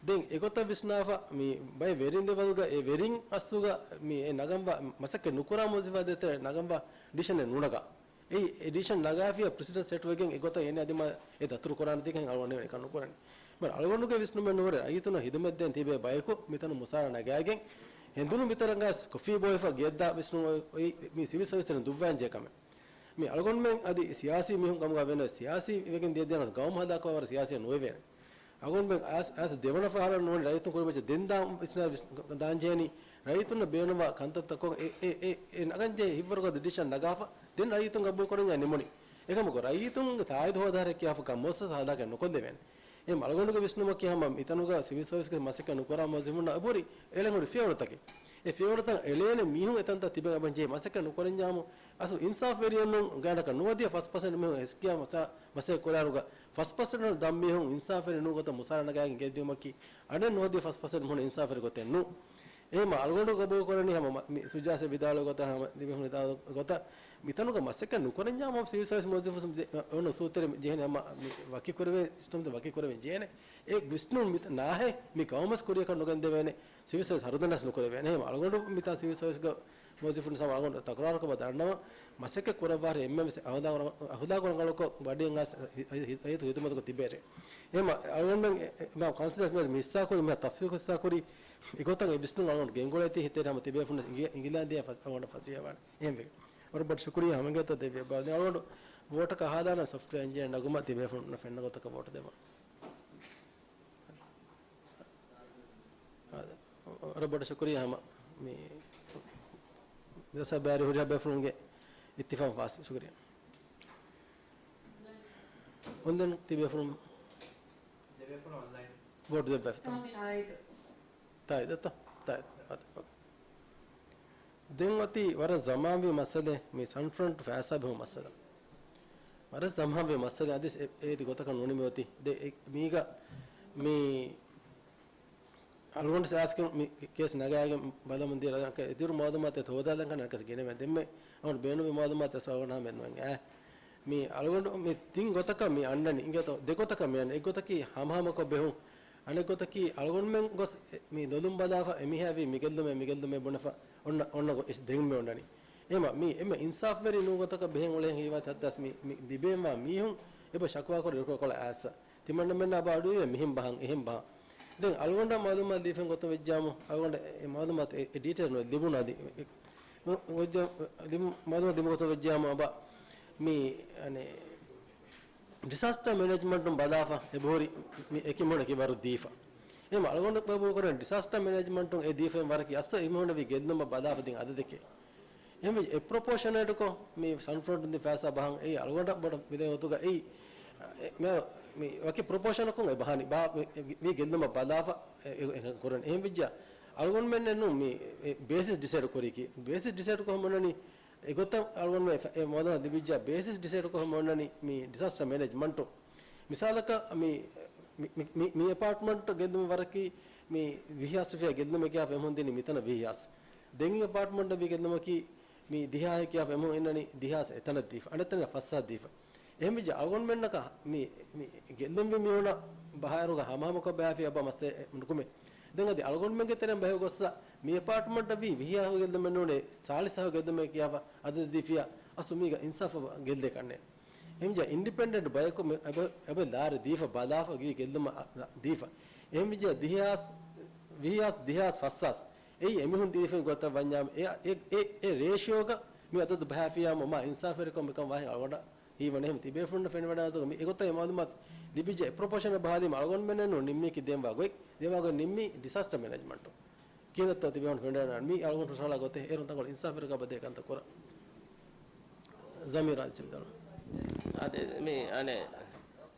ދެން އެގޮތަށް ވިސްނާފަ މި ބައެއް ވެރިން ލެވެލްގަ އެ ވެރިން އަސްލުގަ މި އެ ނަގަންވާ މަސައްކަތް ނުކުރާ މުވައްޒަފާ ދޭތެރޭ ނަގަންވާ ޑިސިޝަނެއް ނުނަގާ. އެއީ އެ ޑިސިޝަން ނަގާފިޔާ ޕްރެސިޑެންޓް ސެޓް ވެގެން އެގޮތަށް އޭނަ ދިމާ އެ ދަތުރު ކުރާނެ ތިކަން އަޅުގަނޑު އެކަން ނުކުރަނީ. މި އަޅުގަނޑުގެ ވިސްނުމެއް ނުވަރެ ރައްޔިތުންނަށް ހިދުމަތްދޭން ތިބޭ ބަޔަކު މިތަނުން މުސާރަ ނަގާގެން ހެނދުނު މިތަނަށް ގޮސް ކޮފީ ބޯއެފަ ގެއަށްދާ ވިސްނުން އޮތް މި ސިވިލް ސަރވިސް ތެރެއިން ދުއްވާން ޖެހޭ ކަމެއް. މި އަޅުގަނޑުމެން އަދި ސިޔާސީ މީހުން ކަމުގަ ވެން ސިޔާސީ ވެގެން ދިޔަ ދިނަ ގައުމު ހަދާކަށް ވަރަށް ސިޔާސީ ނުވެވޭނެ. އަޅުގަނޑުމެން އައިސް، އައިސް ދެވަނަ ފަހަރަށް ނޫނީ ރައްޔިތުން ކުރިމައްޗަށް ދެން ދާ ވިސްނާ ވިސް-، ދާންޖެހޭނީ ރައްޔިތުންނަށް ބޭނުންވާ ކަންތައްތަކުން އެ، އެ، އެ، އެ ނަގަންޖެހޭ ހިތްވަރުގަދަ ޑިސިޝަން ނަގާފަ ދެން ރައްޔިތުން ގަބޫލުކުރަންޏާ ނިމުނީ. އެކަމަކު ރައްޔިތުންގެ ތާއީދު ހޯދާ ހަރަކާތް ކިޔާފަ ކަން މުއައްސަސާ ހަދާކަށް ނުކޮށްލެވޭނެ. އެ އަޅުގަނޑުގެ ވިސްނުމަކީ ހަމަ މިތަނުގަ ސިވިލް ސަރވިސްގެ މަސައްކަތް ނުކުރާ މުވައްޒަފުންނަށް އެބަހުރި އެޅެން ހުރި ފިޔަވަޅުތަކެއް. އެ ފިޔަވަޅުތައް އެޅޭނެ މީހުން އެތަންތައް ތިބެން އެބަ ޖެހި މަސައްކަތް ނުކުރަންޏާމު އަސްލު އިންސާފްވެރިއެއް ނޫން. ގާނަކަށް ނުވަދިހަ ފަސް ޕަސެންޓް މީހުން އެސްކިޔާ މަސަ-، މަސައްކަތް ކުރާރުގަ ފަސް ޕަސެންޓް ދަށް މީހުން އިންސާފްވެރި ނޫން ގޮތަށް މުސާރަ ނަގާގެން ގެއްލުމަކީ އަނެއް ނުވަދިހަ ފަސް ޕަސެންޓް މީހުން އިންސާފްވެރި ގޮތެއް ނޫން. އެހެންވީމަ އަޅުގަނޑު ގަބޫލުކުރަނީ ހަމަ މަ-، މި ސުޖާސް ވިދާޅުވި ގޮތަށް ހަމަ ދިވެހި ވިދާޅުވި ގޮތަށް މިތަނުގަ މަސައްކަތް ނުކުރަންޏާ ހަމަ ސިވިލް ސަރވިސް މުވައްޒަފުން ދެ-، އޮންނަ އުސޫލުތެރެ ޖެހޭނެ ހަމަ މި ވަކިކުރެވޭ ސިސްޓަމްތައް ވަކިކުރެވެން ޖެހޭނެ. އެ ވިސްނުން މި ނާހެއް މި ގައުމަސް ކުރިޔަކަށް ނުގެންދެވޭނެ. ސިވިލް ސަރވިސް ހަރުދަނޑަސް ނުކުރެވޭނެ. އެހެން އަޅުގަނޑު މިތާ ސިވިލް ސަރވިސްގެ މުވައްޒަފުން ސަމާ އަޅުގަނޑު ތަކުރާރުކޮށް ދަންނަވަން މަސައްކަތް ކުރައްވާ އެންމެން ވެސް އަހުލާގު ރަނގަޅުކޮށް ވަޑިއެއް އައިސް ހި-، ހި-، ހި-، ހިދުމަތުގަ ތިބޭރޭ. އެހެން އަޅުގަނޑުމެން އެ، އެ، މާ ކައުންސިލަރސް މި ހިއްސާކުރި، މި ތަފްސީލް ހިއްސާކުރި އެގޮތަށް އެ ވިސްނުން އަޅުގަނޑު ގެންގުޅޭތީ ހިތޭރި ހަމަ ތިބޭފުން އިނގި-، އިނގިލާން ދިޔަ ފަސް-، އަޅުގަނޑަށް ފަސޭހަވާނެ. އެހެންވެ. ވަރަށް ބޮޑަށް ޝުކުރިއްޔާ ހަމަ އިނގޭތޯ ދެއްވި ބާ. ދެން އަޅުގަނޑު ވޯޓަކަށް ހަދާނަން ސޮފްޓްވެއާ އިންޖިނިއަރ ނަގުމަށް ތިބޭފުންނަށް ފެންނަ ގޮތަކަށް ވޯޓު ދެމުން. ވަރަށް ބޮޑަށް ޝުކުރިއްޔާ ހަމަ މި ދަސް ބާރި ހުރިހާ ބޭފުޅުންގެ އިއްތިފާގުން ފާސް ޝުކުރިއްޔާ. އޮންލައިން ތިބޭފުޅުން ވޯޓު ދެއްވާފަ. ތާއީދު. ތާއީދު ތާއީދު. ދެން އޮތީ ވަރަށް ޒަމާންވީ މައްސަލައެއް މި ސަންފްރަންޓް ފައިސާ ބެހުމު މައްސަލަ. ވަރަށް ޒަމާންވީ މައްސަލައެއް އަދި އެ-، އޭތި ގޮތަކަށް ނޫނީ މި އޮތީ. ދެ-، އެ-، މީގަ މި އަޅުގަނޑު ސާސްކިން މި ކޭސް ނަގާގެން ބަލަމުން ދިޔަ ރަނގަޅަށް އެދިއުރު މައުލޫމާތެއް ހޯދާލަން ކަން ނަކަސް ގެނެވެން ދެންމެ އަޅުގަނޑު ބޭނުމީ މައުލޫމާތެއް ސަވަނަ ހަމެއް ނުވެން އެ. މި އަޅުގަނޑު މި ތިން ގޮތަކަށް މި އަންނަނީ. އިނގޭތޯ ދެ ގޮތަކަށް މި އަންނަނީ. އެއް ގޮތަކީ ހަމަހަމަކޮށް ބެހުން. އަނެއް ގޮތަކީ އަޅުގަނޑުމެން ގޮސް މި ލޮލުން ބަލާފަ އެމީހާ ވީ މިގެއްލުމެއް މިގެއްލުމެއް ބުނެފަ އޮންނަ، އޮންނަ ގޮ-، އިސް ދެން މި އޮންނަނީ. އެހެންވީމަ މި އެންމެ އިންސާފްވެރި ނޫން ގޮތަކަށް ބެހެން އުޅޭ ހީވާ ތައްތަސް މި، މި ލިބޭންވާ މީހުން އެބަ ޝަކުވާކުރި އިރުކޮޅަށް އައިއްސަ. ތިމަންނަމެންނަށް އަބަ އަޑުއިވޭ މިހެން ބަހަން، އެހެން ބަހަން. ދެން އަޅުގަނޑަށް މައުލޫމާތު ލިބިފައި ގޮތަށް ވެއްޖާމު، އަޅުގަނޑަށް އެ މައުލޫމާތު އެ، އެ ޑީޓެއިލް ނުވެ ލިބުނު އަދި އެ، އެ، ވެއްޖާ، ލިބު، މައުލޫމާތު ލިބު ގޮތަށް ވެއްޖާމު އަބަ މި، އަނެއް، ޑިސާސްޓަރ މެނޭޖްމަންޓުން ބަލާފަ އެބަހުރި މި އެކި މީހުންނަކީ ވަރު ދީފަ. އެހެންވީމަ އަޅުގަނޑު ގަބޫލުކުރަން ޑިސާސްޓަރ މެނޭޖްމަންޓުން އެ ދީފައިން ވަރަކީ އަސްލު އެމީހުންނަށް ވީ ގެއްލުމަށް ބަލާފަ ދިން އަދަދެކޭ. އެހެންވެ، އެ ޕްރޮޕޯޝަނޭޓްކޮށް މި ސަންފްރޮންޓުން ދިން ފައިސާ ބަހަން އެއީ އަޅުގަނޑަށް ބޮޑަށް މިދޭ ގޮތުގަ އެއީ، އެ، މި، މި ވަކި ޕްރޮޕޯޝަނަކުން އެ ބަހަނީ، ބާ، މި، ވީ ގެއްލުމަށް ބަލާފަ އެ، އެ، އެ ކުރަނީ. އެހެން ވެއްޖާ އަޅުގަނޑުމެންނެއް ނޫން މި، އެ، ބޭސިސް ޑިސައިޑް ކުރީކީ. ބޭސިސް ޑިސައިޑް ކޮށް މޮނަނީ، އެގޮތަށް އަޅުގަނޑުމެން އެ މައުލޫމާތު ލިބިއްޖާ ބޭސިސް ޑިސައިޑް ކޮށް މޮނަނީ މި ޑިސާސްޓަރ މެނޭޖްމަންޓު. މިސާލަކަށް މި، މި، މި، މި، މި އެޕާޓްމަންޓް ގެއްލުމަށް ވަރަކީ މި ވިހި ހާސް ރުފިޔާ ގެއްލުމެއް ކިޔާފަ އެމީހުން ދިނީ މިތަނަށް ވިހި ހާސް. ދެން އެޕާޓްމަންޓަށް ވީ ގެއްލުމަކީ މި ދިހާހެއް ކިޔާފަ އެމީހުން އިންނަނީ ދިހާސް އެތަނަށް ދީފަ. އަނެއް ތަނަށް ފަސް ހާސް ދީފަ. އެހެންވެއްޖެ އަޅުގަނޑުމެންނަކަށް މި، މި ގެއްލުންވި މީހުނަށް ބަހާއިރުގަ ހަމަހަމަކޮށް ބަހާފި އަބަ މައްސަ ނުކުމެ. ދެން އަދި އަޅުގަނޑުމެންގެ ތެރެއިން ބަހެއް ގޮއްސަ މި އެޕާޓްމަންޓަށް ވީ ވިހި ހާހު ގެއްލުމެއް ނޫނޭ، ސާޅީސް ހާހު ގެއްލުމެއް ކިޔާފަ އަދަދު ދީފިޔާ އަސްލު މީގަ އިންސާފަށް ގެއްލޭ ކަންނޭ. އެހެންވެއްޖެ އިންޑިޕެންޑެންޓް ބަޔަކު މި އެބަ، އެބަ ލާރި ދީފަ ބަލާފަ ގި ގެއްލުމަށް އަ، އަ، ދީފަ. އެހެންވެއްޖެ ދިހާސް، ވިހި ހާސް، ދިހާސް ފަސް ހާސް. އެއީ އެމީހުން ދީފައި ގޮތަށް ވަންޏާ އެ، އެ، އެ، އެ ރޭޝިއޯގަ މި އަދަދު ބަހާފިޔާމު މާ އިންސާފުވެރިކަން މިކަން ވާހެން އަޅުގަނޑަށް ހީވަނީ. އެހެން ތިބޭފުޅުންނަށް ފެނިވަޑާގަތުގަ މި އެގޮތަށް އެ މައުލޫމާތު ލިބިއްޖެ އެ ޕްރޮޕޯޝަނަށް ބަހާލީމަ އަޅުގަނޑުމެންނެއް ނޫން ނިންމީކީ ދޭންވާ ގޮތް، ދޭންވާ ގޮތް ނިންމީ ޑިސާސްޓަރ މެނޭޖްމަންޓު. ކިހިނެއްތޯ ތިބޭފުޅުން ފެނިވަޑާން މީ އަޅުގަނޑު ހުށަހަޅާ ގޮތެއް އޭރުން ތަންކޮޅު އިންސާފުވެރިކަމަށް ދޭ ކަންތައް ކުރަން. ޒަމީރާ ޖިންދަޅު. އަދި މި އަނެއް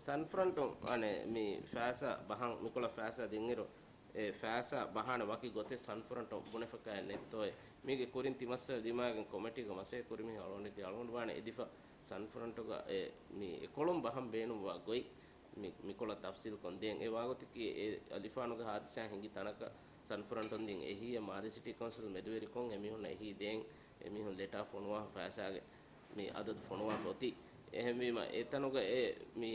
ސަންފްރޮންޓުން އަނެއް މި ފައިސާ ބަހަން މިކޮޅަށް ފައިސާ ދިންއިރު އެ ފައިސާ ބަހާނެ ވަކި ގޮތެއް ސަންފްރޮންޓުން ބުނެފަކާއެއް ނެތްތޯއޭ. މީގެ ކުރިން ތިމައްސަލަ ދިމާގެން ކޮމިޓީގަ މަސައްކަތް ކުރި މީހުން އަޅުގަނޑަކީ އަޅުގަނޑު ވާނެ އެދިފަ ސަންފްރޮންޓުގަ އެ މި އެކޮޅުން ބަހަން ބޭނުންވާ ގޮތް މި، މިކޮޅަށް ތަފްސީލްކޮށް ދޭން. އެ ވާގޮތަކީ އެ އަލިފާނުގެ ހާދިސާ ހިނގި ތަނަކަށް ސަންފްރޮންޓުން ދިން އެހީއެއް މާލެ ސިޓީ ކައުންސިލް މެދުވެރިކޮށް އެމީހުންނަށް އެހީ ދޭން. އެމީހުން ލެޓާ ފޮނުވާ ފައިސާގެ މި އަދަދު ފޮނުވާފަ އޮތީ. އެހެންވީމަ، އެތަނުގަ އެ މި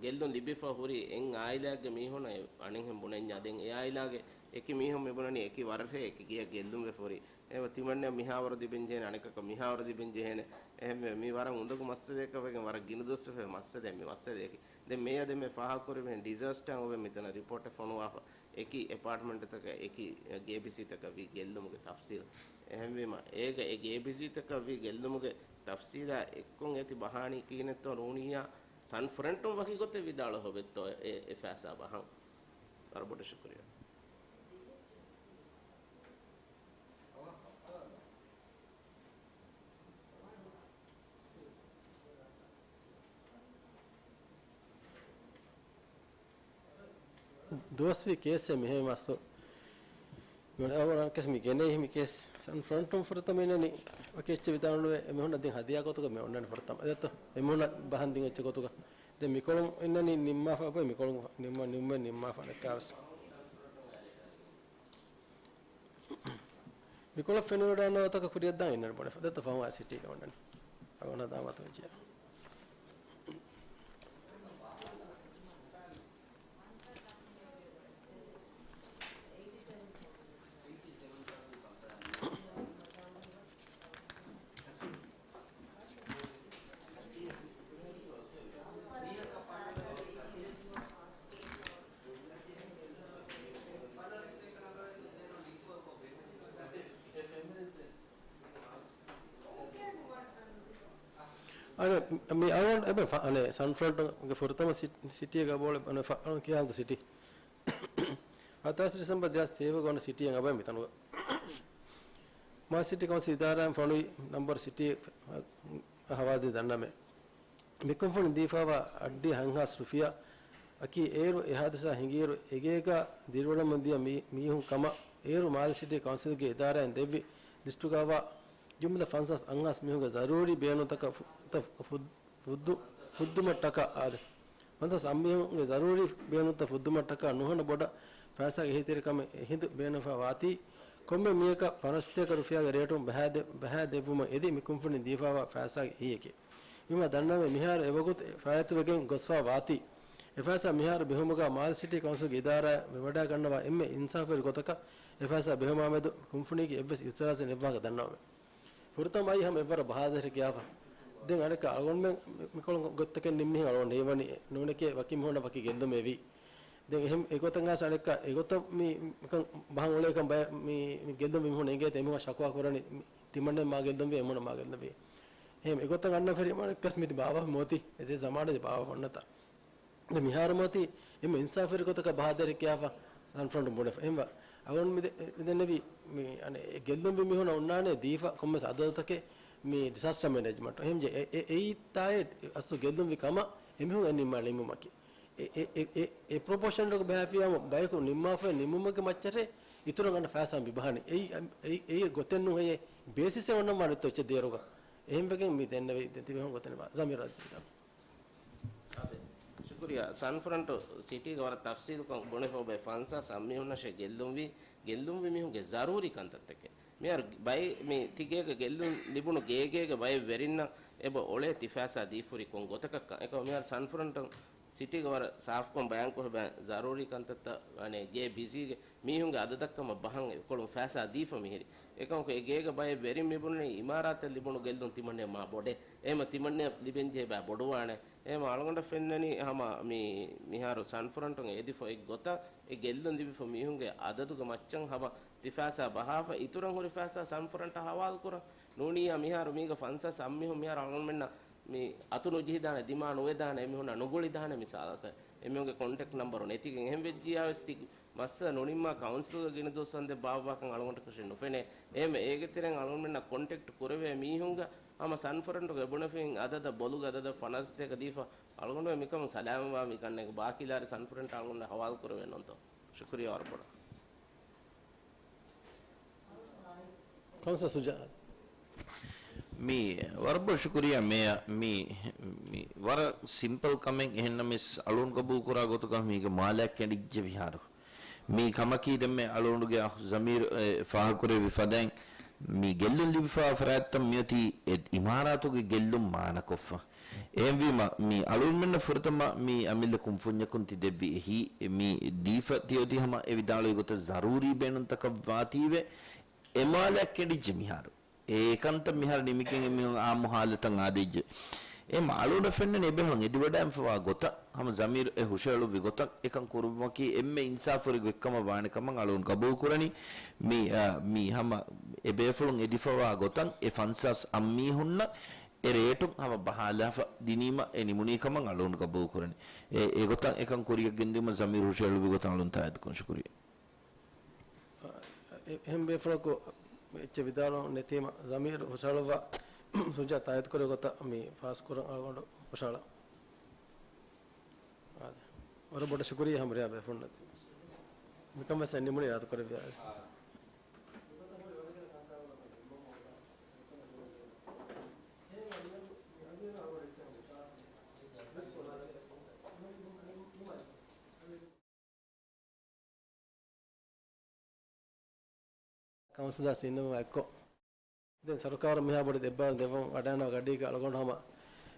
ގެއްލުން ލިބިފަ ހުރި އެއް އާއިލާގެ މީހުންނަށް އެ އަނެއްހެން ބުނަންޏާ. ދެން އެ އާއިލާގެ އެކި މީހުން މި ބުނަނީ އެކި ވަރަށް އެކި ގެއަށް ގެއްލުންވެފަ ހުރި އެ ތިމަންނަ މިހާވަރު ލިބެން ޖެހޭނެ، އަނެކަކަށް މިހާވަރު ލިބެން ޖެހޭނެ. އެހެންވެ، މި ވަރަށް އުނދަގޫ މައްސަލައަކަށް ވެގެން ވަރަށް ގިނަ ދުވަސްވެފަ މައްސަލައެއް މި މައްސަލައަކީ. ދެން މިއަދު މި ފާހަގަކުރެވޭނެ ޑިޒާސްޓާ އޮވެ މިތަނަށް ރިޕޯޓެއް ފޮނުވާފަ. އެކި އެޕާޓްމަންޓްތަކަށް، އެކި ގޭބިސީތަކަށް ވީ ގެއްލުމުގެ ތަފްސީލް. އެހެންވީމަ، އޭގަ އެ ގޭބިސީތަކަށް ވީ ގެއްލުމުގެ ތަފްސީލާ އެއްކޮށް އޭތި ބަހާނީ ކިހިނެއްތޯ ނޫނިއްޔާ ސަން ފްރަންޓުން ވަކި ގޮތެއް ވިދާޅުވެ ހޮވެއްތޯ އެ، އެ ފައިސާ ބަހަން. ވަރަށް ބޮޑަށް ޝުކުރިއްޔާ. ދުވަސްވީ ކޭސްއެއް މިހެން މަސް މި އަވަރަން ކޭސް މި ގެނެއް މި ކޭސް ސަން ފްރަންޓުން ފުރަތަމަ އިންނަނީ ވަކި އެއްޗެއް ވިދާޅުވެ އެމީހުންނަށް ދިން ހަދިޔާ ގޮތުގަ މި އޮންނަނީ ފުރަތަމަ. އެދެއްތޯ؟ އެމީހުންނަށް ބަހަން ދިން އެއްޗެއް ގޮތުގަ. ދެން މިކޮޅުން އިންނަނީ ނިންމާފަ އަބައި މިކޮޅުން ނިންމަ، ނިންމެ ނިންމާފަ ނެއްކާވެސް. މިކޮޅަށް ފެނިވަޑައިންނަވާތަކަށް ކުރިއަށްދާން އިންނަން ބުނެފަ. ދެއްތޯ ފަހުން އާ ސިޓީގަ އޮންނަނީ. އަގުނަ ދާމާތު ވެއްޖެ. އަނެ، މި އަޅުގަނޑު އެބެ ފަ-، އަނެ، ސަން ފްރަންޓުގެ ފުރަތަމަ ސި-، ސިޓީގަ ބޯޅަ، އަނެ، ފަ-، އަނެ، ކިހާންތަ ސިޓީ. ހަތާސް ޑިސެމްބަރު ދެހާސް ތޭވަގަ އޮންނަ ސިޓީއެއް އަބައި މިތަނުގަ. މާލެ ސިޓީ ކައުންސިލް އިދާރާއިން ފޮނުވި ނަންބަރު ސިޓީ ހަވާލު ދަންނަމެ. މިކުންފުނި ދީފާވާ އައްޑި ހަތްހާސް ރުފިޔާ އަކީ އޭރު އެ ހާދިސާ ހިނގިއިރު އެގޭގާ ދިރިއުޅެމުން ދިޔަ މީ-، މީހުން ކަމަށް އޭރު މާލެ ސިޓީ ކައުންސިލްގެ އިދާރާއިން ދެއްވި ލިސްޓުގައިވާ ޖުމްލަ ފަންސާސް އަށްހާސް މީހުންގެ ޒަރޫރީ ބޭނުންތަކަށް ފު-، ތަ-، ފު-، ފުއްދު-، ފުއްދުމަށްޓަކާ އާދެ. ފަންސާސް އަށް މީހުންގެ ޒަރޫރީ ބޭނުންތައް ފުއްދުމަށްޓަކާ ނުހަނު ބޮޑަށް ފައިސާގެ އެހީތެރިކަމެއް އެހިނދު ބޭނުންވެފަ ވާތީ، ކޮންމެ މީހަކަށް ފަނަރަ ސަތޭކަ ރުފިޔާގެ ރޭޓުން ބަހާ ދެ-، ބަހާ ދެއްވުމަށް އެދި މި ކުންފުނިން ދީފާވާ ފައިސާގެ އެހީއެކޭ. ވީމާ ދަންނަވަން މިހާރު އެވަގުތު ފާއިތުވެގެން ގޮސްފާ ވާތީ، އެފައިސާ މިހާރު ބެހުމުގަ މާލެ ސިޓީ ކައުންސިލްގެ އިދާރާއަށް ވެވަޑައިގަންނަވާ އެންމެ އިންސާފުވެރި ގޮތަކަށް އެފައިސާ ބެހުމާމެދު ކުންފުނީގެ އެއްވެސް އިއުތިރާޒެއް ނެއްވާކަށް ދަންނަވަމެ. ފުރަތަމަ އައި ހަމަ އެއްވަރަށް ބަހާލަތެރި ކިޔާފަ. ދެން އަނެއްކާ އަޅުގަނޑުމެން މިކޮޅު ގޮތްތަކެއް ނިންމިހެން އަޅުގަނޑު ހީވަނީ ނޫނެކޭ ވަކި މީހުންނަށް ވަކި ގެއްލުމެއް ވީ. ދެން އެހެން އެގޮތަށް އައިސް އަނެއްކާ އެގޮތަށް މި ނިކަން ބަހަން އުޅޭކަން ބައެއް މި، މި ގެއްލުން މީހުން އެނގޭތަ އެމީހުން ޝަކުވާ ކުރަނީ މި ތިމަންނެ މާ ގެއްލުން ވީ، އެމީހުން މާ ގެއްލުން ވީ. އެހެން އެގޮތަށް އަންނަ ފެރި އަނެއްކާސް މިތި ބާވާ މޯތި އެދެ ޒަމާނެ ބާވާ ފޮންނަތާ. ދެ މިހާރު މަތި އެންމެ އިންސާފުވެރި ގޮތަކަށް ބަހާލަތެރި ކިޔާފަ ސަން ފްރަންޓުން ބުނެފަ. އެހެންވާ އަޅުގަނޑު މި ދެ-، މި ދެންނެވީ މި އަނެއް އެ ގެއްލުންވި މީހުނަށް އޮންނާނެ ދީފަ ކޮންމެސް އަދަދުތަކެއް މި ޑިސާސްޓަރ މެނޭޖްމަންޓް. އެހެންޖެ އެ، އެ، އެއީ ތާއެއް އަސްލު ގެއްލުންވި ކަމަށް އެމީހުން އެ ނިންމާ ނިންމުމަކީ. އެ، އެ، އެ، އެ، އެ ޕްރޮޕޯޝަނަލްގަ ބަހާފިޔާމު ބަޔަކު ނިންމާފައި ނިންމުމުގެ މައްޗަށޭ އިތުރަށް އަންނަ ފައިސާ މި ބަހަނީ. އެއީ، އެއީ، އެއީ ގޮތެއް ނޫން ހެޔޭ ބޭސިސްއެއް އޮންނަން ވާނެތޯ އެއްޗެއް ދޭރުގަ. އެހެންވެގެން މި ދެންނެވީ ދެ ތިބެހުން ގޮތެއް ނިބާ. ޒަމީރާ ދީދާ. އާދެ. ޝުކުރިއްޔާ. ސަން ފްރަންޓު ސިޓީގަ ވަރަށް ތަފްސީލުކޮށް ބުނެފަ އޮބެ ފަންސާސް އަށް މީހުންނަށޭ ގެއްލުންވީ، ގެއްލުންވި މީހުންގެ ޒަރޫރީ ކަންތައްތަކެއް. މިހާރު ބައި މި ތިގޭގަ ގެއްލުން ލިބުނު ގޭގޭގެ ބައެއް ވެރިންނަށް އެބަ އޮޅޭ ތި ފައިސާ ދީފުރި ކޮން ގޮތަކަށްކަން. އެކަމަ މިހާރު ސަން ފްރަންޓުން ސިޓީގަ ވަރަށް ސާފުކޮށް ބަޔާންކޮށް ބައި ޒަރޫރީ ކަންތައްތައް އަނެއް ގޭ ބިޒީގެ މީހުންގެ އަދަދަށްކަމަށް ބަހަން އެކޮޅުން ފައިސާ ދީފަ މިހިރި. އެކަމަކު އެ ގޭގަ ބައެއް ވެރިން މިބުނަނީ އިމާރާތަށް ލިބުނު ގެއްލުން ތިމަންނެ މާ ބޮޑޭ. އެހެމަ ތިމަންނެ ލިބެންޖެހޭ ބައި ބޮޑުވާނެ. އެހެމަ އަޅުގަނޑަށް ފެންނަނީ ހަމަ މި، މިހާރު ސަން ފްރަންޓުން އެދިފަ އެއްގޮތަށް އެ ގެއްލުން ލިބިފަ މީހުންގެ އަދަދުގެ މައްޗަށް ހަމަ ތި ފައިސާ ބަހާފަ އިތުރަށް ހުރި ފައިސާ ސަން ފްރަންޓަށް ހަވާލު ކުރަން. ނޫނިއްޔާ މިހާރު މީގަ ފަންސާސް އަށް މީހުން މިހާރު އަޅުގަނޑުމެންނަށް މި އަތު ނުޖެހިދާނެ، ދިމާ ނުވެދާނެ، އެމީހުންނަށް ނުގުޅިދާނެ މިސާލަކަށް. އެމީހުންގެ ކޮންޓެކްޓް ނަންބަރު ނެތިގެން އެހެން ވެއްޖިއްޔާވެސް ތި މައްސަލަ ނުނިންމާ ކައުންސިލްގަ ގިނަ ދުވަސްވަންދެން ބާއްވާކަން އަޅުގަނޑަކަށެއް ނުފެނޭ. އެހެމަ އޭގެ ތެރެއިން އަޅުގަނޑުމެންނަށް ކޮންޓެކްޓް ކުރެވޭ މީހުންގެ ހަމަ ސަން ފްރަންޓުގެ ބުނެފިން އަދަދަށް ބޮލުގެ އަދަދަށް ފަނަރަ ސަތޭކަ ދީފަ އަޅުގަނޑުމެން މިކަމުން ސަލާމަތްވާ މި ގަންނަ ބާކީ ލާރި ސަން ފްރަންޓަށް އަޅުގަނޑަށް ހަވާލު ކުރެވޭ ނޫންތޯ؟ ޝުކުރިއްޔާ ވަރަށް ބޮޑަށް. ކައުންސިލަރ ސުޖާ. މި ވަރަށް ބޮޑަށް ޝުކުރިއްޔާ މޭޔަ. މި، މި ވަރަށް ސިމްޕަލް ކަމެއް. އެހެންނަމަވެސް އަޅުން ގަބޫލުކުރާ ގޮތުގަ މީގެ މާލެއަށް ކެނޑިއްޖެ މިހާރު. މި ކަމަކީ ދެންމެ އަޅުގަނޑުގެ އަޚު ޒަމީރު، އެ، ފާހަގަކުރެއްވި ފަދައިން މި ގެއްލުން ލިބިފާ ފަރާތްތައް މިއޮތީ އެ އިމާރާތުގެ ގެއްލުން މާނަކޮށްފަ. އެހެންވީމަ، މި އަޅުންމެންނަށް ފުރަތަމަ މި އަމިއްލަ ކުންފުންޏަކުން ތި ދެއްވި އެހީ، މި ދީފަ ތިއޮތީ ހަމަ އެ ވިދާޅުވި ގޮތަށް ޒަރޫރީ ބޭނުންތަކަށް ވާތީވެ، އެމާލެއަށް ކެނޑިއްޖެ މިހާރު. އެ ކަންތައް މިހާރު ނިމިގެން އެމީހުން އާއްމު ހާލަތަށް އާދެއްޖެ. އެ މަ-، އަޅުގަނޑަށް ފެންނަނީ އެބޭފުޅުން އެދިވަޑައިގެންފަވާ ގޮތަށް ހަމަ ޒަމީރު އެ ހުށަހެޅުއްވި ގޮތަށް އެކަން ކުރުއްވުމަކީ އެންމެ އިންސާފުވެރި ގޮތްކަމަށް ވާނެ ކަމަށް އަޅުގަނޑު ގަބޫލުކުރަނީ. މި، އަ، މި ހަމަ އެބޭފުޅުން އެދިފަވާ ގޮތަށް އެ ފަންސާސް އަށް މީހުންނަށް އެ ރޭޓުން ހަމަ ބަހާލާފަ ދިނީމަ އެ ނިމުނީ ކަމަށް އަޅުގަނޑު ގަބޫލުކުރަނީ. އެ، އެގޮތަށް އެކަން ކުރިއަށް ގެންދިއުމަށް ޒަމީރު ހުށަހެޅުއްވި ގޮތަށް އަޅުގަނޑު ތާއީދުކުރަން. ޝުކުރިއްޔާ. އެ-، އެހެން ބޭފުޅަކު އެއްޗެއް ވިދާޅުވަން ނެތީމަ، ޒަމީރު ހުށަހަޅުއްވާ ސުޖާ ތާއީދުކުރި ގޮތަށް މި ފާސްކުރަން އަޅުގަނޑު ހުށަހަޅަން. އާދެ. ވަރަށް ބޮޑަށް ޝުކުރިއްޔާ ހަމަ ރިޔާ ބޭފުޅުންނަށް. މިކަން ވެސް އެ ނިމުނީ ރާތުކުރެއްވި. ކައުންސިލާ ސިންނަމުން އެއްކޮށް، ދެން ސަރުކާރު މިހާ ބޮޑެތި އެއްބާރު ދެއްވަން ވަޑައިގަންނަވާ ގަޑީގަ އަޅުގަނޑު ހަމަ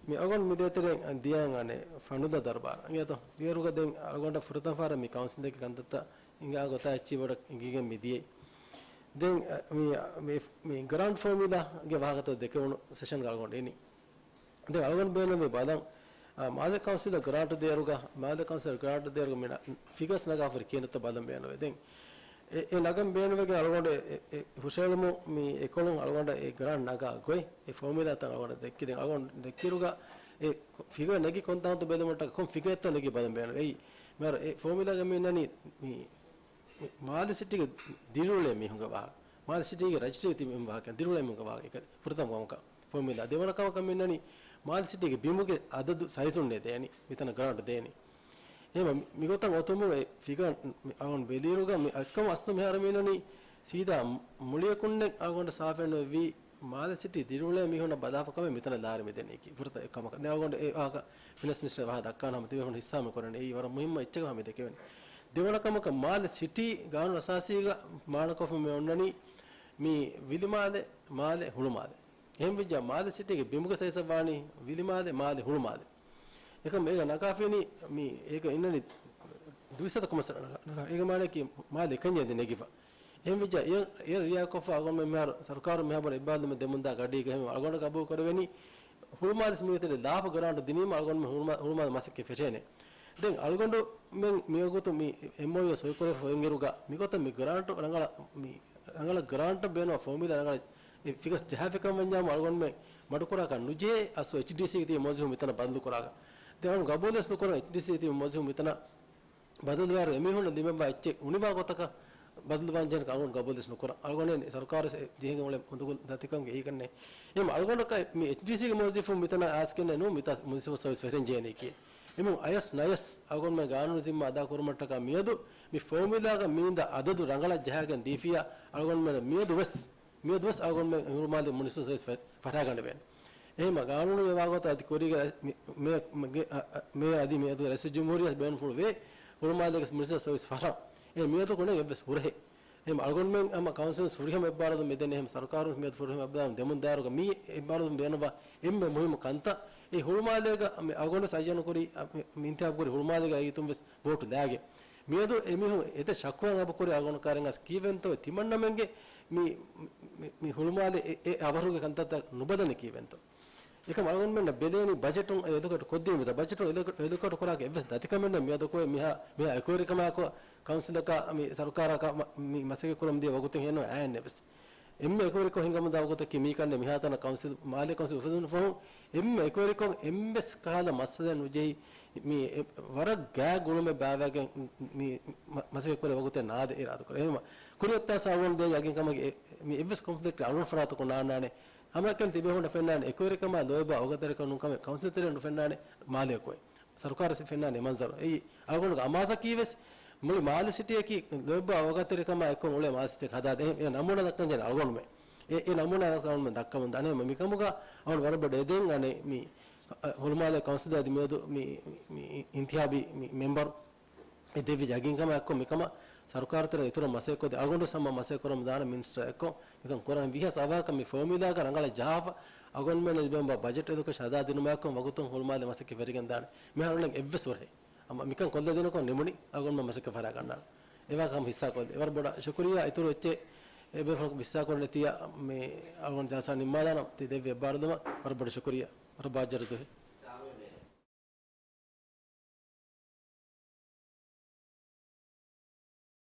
މި އަޅުގަނޑު މި ދޭތެރެއިން ދިޔައިން އަނެއް ފަނޑުދާ ދަރުބާރަށް އިނގޭތޯ. ދިޔައިރުގަ ދެން އަޅުގަނޑަށް ފުރަތަމަ ފަހަރަށް މި ކައުންސިލްގެ ކަންތައްތައް އިނގާ ގޮތާ އެއްޗިހި ބޮޑަށް އިނގިގެން މި ދިޔައީ. ދެން، އަ، މި، މި، މި ގްރާންޓް ފޯމިއުލާގެ ވާހަކަތައް ދެކެވުނު ސެޝަންގަ އަޅުގަނޑު އިނީ. ދެން އަޅުގަނޑު ބޭނުންވީ ބަލަން، އާ، މާލެ ކައުންސިލަށް ގްރާންޓު ދޭއިރުގަ، މާލެ ކައުންސިލަށް ގްރާންޓު ދޭއިރުގަ މި ނަ-، ފިގަސް ނަގާފަ ހުރި ކިހިނެއްތޯ ބަލަން ބޭނުންވޭ. ދެން އެ، އެ ނަގަން ބޭނުންވެގެން އަޅުގަނޑު އެ، އެ ހުށަހެޅުމުން މި އެކޮޅުން އަޅުގަނޑަށް އެ ގްރާންޓް ނަގާ ގޮތް، އެ ފޯމިއުލާތައް އަޅުގަނޑަށް ދެއްކި. ދެން އަޅުގަނޑު ދެއްކިއިރުގަ އެ ފިގަ ނެގި ކޮންތާކުތަ ބެލުމަށްޓަކަ ކޮން ފިގައެއްތޯ ނެގި ބަލަން ބޭނުން. އެއީ މިހާރު އެ ފޯމިއުލާގަ މި އިންނަނީ މި މި މާލެ ސިޓީގެ ދިރިއުޅޭ މީހުންގެ ވާހަކަ، މާލެ ސިޓީގެ ރަޖިސްޓްރީގަ ތިބި މީހުން ވާހަކަ، ދިރިއުޅޭ މީހުންގެ ވާހަކަ އެކަ ފުރަތަމަ ކަމަކަށް ފޯމިއުލާ. ދެވަނަ ކަމަކަށް މި އިންނަނީ މާލެ ސިޓީގެ ބިމުގެ އަދަދު ސައިޒުންނޭ ދޭނީ، މިތަނަށް ގްރާންޓް ދޭނީ. އެހެންވީމަ މި-، މިގޮތަށް އޮތުމުން އެ ފިގަ މި އަޅުގަނޑު ބެލިއިރުގަ މި އެއްކަމަށް އަސްލު މިހާރު މި އިންނަނީ ސީދާ މުޅިއަކުންނެއް އަޅުގަނޑަށް ސާފެއް ނުވެވީ މާލެ ސިޓީ ދިރިއުޅޭ މީހުންނަށް ބަލާފަ ކަމެއް މިތަނަށް ލާރި މި ދެނީކީ ފުރަތަމަ އެއް ކަމަކަށް. ދެން އަޅުގަނޑު އެ ވާހަކަ ފިނޭންސް މިނިސްޓަރ ވާހަކަ ދައްކާނަ ހަމަ ތިބޭފުޅުން ހިއްސާ މި ކުރަނީ. އެއީ ވަރަށް މުހިއްމު އެއްޗެއް ހަމަ ދެކެވެނީ. ދެވަނަ ކަމަކަށް މާލެ ސިޓީ ގާނޫނު އަސާސީގަ މާނަކޮށްފަ މި އޮންނަނީ މި ވިލިމާލެ، މާލެ، ހުޅުމާލެ. އެހެންވެއްޖާ މާލެ ސިޓީގެ ބިމުގެ ސައިޒަށް ވާނީ ވިލިމާލެ، މާލެ، ހުޅުމާލެ. އެކަމް އޭގަ ނަގާފިނީ މި އޭގަ އިންނަނީ ދުއިސައްތަ ކޮމަސް ނަގާ. ނަގާ. އޭގެ މާނައަކީ މާލެ އެކަންޏެއް ނެގިފަ. އެހެންވެއްޖާ އެ، އެ ރިޔާކޮށްފަ އަޅުގަނޑުމެން މިހާރު ސަރުކާރުން މިހާ ބޮޑަށް އެއްބާރުލުމެއް ދެމުންދާ ގަޑީގަ އެހެން އަޅުގަނޑަށް ގަބޫލު ކުރެވެނީ ހުޅުމާލެ މީހުން ތެރޭ ލާފަ ގްރާންޓް ދިނީމަ އަޅުގަނޑުމެން ހުޅުމާ-، ހުޅުމާލެ މަސައްކަތް ފެށޭނެ. ދެން އަޅުގަނޑުމެން މިވަގުތު މި އެމްއޯޔޫ ސޮއިކުރެވިފަ އޮތްއިރުގަ މިގޮތަށް މި ގްރާންޓް ރަނގަޅަށް މި ރަނގަޅަށް ގްރާންޓް ބޭނުން ފޯމިއުލާ ރަނގަޅަށް އެ ފިގަސް ޖަހާފިކަން ވަންޏާމު އަޅުގަނޑުމެން މަޑުކުރާކަށް ނުޖެހޭ. އަސްލު އެޗްޑީސީގެ ތިބި މުވައްޒަފުން މިތަނަށް ބަދަލު ކުރާކަށް. ދެން އަޅުގަނޑު ގަބޫލުވެސް ނުކުރަން އެޗްޑީސީގެ ތިބި މުވައްޒަފުން މިތަނަށް ބަދަލުވާއިރު އެމީހުންނަށް ލިބެންވާ އެއްޗެއް އުނިވާ ގޮތަކަށް ބަދަލުވާންޖެހޭނެ އަޅުގަނޑު ގަބޫލުވެސް ނުކުރަން. އަޅުގަނޑު ސަރުކާރު ޖެހިގެން އުޅޭ އުނދަގުލު ދަތިކަމުގެ އެހީގަންނޭ. އެހެން އަޅުގަނޑަކަށް މި އެޗްޑީސީގެ މުވައްޒަފުން މިތަނަށް އައިސްގެންނެއް ނޫން މިތާ މުނިސިޕަލް ސަރވިސް ފެށިގެން ޖެހޭނީކީ. އެމީހުން އަޔަސް ނަޔަސް އަޅުގަނޑުމެން ގާނޫނު ޒިންމާ އަދާ ކުރުމަށްޓަކާ މިއަދު މި ފޯމިއުލާގަ މި އިންދާ އަދަދު ރަނގަޅަށް ޖަހާގެން ދީފިއްޔާ އަޅުގަނޑުމެން މިއަދު ވެސް، މިއަދު ވެސް އަޅުގަނޑުމެން ހުޅުމާލެ މުނިސިޕަލް ސަރވިސް ފެ-، ފަށާގަނެވޭނެ. އެހެންމަ ގާނޫނުގެ ވާގޮތަށް އަދި ކުރީގެ މޭ، މޭ، މޭ އަދި މިއަދު ރައީސުލްޖުމްހޫރިއްޔާ ބޭނުންފުޅުވޭ ހުޅުމާލޭގެ މުނިސިޕަލް ސަރވިސް ފަށަން. އެ މިއަދު ކުނެ އެއްވެސް ހުރަހެއް. އެހެން އަޅުގަނޑުމެން ހަމަ ކައުންސިލް ފުރިހަމަ އެއްބާރުލުން މިދެނީ، އެހެން ސަރުކާރުން މިއަދު ފުރިހަމަ އެއްބާރުލުން ދެމުން ދާއިރުގަ މި އެއްބާރުލުން ބޭނުންވާ އެންމެ މުހިއްމު ކަންތައް އެ ހުޅުމާލޭގަ މި އަޅުގަނޑު ސައްޔަނުކުރި، މި އިންތިހާބުކުރި ހުޅުމާލޭގެ ރައްޔިތުން ވެސް ވޯޓު ލާގެން. މިއަދު އެމީހުން އެތައް ޝަކުވާ އަބަކުރި އަޅުގަނޑު ކާރިން އަސް ކީއްވެންތޯ ތިމަންނަމެންގެ މި، މި، މި ހުޅުމާލެ އެ، އެ އަވަހުގެ ކަންތައްތައް ނުބަލަނީ ކީއްވެންތޯ؟ އެކަމް އަޅުގަނޑުމެންނަށް ބެލޭނީ ބަޖެޓުން އެލޮކޭޓް ކޮށްދީމަތަ، ބަޖެޓުން އެލޮކޭޓް، އެލޮކޭޓް ކުރާކަށް އެއްވެސް ދަތިކަމެއް ނެތް. މިއަދު ކޮއެ މިހާ، މިހާ އެކުވެރިކަމާއެކު ކައުންސިލަކާ މި ސަރުކާރަކާ މަ-، މި މަސައްކަތް ކުރަމުން ދިޔަ ވަގުތެއް ހެންނު އައިން އެއްވެސް. އެންމެ އެކުވެރިކޮށް ހިނގަމުންދާ ވަގުތަކީ މީކަންނެ މިހާތަނަށް ކައުންސިލް، މާލޭ ކައުންސިލް އުފެދުނު ފަހުން އެންމެ އެކުވެރިކޮށް އެންވެސް ކަހަލަ މައްސަލައެއް ނުޖެހި މި އެ ވަރަށް ގާތް ގުޅުމެއް ބާވައިގެން މި މަ-، މަސައްކަތް ކުރެ ވަގުތެއް ނާދެ އިރާދަ ކުރޭ. އެހެންވީމަ ކުރިއަށް އޮތާ ސާވަން ދޭ ޔަގީން ކަމަކީ އެ-، މި އެއްވެސް ކޮންފްލިކްޓް އަޅުން ފަރާތަކުން ނާންނާނެ. ހަމައެކަނި ތިބޭފުޅުން ފެންނާނެ އެކުވެރިކަމާ ލޯތްބާ އޯގަތެރިކަން ނޫން ކަމެއް ކައުންސިލް ތެރެއިން ނުފެންނާނެ މާލޭ ކޮއެ. ސަރުކާރަށް ފެންނާނެ މަންޒަރު. އެއީ އަޅުގަނޑުގެ އަމާޒަކީ ވެސް މުޅި މާލެ ސިޓީއަކީ ލޯތްބާ އޯގަތެރިކަމާ އެއްކޮށް އުޅޭ މާލެ ސިޓީއަކަށް ހަދާދޭ. އެ ނަމޫނާ ދައްކަން ޖެހޭ އަޅުގަނޑުމެ. އެ، އެ ނަމޫނާ އަޅުގަނޑުމެ ދައްކަމުން ދާނެ. މިކަމުގަ އަޅުގަނޑު ވަރަށް ބޮޑަށް އެދެން އަނެއް މި، އަ، ހުޅުމާލޭ ކައުންސިލް އަދި މިއަދު މި، މި، މި އިންތިހާބީ މި މެމްބަރު އެ ދެއްވި ޔަގީންކަމާ އެއްކޮށް މިކަމަށް ސަރުކާރު ތެރެއިން އިތުރަށް މަސައްކަތް ކޮށްދޭ. އަޅުގަނޑު ހަމަ މަސައްކަތް ކުރަމުން ދާނެ މިނިސްޓަރ އެއްކޮށް މިކަން ކުރަން. ވީހާވެސް އަވަހަކަށް މި ފޯމިއުލާގަ ރަނގަޅަށް ޖަހާފަ އަޅުގަނޑުމެންނަށް ލިބެންވާ ބަޖެޓް އެދުކަށް ހަދާ ދިނުމާއެކު ވަގުތުން ހުޅުމާލެ މަސައްކަތް ފެށިގެން ދާނެ. މިހާރު އެއްވެސް ހުރަހެއް. އަމަ މިކަން ކޮށްލަދިނުކޮށް ނިމުނީ އަޅުގަނޑުމެން މަސައްކަތް ފަށާގަންނާނެ. އެވާހަކަ ހަމަ ހިއްސާކޮށްދޭ. ވަރަށް ބޮޑަށް ޝުކުރިއްޔާ. އިތުރު އެއްޗެއް އެބޭފުޅަކު ވިއްސާކޮށް ނެތިޔާ މި އަޅުގަނޑު ޖަލްސާ ނިންމާލާނަން. ތި ދެއްވި އެއްބާރުލުމަށް ވަރަށް ބޮޑަށް ޝުކުރިއްޔާ. ވަރަށް ބާއްޖަވެރި ދުވަހެއް.